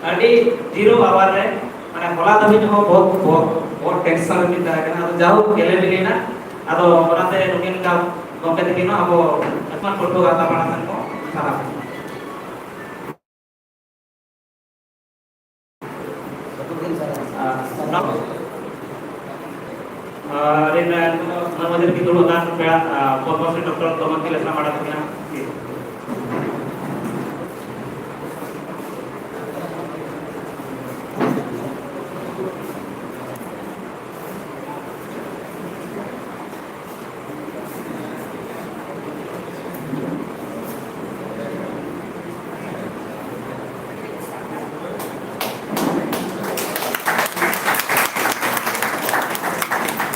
ᱟᱹᱰᱤ zero hour ᱨᱮ, ᱢᱟᱱᱮ, ᱦᱚᱞᱟ ᱫᱷᱟᱹᱵᱤᱡ ᱦᱚᱸ ᱵᱚᱦᱩᱛ, ᱵᱚᱦᱩᱛ, ᱵᱚᱦᱩᱛ tension ᱨᱮ ᱠᱤᱱ ᱛᱟᱦᱮᱸ ᱠᱟᱱᱟ᱾ ᱟᱫᱚ ᱡᱟᱭᱦᱳᱠ, ᱜᱮᱞᱮ ᱵᱤᱞᱤᱭᱮᱱᱟ᱾ ᱟᱫᱚ ᱚᱱᱟᱛᱮ ᱱᱩᱠᱤᱱ ᱜᱟ-, ᱜᱚᱢᱠᱮ ᱛᱟᱹᱠᱤᱱ ᱦᱚᱸ ᱟᱵᱚ ᱮᱠᱢᱟᱱ ᱯᱟᱹᱴᱷᱩᱣᱟᱹ ᱜᱟᱶᱛᱟ ᱯᱟᱦᱴᱟ ᱥᱮᱱ ᱠᱷᱚᱱ ᱥᱟᱨᱦᱟᱣ᱾ ᱟᱨ ᱚᱱᱟ, ᱟᱨ ᱟᱹᱞᱤᱧ ᱨᱮᱱ ᱱᱚᱣᱟ ᱢᱟᱹᱡᱷᱤ ᱨᱮᱠᱤᱱ ᱫᱩᱲᱩᱵ ᱟᱠᱟᱱ ᱯᱮᱲᱟ, ᱟᱨ, ᱯᱚᱫᱽᱢᱚᱥᱨᱤ ᱰᱚᱠᱴᱚᱨ ᱫᱚᱢᱚᱱ ᱠᱤ ᱞᱮᱥᱱᱟ ᱢᱟᱰᱟᱝ ᱛᱟᱹᱠᱤᱱᱟ᱾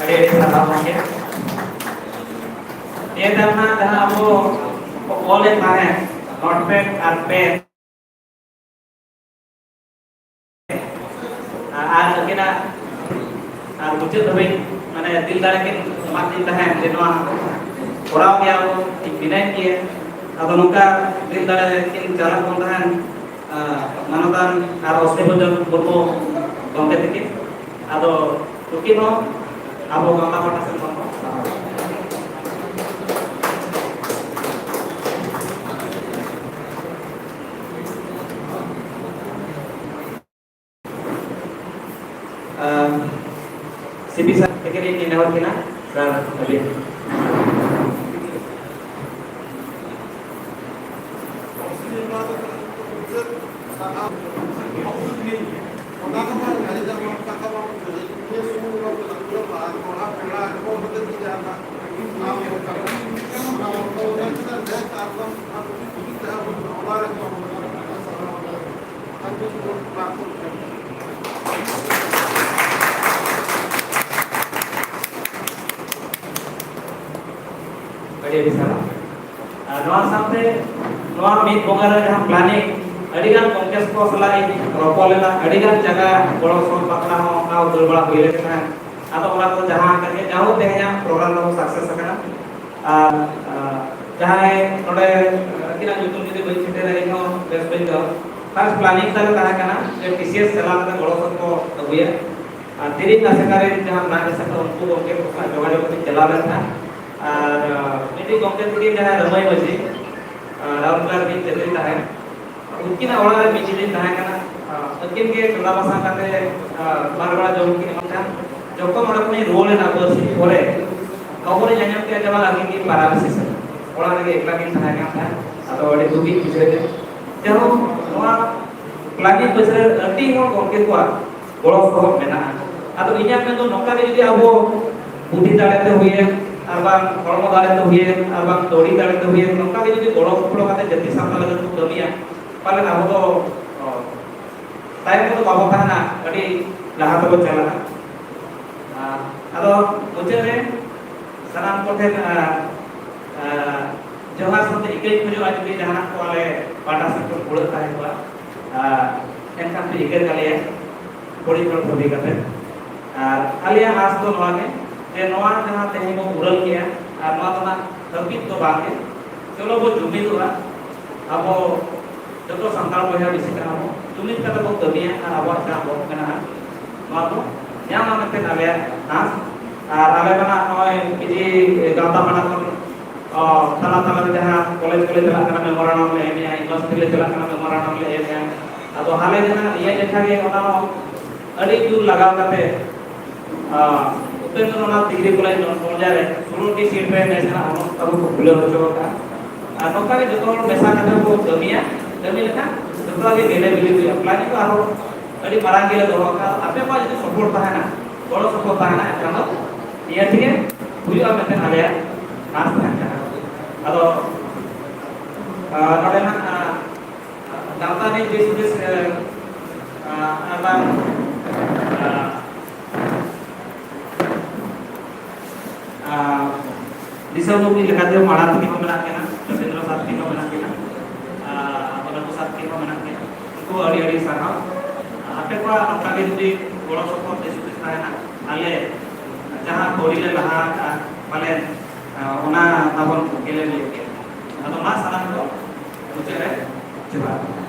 ᱟᱹᱰᱤ ᱟᱹᱰᱤ ᱥᱟᱨᱦᱟᱣ ᱜᱚᱢᱠᱮ᱾ ᱱᱤᱭᱟᱹ ᱛᱟᱭᱚᱢ ᱦᱟᱸᱜ ᱡᱟᱦᱟᱸ ᱟᱵᱚ ᱠᱚ ᱚᱞᱮᱫ ᱛᱟᱦᱮᱸᱫ notepad ᱟᱨ pen, ᱟᱨ ᱟᱹᱠᱤᱱᱟᱜ ᱟᱨ ᱢᱩᱪᱟᱹᱫ ᱫᱷᱟᱹᱵᱤᱡ, ᱢᱟᱱᱮ, ᱫᱤᱞ ᱫᱟᱲᱮ ᱠᱤᱱ ᱮᱢᱟᱫ ᱞᱤᱧ ᱛᱟᱦᱮᱸᱫ ᱡᱮ ᱱᱚᱣᱟ ᱠᱚᱨᱟᱣ ᱜᱮᱭᱟ ᱵᱚ, ᱤᱧ ᱢᱮᱱᱟᱹᱧ ᱜᱮᱭᱟ᱾ ᱟᱫᱚ ᱱᱚᱝᱠᱟ ᱫᱤᱞ ᱫᱟᱲᱮ ᱠᱤᱱ ᱪᱟᱞᱟᱜ ᱠᱟᱱ ᱛᱟᱦᱮᱸᱫ, ᱟᱨ ᱢᱟᱱᱚᱛᱟᱱ ᱟᱨ ᱚᱥᱱᱤ ᱵᱷᱚᱡᱚᱱ ᱢᱩᱨᱢᱩ ᱜᱚᱢᱠᱮ ᱛᱟᱹᱠᱤᱱ᱾ ᱟᱫᱚ ᱱᱩᱠᱤᱱ ᱦᱚᱸ ᱟᱵᱚ ᱜᱟᱶᱛᱟ ᱯᱟᱦᱴᱟ ᱥᱮᱱ ᱠᱷᱚᱱ ᱵᱚᱱ ᱥᱟᱨᱦᱟᱣ᱾ ᱟᱨ ᱥᱤᱯᱤ ᱥᱟᱨ ᱛᱟᱹᱠᱤᱱ ᱞᱤᱧ ᱱᱮᱦᱚᱨ ᱠᱤᱱᱟ, ᱥᱟᱨ, ᱟᱹᱵᱤᱱ᱾ ᱟᱹᱰᱤ ᱟᱹᱰᱤ ᱥᱟᱨᱦᱟᱣ᱾ ᱟᱨ ᱱᱚᱣᱟ ᱥᱟᱶᱛᱮ ᱱᱚᱣᱟ ᱢᱤᱫ ᱵᱚᱸᱜᱟ ᱨᱮ ᱡᱟᱦᱟᱸ planning, ᱟᱹᱰᱤ ᱜᱟᱱ ᱠᱚᱝᱜᱨᱮᱥ ᱠᱚ ᱥᱟᱞᱟᱜ ᱤᱧ ᱨᱚᱯᱚᱲ ᱞᱮᱱᱟ, ᱟᱹᱰᱤ ᱜᱟᱱ ᱡᱟᱭᱜᱟ ᱜᱚᱲᱚ ᱥᱚᱦᱚᱫ ᱵᱟᱠᱷᱨᱟ ᱦᱚᱸ ᱚᱱᱠᱟ ᱩᱫᱟᱹᱨ ᱵᱟᱲᱟ ᱦᱩᱭ ᱞᱮᱱ ᱛᱟᱦᱮᱸᱫ᱾ ᱟᱫᱚ ᱚᱱᱟ ᱠᱚ ᱡᱟᱦᱟᱸ ᱟᱠᱟᱱ ᱜᱮ, ᱡᱟᱭᱦᱳᱠ ᱛᱮᱦᱮᱧᱟᱜ program ᱫᱚ success ᱟᱠᱟᱱᱟ᱾ ᱟᱨ, ᱟᱨ ᱡᱟᱦᱟᱸᱭ ᱱᱚᱰᱮ ᱟᱹᱠᱤᱱᱟᱜ ᱧᱩᱛᱩᱢ ᱡᱩᱫᱤ ᱵᱟᱹᱧ ᱥᱮᱴᱮᱨᱟ, ᱤᱧ ᱦᱚᱸ ᱵᱮᱥ ᱵᱟᱹᱧ ᱟᱹᱭᱠᱟᱹᱣᱟ᱾ First planning ᱛᱟᱞᱮ ᱛᱟᱦᱮᱸ ᱠᱟᱱᱟ ᱡᱮ T C S ᱪᱟᱞᱟᱣ ᱠᱟᱛᱮ ᱜᱚᱲᱚ ᱥᱚᱦᱚᱫ ᱠᱚ ᱟᱹᱜᱩᱭᱟ᱾ ᱟᱨ ᱛᱤᱨᱤᱥ ᱟᱥᱮᱠᱟ ᱨᱮᱱ ᱡᱟᱦᱟᱸ ᱵᱨᱟᱧᱪ ᱥᱟᱶ ᱩᱱᱠᱩ ᱜᱚᱢᱠᱮ ᱠᱚ ᱥᱟᱶ ᱡᱳᱜᱟᱡᱳᱜᱽ ᱠᱟᱛᱮ ᱪᱟᱞᱟᱣ ᱞᱮᱱ ᱛᱟᱦᱮᱸᱫ᱾ ᱟᱨ, ᱟᱨ ᱢᱤᱫᱴᱤᱡ ᱜᱚᱢᱠᱮ ᱛᱤᱠᱤᱱ ᱡᱟᱦᱟᱸᱭ ᱨᱟᱹᱢᱟᱹᱭ ᱢᱟᱹᱡᱷᱤ, ᱟᱨ ᱨᱟᱣᱩᱨᱠᱮᱞᱟ ᱨᱤᱱᱤᱡ ᱪᱟᱹᱠᱨᱤ ᱛᱟᱦᱮᱸᱫ, ᱩᱱᱠᱤᱱᱟᱜ ᱚᱲᱟᱜ ᱨᱮ ᱢᱤᱫ ᱧᱤᱫᱟᱹᱧ ᱛᱟᱦᱮᱸ ᱠᱟᱱᱟ᱾ ᱟᱨ ᱟᱹᱠᱤᱱ ᱜᱮ ᱪᱚᱸᱫᱟ ᱵᱟᱥᱟᱝ ᱠᱟᱛᱮ, ᱟᱨ ᱵᱟᱨ ᱵᱮᱲᱟ ᱡᱚᱢ ᱠᱤᱱ ᱮᱢᱟᱜ ᱠᱟᱱ᱾ ᱡᱚᱠᱷᱚᱱ ᱚᱸᱰᱮ ᱠᱷᱚᱱᱤᱧ ᱨᱩᱣᱟᱹᱲ ᱮᱱᱟ ᱵᱟᱹᱨᱥᱤᱧ ᱯᱚᱨᱮ, ᱠᱷᱚᱵᱚᱨᱤᱧ ᱟᱸᱡᱚᱢ ᱠᱮᱫᱟ ᱡᱮ ᱵᱟᱝ ᱟᱹᱠᱤᱱ ᱠᱤᱱ paralysis ᱮᱱᱟ᱾ ᱚᱲᱟᱜ ᱨᱮᱜᱮ ᱮᱠᱞᱟ ᱠᱤᱱ ᱛᱟᱦᱮᱸ ᱠᱟᱱ ᱛᱟᱦᱮᱸᱫ᱾ ᱟᱫᱚ ᱟᱹᱰᱤ ᱫᱩᱠᱤᱧ ᱵᱩᱡᱷᱟᱹᱣ ᱠᱮᱫᱟ᱾ ᱡᱟᱭᱦᱳᱠ, ᱱᱚᱣᱟ planning ᱵᱟᱹᱭᱥᱟᱹᱣ ᱨᱮ ᱟᱹᱰᱤ ᱦᱚᱲ ᱜᱚᱢᱠᱮ ᱠᱚᱣᱟᱜ ᱜᱚᱲᱚ ᱥᱚᱦᱚᱫ ᱢᱮᱱᱟᱜᱼᱟ᱾ ᱟᱫᱚ ᱤᱧᱟᱹᱜ ᱢᱮᱱᱫᱚ ᱱᱚᱝᱠᱟ ᱜᱮ ᱡᱩᱫᱤ ᱟᱵᱚ ᱵᱩᱫᱷᱤ ᱫᱟᱲᱮ ᱛᱮ ᱦᱩᱭᱮᱱ, ᱟᱨ ᱵᱟᱝ ᱦᱚᱲᱢᱚ ᱫᱟᱲᱮ ᱛᱮ ᱦᱩᱭᱮᱱ, ᱟᱨ ᱵᱟᱝ ᱠᱟᱹᱣᱰᱤ ᱫᱟᱲᱮ ᱛᱮ ᱦᱩᱭᱮᱱ, ᱱᱚᱝᱠᱟ ᱜᱮ ᱡᱩᱫᱤ ᱜᱚᱲᱚ ᱜᱚᱯᱚᱲᱚ ᱠᱟᱛᱮ ᱡᱟᱹᱛᱤ ᱥᱟᱶᱛᱟ ᱞᱟᱹᱜᱤᱫ ᱵᱚᱱ ᱠᱟᱹᱢᱤᱭᱟ, ᱯᱟᱞᱮᱱ ᱟᱵᱚ ᱫᱚ, ᱚ, ᱛᱟᱭᱚᱢ ᱨᱮᱫᱚ ᱵᱟᱵᱚ ᱛᱟᱦᱮᱱᱟ, ᱟᱹᱰᱤ ᱞᱟᱦᱟ ᱛᱮᱵᱚ ᱪᱟᱞᱟᱜᱼᱟ᱾ ᱟᱨ ᱟᱫᱚ ᱢᱩᱪᱟᱹᱫ ᱨᱮ ᱥᱟᱱᱟᱢ ᱠᱚᱴᱷᱮᱱ, ᱟᱨ, ᱟᱨ, ᱡᱚᱦᱟᱨ ᱥᱟᱶᱛᱮ ᱤᱠᱟᱹᱧ ᱠᱷᱚᱡᱚᱜᱼᱟ, ᱡᱩᱫᱤ ᱡᱟᱦᱟᱱᱟᱜ ᱠᱚ ᱟᱞᱮ ᱯᱟᱦᱴᱟ ᱥᱮᱫ ᱠᱷᱚᱱ ᱠᱩᱲᱟᱹᱜ ᱛᱟᱦᱮᱸ ᱠᱚᱜᱼᱟ, ᱟᱨ ᱮᱱᱠᱷᱟᱱ ᱯᱮ ᱤᱠᱟᱹ ᱠᱟᱞᱮᱭᱟ, ᱠᱩᱲᱤ ᱦᱚᱲ ᱵᱷᱟᱹᱵᱤ ᱠᱟᱛᱮ᱾ ᱟᱨ ᱟᱞᱮᱭᱟᱜ ᱟᱸᱥ ᱫᱚ ᱱᱚᱣᱟ ᱜᱮ, ᱡᱮ ᱱᱚᱣᱟ ᱡᱟᱦᱟᱸ ᱛᱮᱦᱮᱧ ᱵᱚ ᱯᱩᱨᱟᱹᱣ ᱠᱮᱜᱼᱟ, ᱟᱨ ᱱᱚᱣᱟ ᱫᱚ ᱱᱟᱜ ᱦᱟᱹᱯᱤᱫ ᱫᱚ ᱵᱟᱝ ᱜᱮ᱾ ᱪᱚᱞᱚ ᱵᱚ ᱡᱩᱢᱤᱫᱚᱜᱼᱟ, ᱟᱵᱚ ᱡᱚᱛᱚ ᱥᱟᱱᱛᱟᱲ ᱵᱚᱭᱦᱟ ᱢᱤᱥᱤ ᱠᱟᱱᱟ ᱵᱚ, ᱡᱩᱢᱤᱫ ᱠᱟᱛᱮ ᱵᱚ ᱠᱟᱹᱢᱤᱭᱟ ᱟᱨ ᱟᱵᱚᱣᱟᱜ ᱡᱟᱦᱟᱸ ᱦᱚᱠ ᱢᱮᱱᱟᱜᱼᱟ, ᱱᱚᱣᱟ ᱵᱚ ᱧᱟᱢᱟ ᱢᱮᱱᱛᱮ ᱟᱞᱮᱭᱟᱜ ᱟᱸᱥ᱾ ᱟᱨ ᱟᱞᱮ ᱢᱟ ᱱᱟᱜ ᱱᱚᱜᱼᱚᱭ ᱯᱤᱡᱤ ᱜᱟᱶᱛᱟ ᱯᱟᱦᱴᱟ ᱠᱷᱚᱱ, ᱚ, ᱛᱟᱞᱟ ᱛᱟᱞᱟ ᱨᱮ ᱡᱟᱦᱟᱸ ᱠᱚᱞᱮᱡᱽ ᱠᱚᱞᱮ ᱪᱟᱞᱟᱜ ᱠᱟᱱᱟ, memorandum ᱞᱮ ᱮᱢᱮᱜᱼᱟ, university ᱞᱮ ᱪᱟᱞᱟᱜ ᱠᱟᱱᱟ, memorandum ᱞᱮ ᱮᱢᱮᱜᱼᱟ᱾ ᱟᱫᱚ ᱦᱟᱞᱮ ᱡᱟᱦᱟᱸ ᱱᱤᱭᱟᱹ ᱡᱮᱠᱷᱟ ᱜᱮ ᱚᱱᱟ ᱦᱚᱸ ᱟᱹᱰᱤ ᱡᱳᱨ ᱞᱟᱜᱟᱣ ᱠᱟᱛᱮ, ᱟᱨ ᱩᱯᱮᱱᱫᱨᱚᱱᱟᱛᱷ ᱰᱤᱜᱽᱨᱤ ᱠᱚᱞᱮᱡᱽ ᱱᱚᱣᱟ ᱯᱚᱨᱡᱟᱭ ᱨᱮ ᱥᱳᱞᱳ ᱴᱤ ᱥᱤᱴ ᱨᱮ ᱱᱮᱥ ᱨᱮᱱᱟᱜ ᱦᱚᱱᱚᱛ ᱛᱟᱵᱚ ᱠᱚ ᱠᱷᱩᱞᱟᱹᱣ ᱦᱚᱪᱚ ᱟᱠᱟᱫᱼᱟ᱾ ᱟᱨ ᱱᱚᱝᱠᱟ ᱜᱮ ᱡᱚᱛᱚ ᱦᱚᱲ ᱢᱮᱥᱟ ᱠᱟᱛᱮ ᱵᱚ ᱠᱟᱹᱢᱤᱭᱟ, ᱠᱟᱹᱢᱤ ᱞᱮᱠᱷᱟᱱ ᱡᱚᱛᱚ ᱜᱮ ᱢᱤᱞᱮ ᱢᱤᱞᱮ ᱦᱩᱭᱩᱜᱼᱟ᱾ ᱯᱞᱟᱱᱤᱝ ᱫᱚ ᱟᱨᱦᱚᱸ ᱟᱹᱰᱤ ᱢᱟᱨᱟᱝ ᱜᱮᱞᱮ ᱫᱚᱦᱚ ᱟᱠᱟᱫᱼᱟ᱾ ᱟᱯᱮ ᱠᱚᱣᱟᱜ ᱡᱩᱫᱤ ᱥᱟᱯᱳᱨᱴ ᱛᱟᱦᱮᱱᱟ, ᱜᱚᱲᱚ ᱥᱚᱯᱚᱦᱚᱫ ᱛᱟᱦᱮᱱᱟ, ᱮᱱᱠᱷᱟᱱ ᱫᱚ ᱱᱤᱭᱟᱹ ᱛᱮᱜᱮ ᱦᱩᱭᱩᱜᱼᱟ ᱢᱮᱱᱛᱮ ᱟᱞᱮᱭᱟᱜ ᱟᱸᱥ ᱛᱟᱦᱮᱱ ᱠᱟᱱᱟ᱾ ᱟᱫᱚ ᱟᱨ ᱱᱚᱰᱮ ᱱᱟᱜ ᱜᱟᱶᱛᱟ ᱨᱤᱱ ᱫᱤᱥ ᱦᱩᱫᱤᱥ ᱟᱨ ᱵᱟᱝ ᱫᱤᱥᱚᱢ ᱜᱚᱢᱠᱮ ᱞᱮᱠᱟᱛᱮ ᱢᱟᱲᱟᱝ ᱛᱟᱹᱠᱤᱱ ᱦᱚᱸ ᱢᱮᱱᱟᱜ ᱠᱤᱱᱟ, ᱨᱚᱵᱤᱱᱫᱨᱚ ᱥᱟᱨ ᱛᱟᱹᱠᱤᱱ ᱦᱚᱸ ᱢᱮᱱᱟᱜ ᱠᱤᱱᱟ, ᱟᱵᱚ ᱞᱟᱹᱴᱩ ᱥᱟᱨ ᱛᱟᱹᱠᱤᱱ ᱦᱚᱸ ᱢᱮᱱᱟᱜ ᱠᱤᱱᱟ᱾ ᱩᱱᱠᱩ ᱟᱹᱰᱤ ᱟᱹᱰᱤ ᱥᱟᱨᱦᱟᱣ᱾ ᱟᱯᱮ ᱠᱚᱣᱟᱜ ᱱᱚᱝᱠᱟ ᱜᱮ ᱡᱩᱫᱤ ᱜᱚᱲᱚ ᱥᱚᱯᱚᱦᱚᱫ ᱫᱤᱥ ᱦᱩᱫᱤᱥ ᱛᱟᱦᱮᱱᱟ, ᱟᱞᱮ ᱡᱟᱦᱟᱸ ᱯᱟᱹᱣᱲᱤ ᱞᱮ ᱞᱟᱦᱟ ᱟᱠᱟᱫᱼᱟ, ᱯᱟᱞᱮᱱ ᱚᱱᱟ ᱛᱟᱵᱚᱱ ᱜᱮᱞᱮ ᱞᱟᱹᱭ ᱠᱮᱫ᱾ ᱟᱫᱚ ᱢᱟ ᱥᱟᱱᱟᱢ ᱠᱚ ᱢᱩᱪᱟᱹᱫ ᱨᱮ ᱡᱚᱦᱟᱨ᱾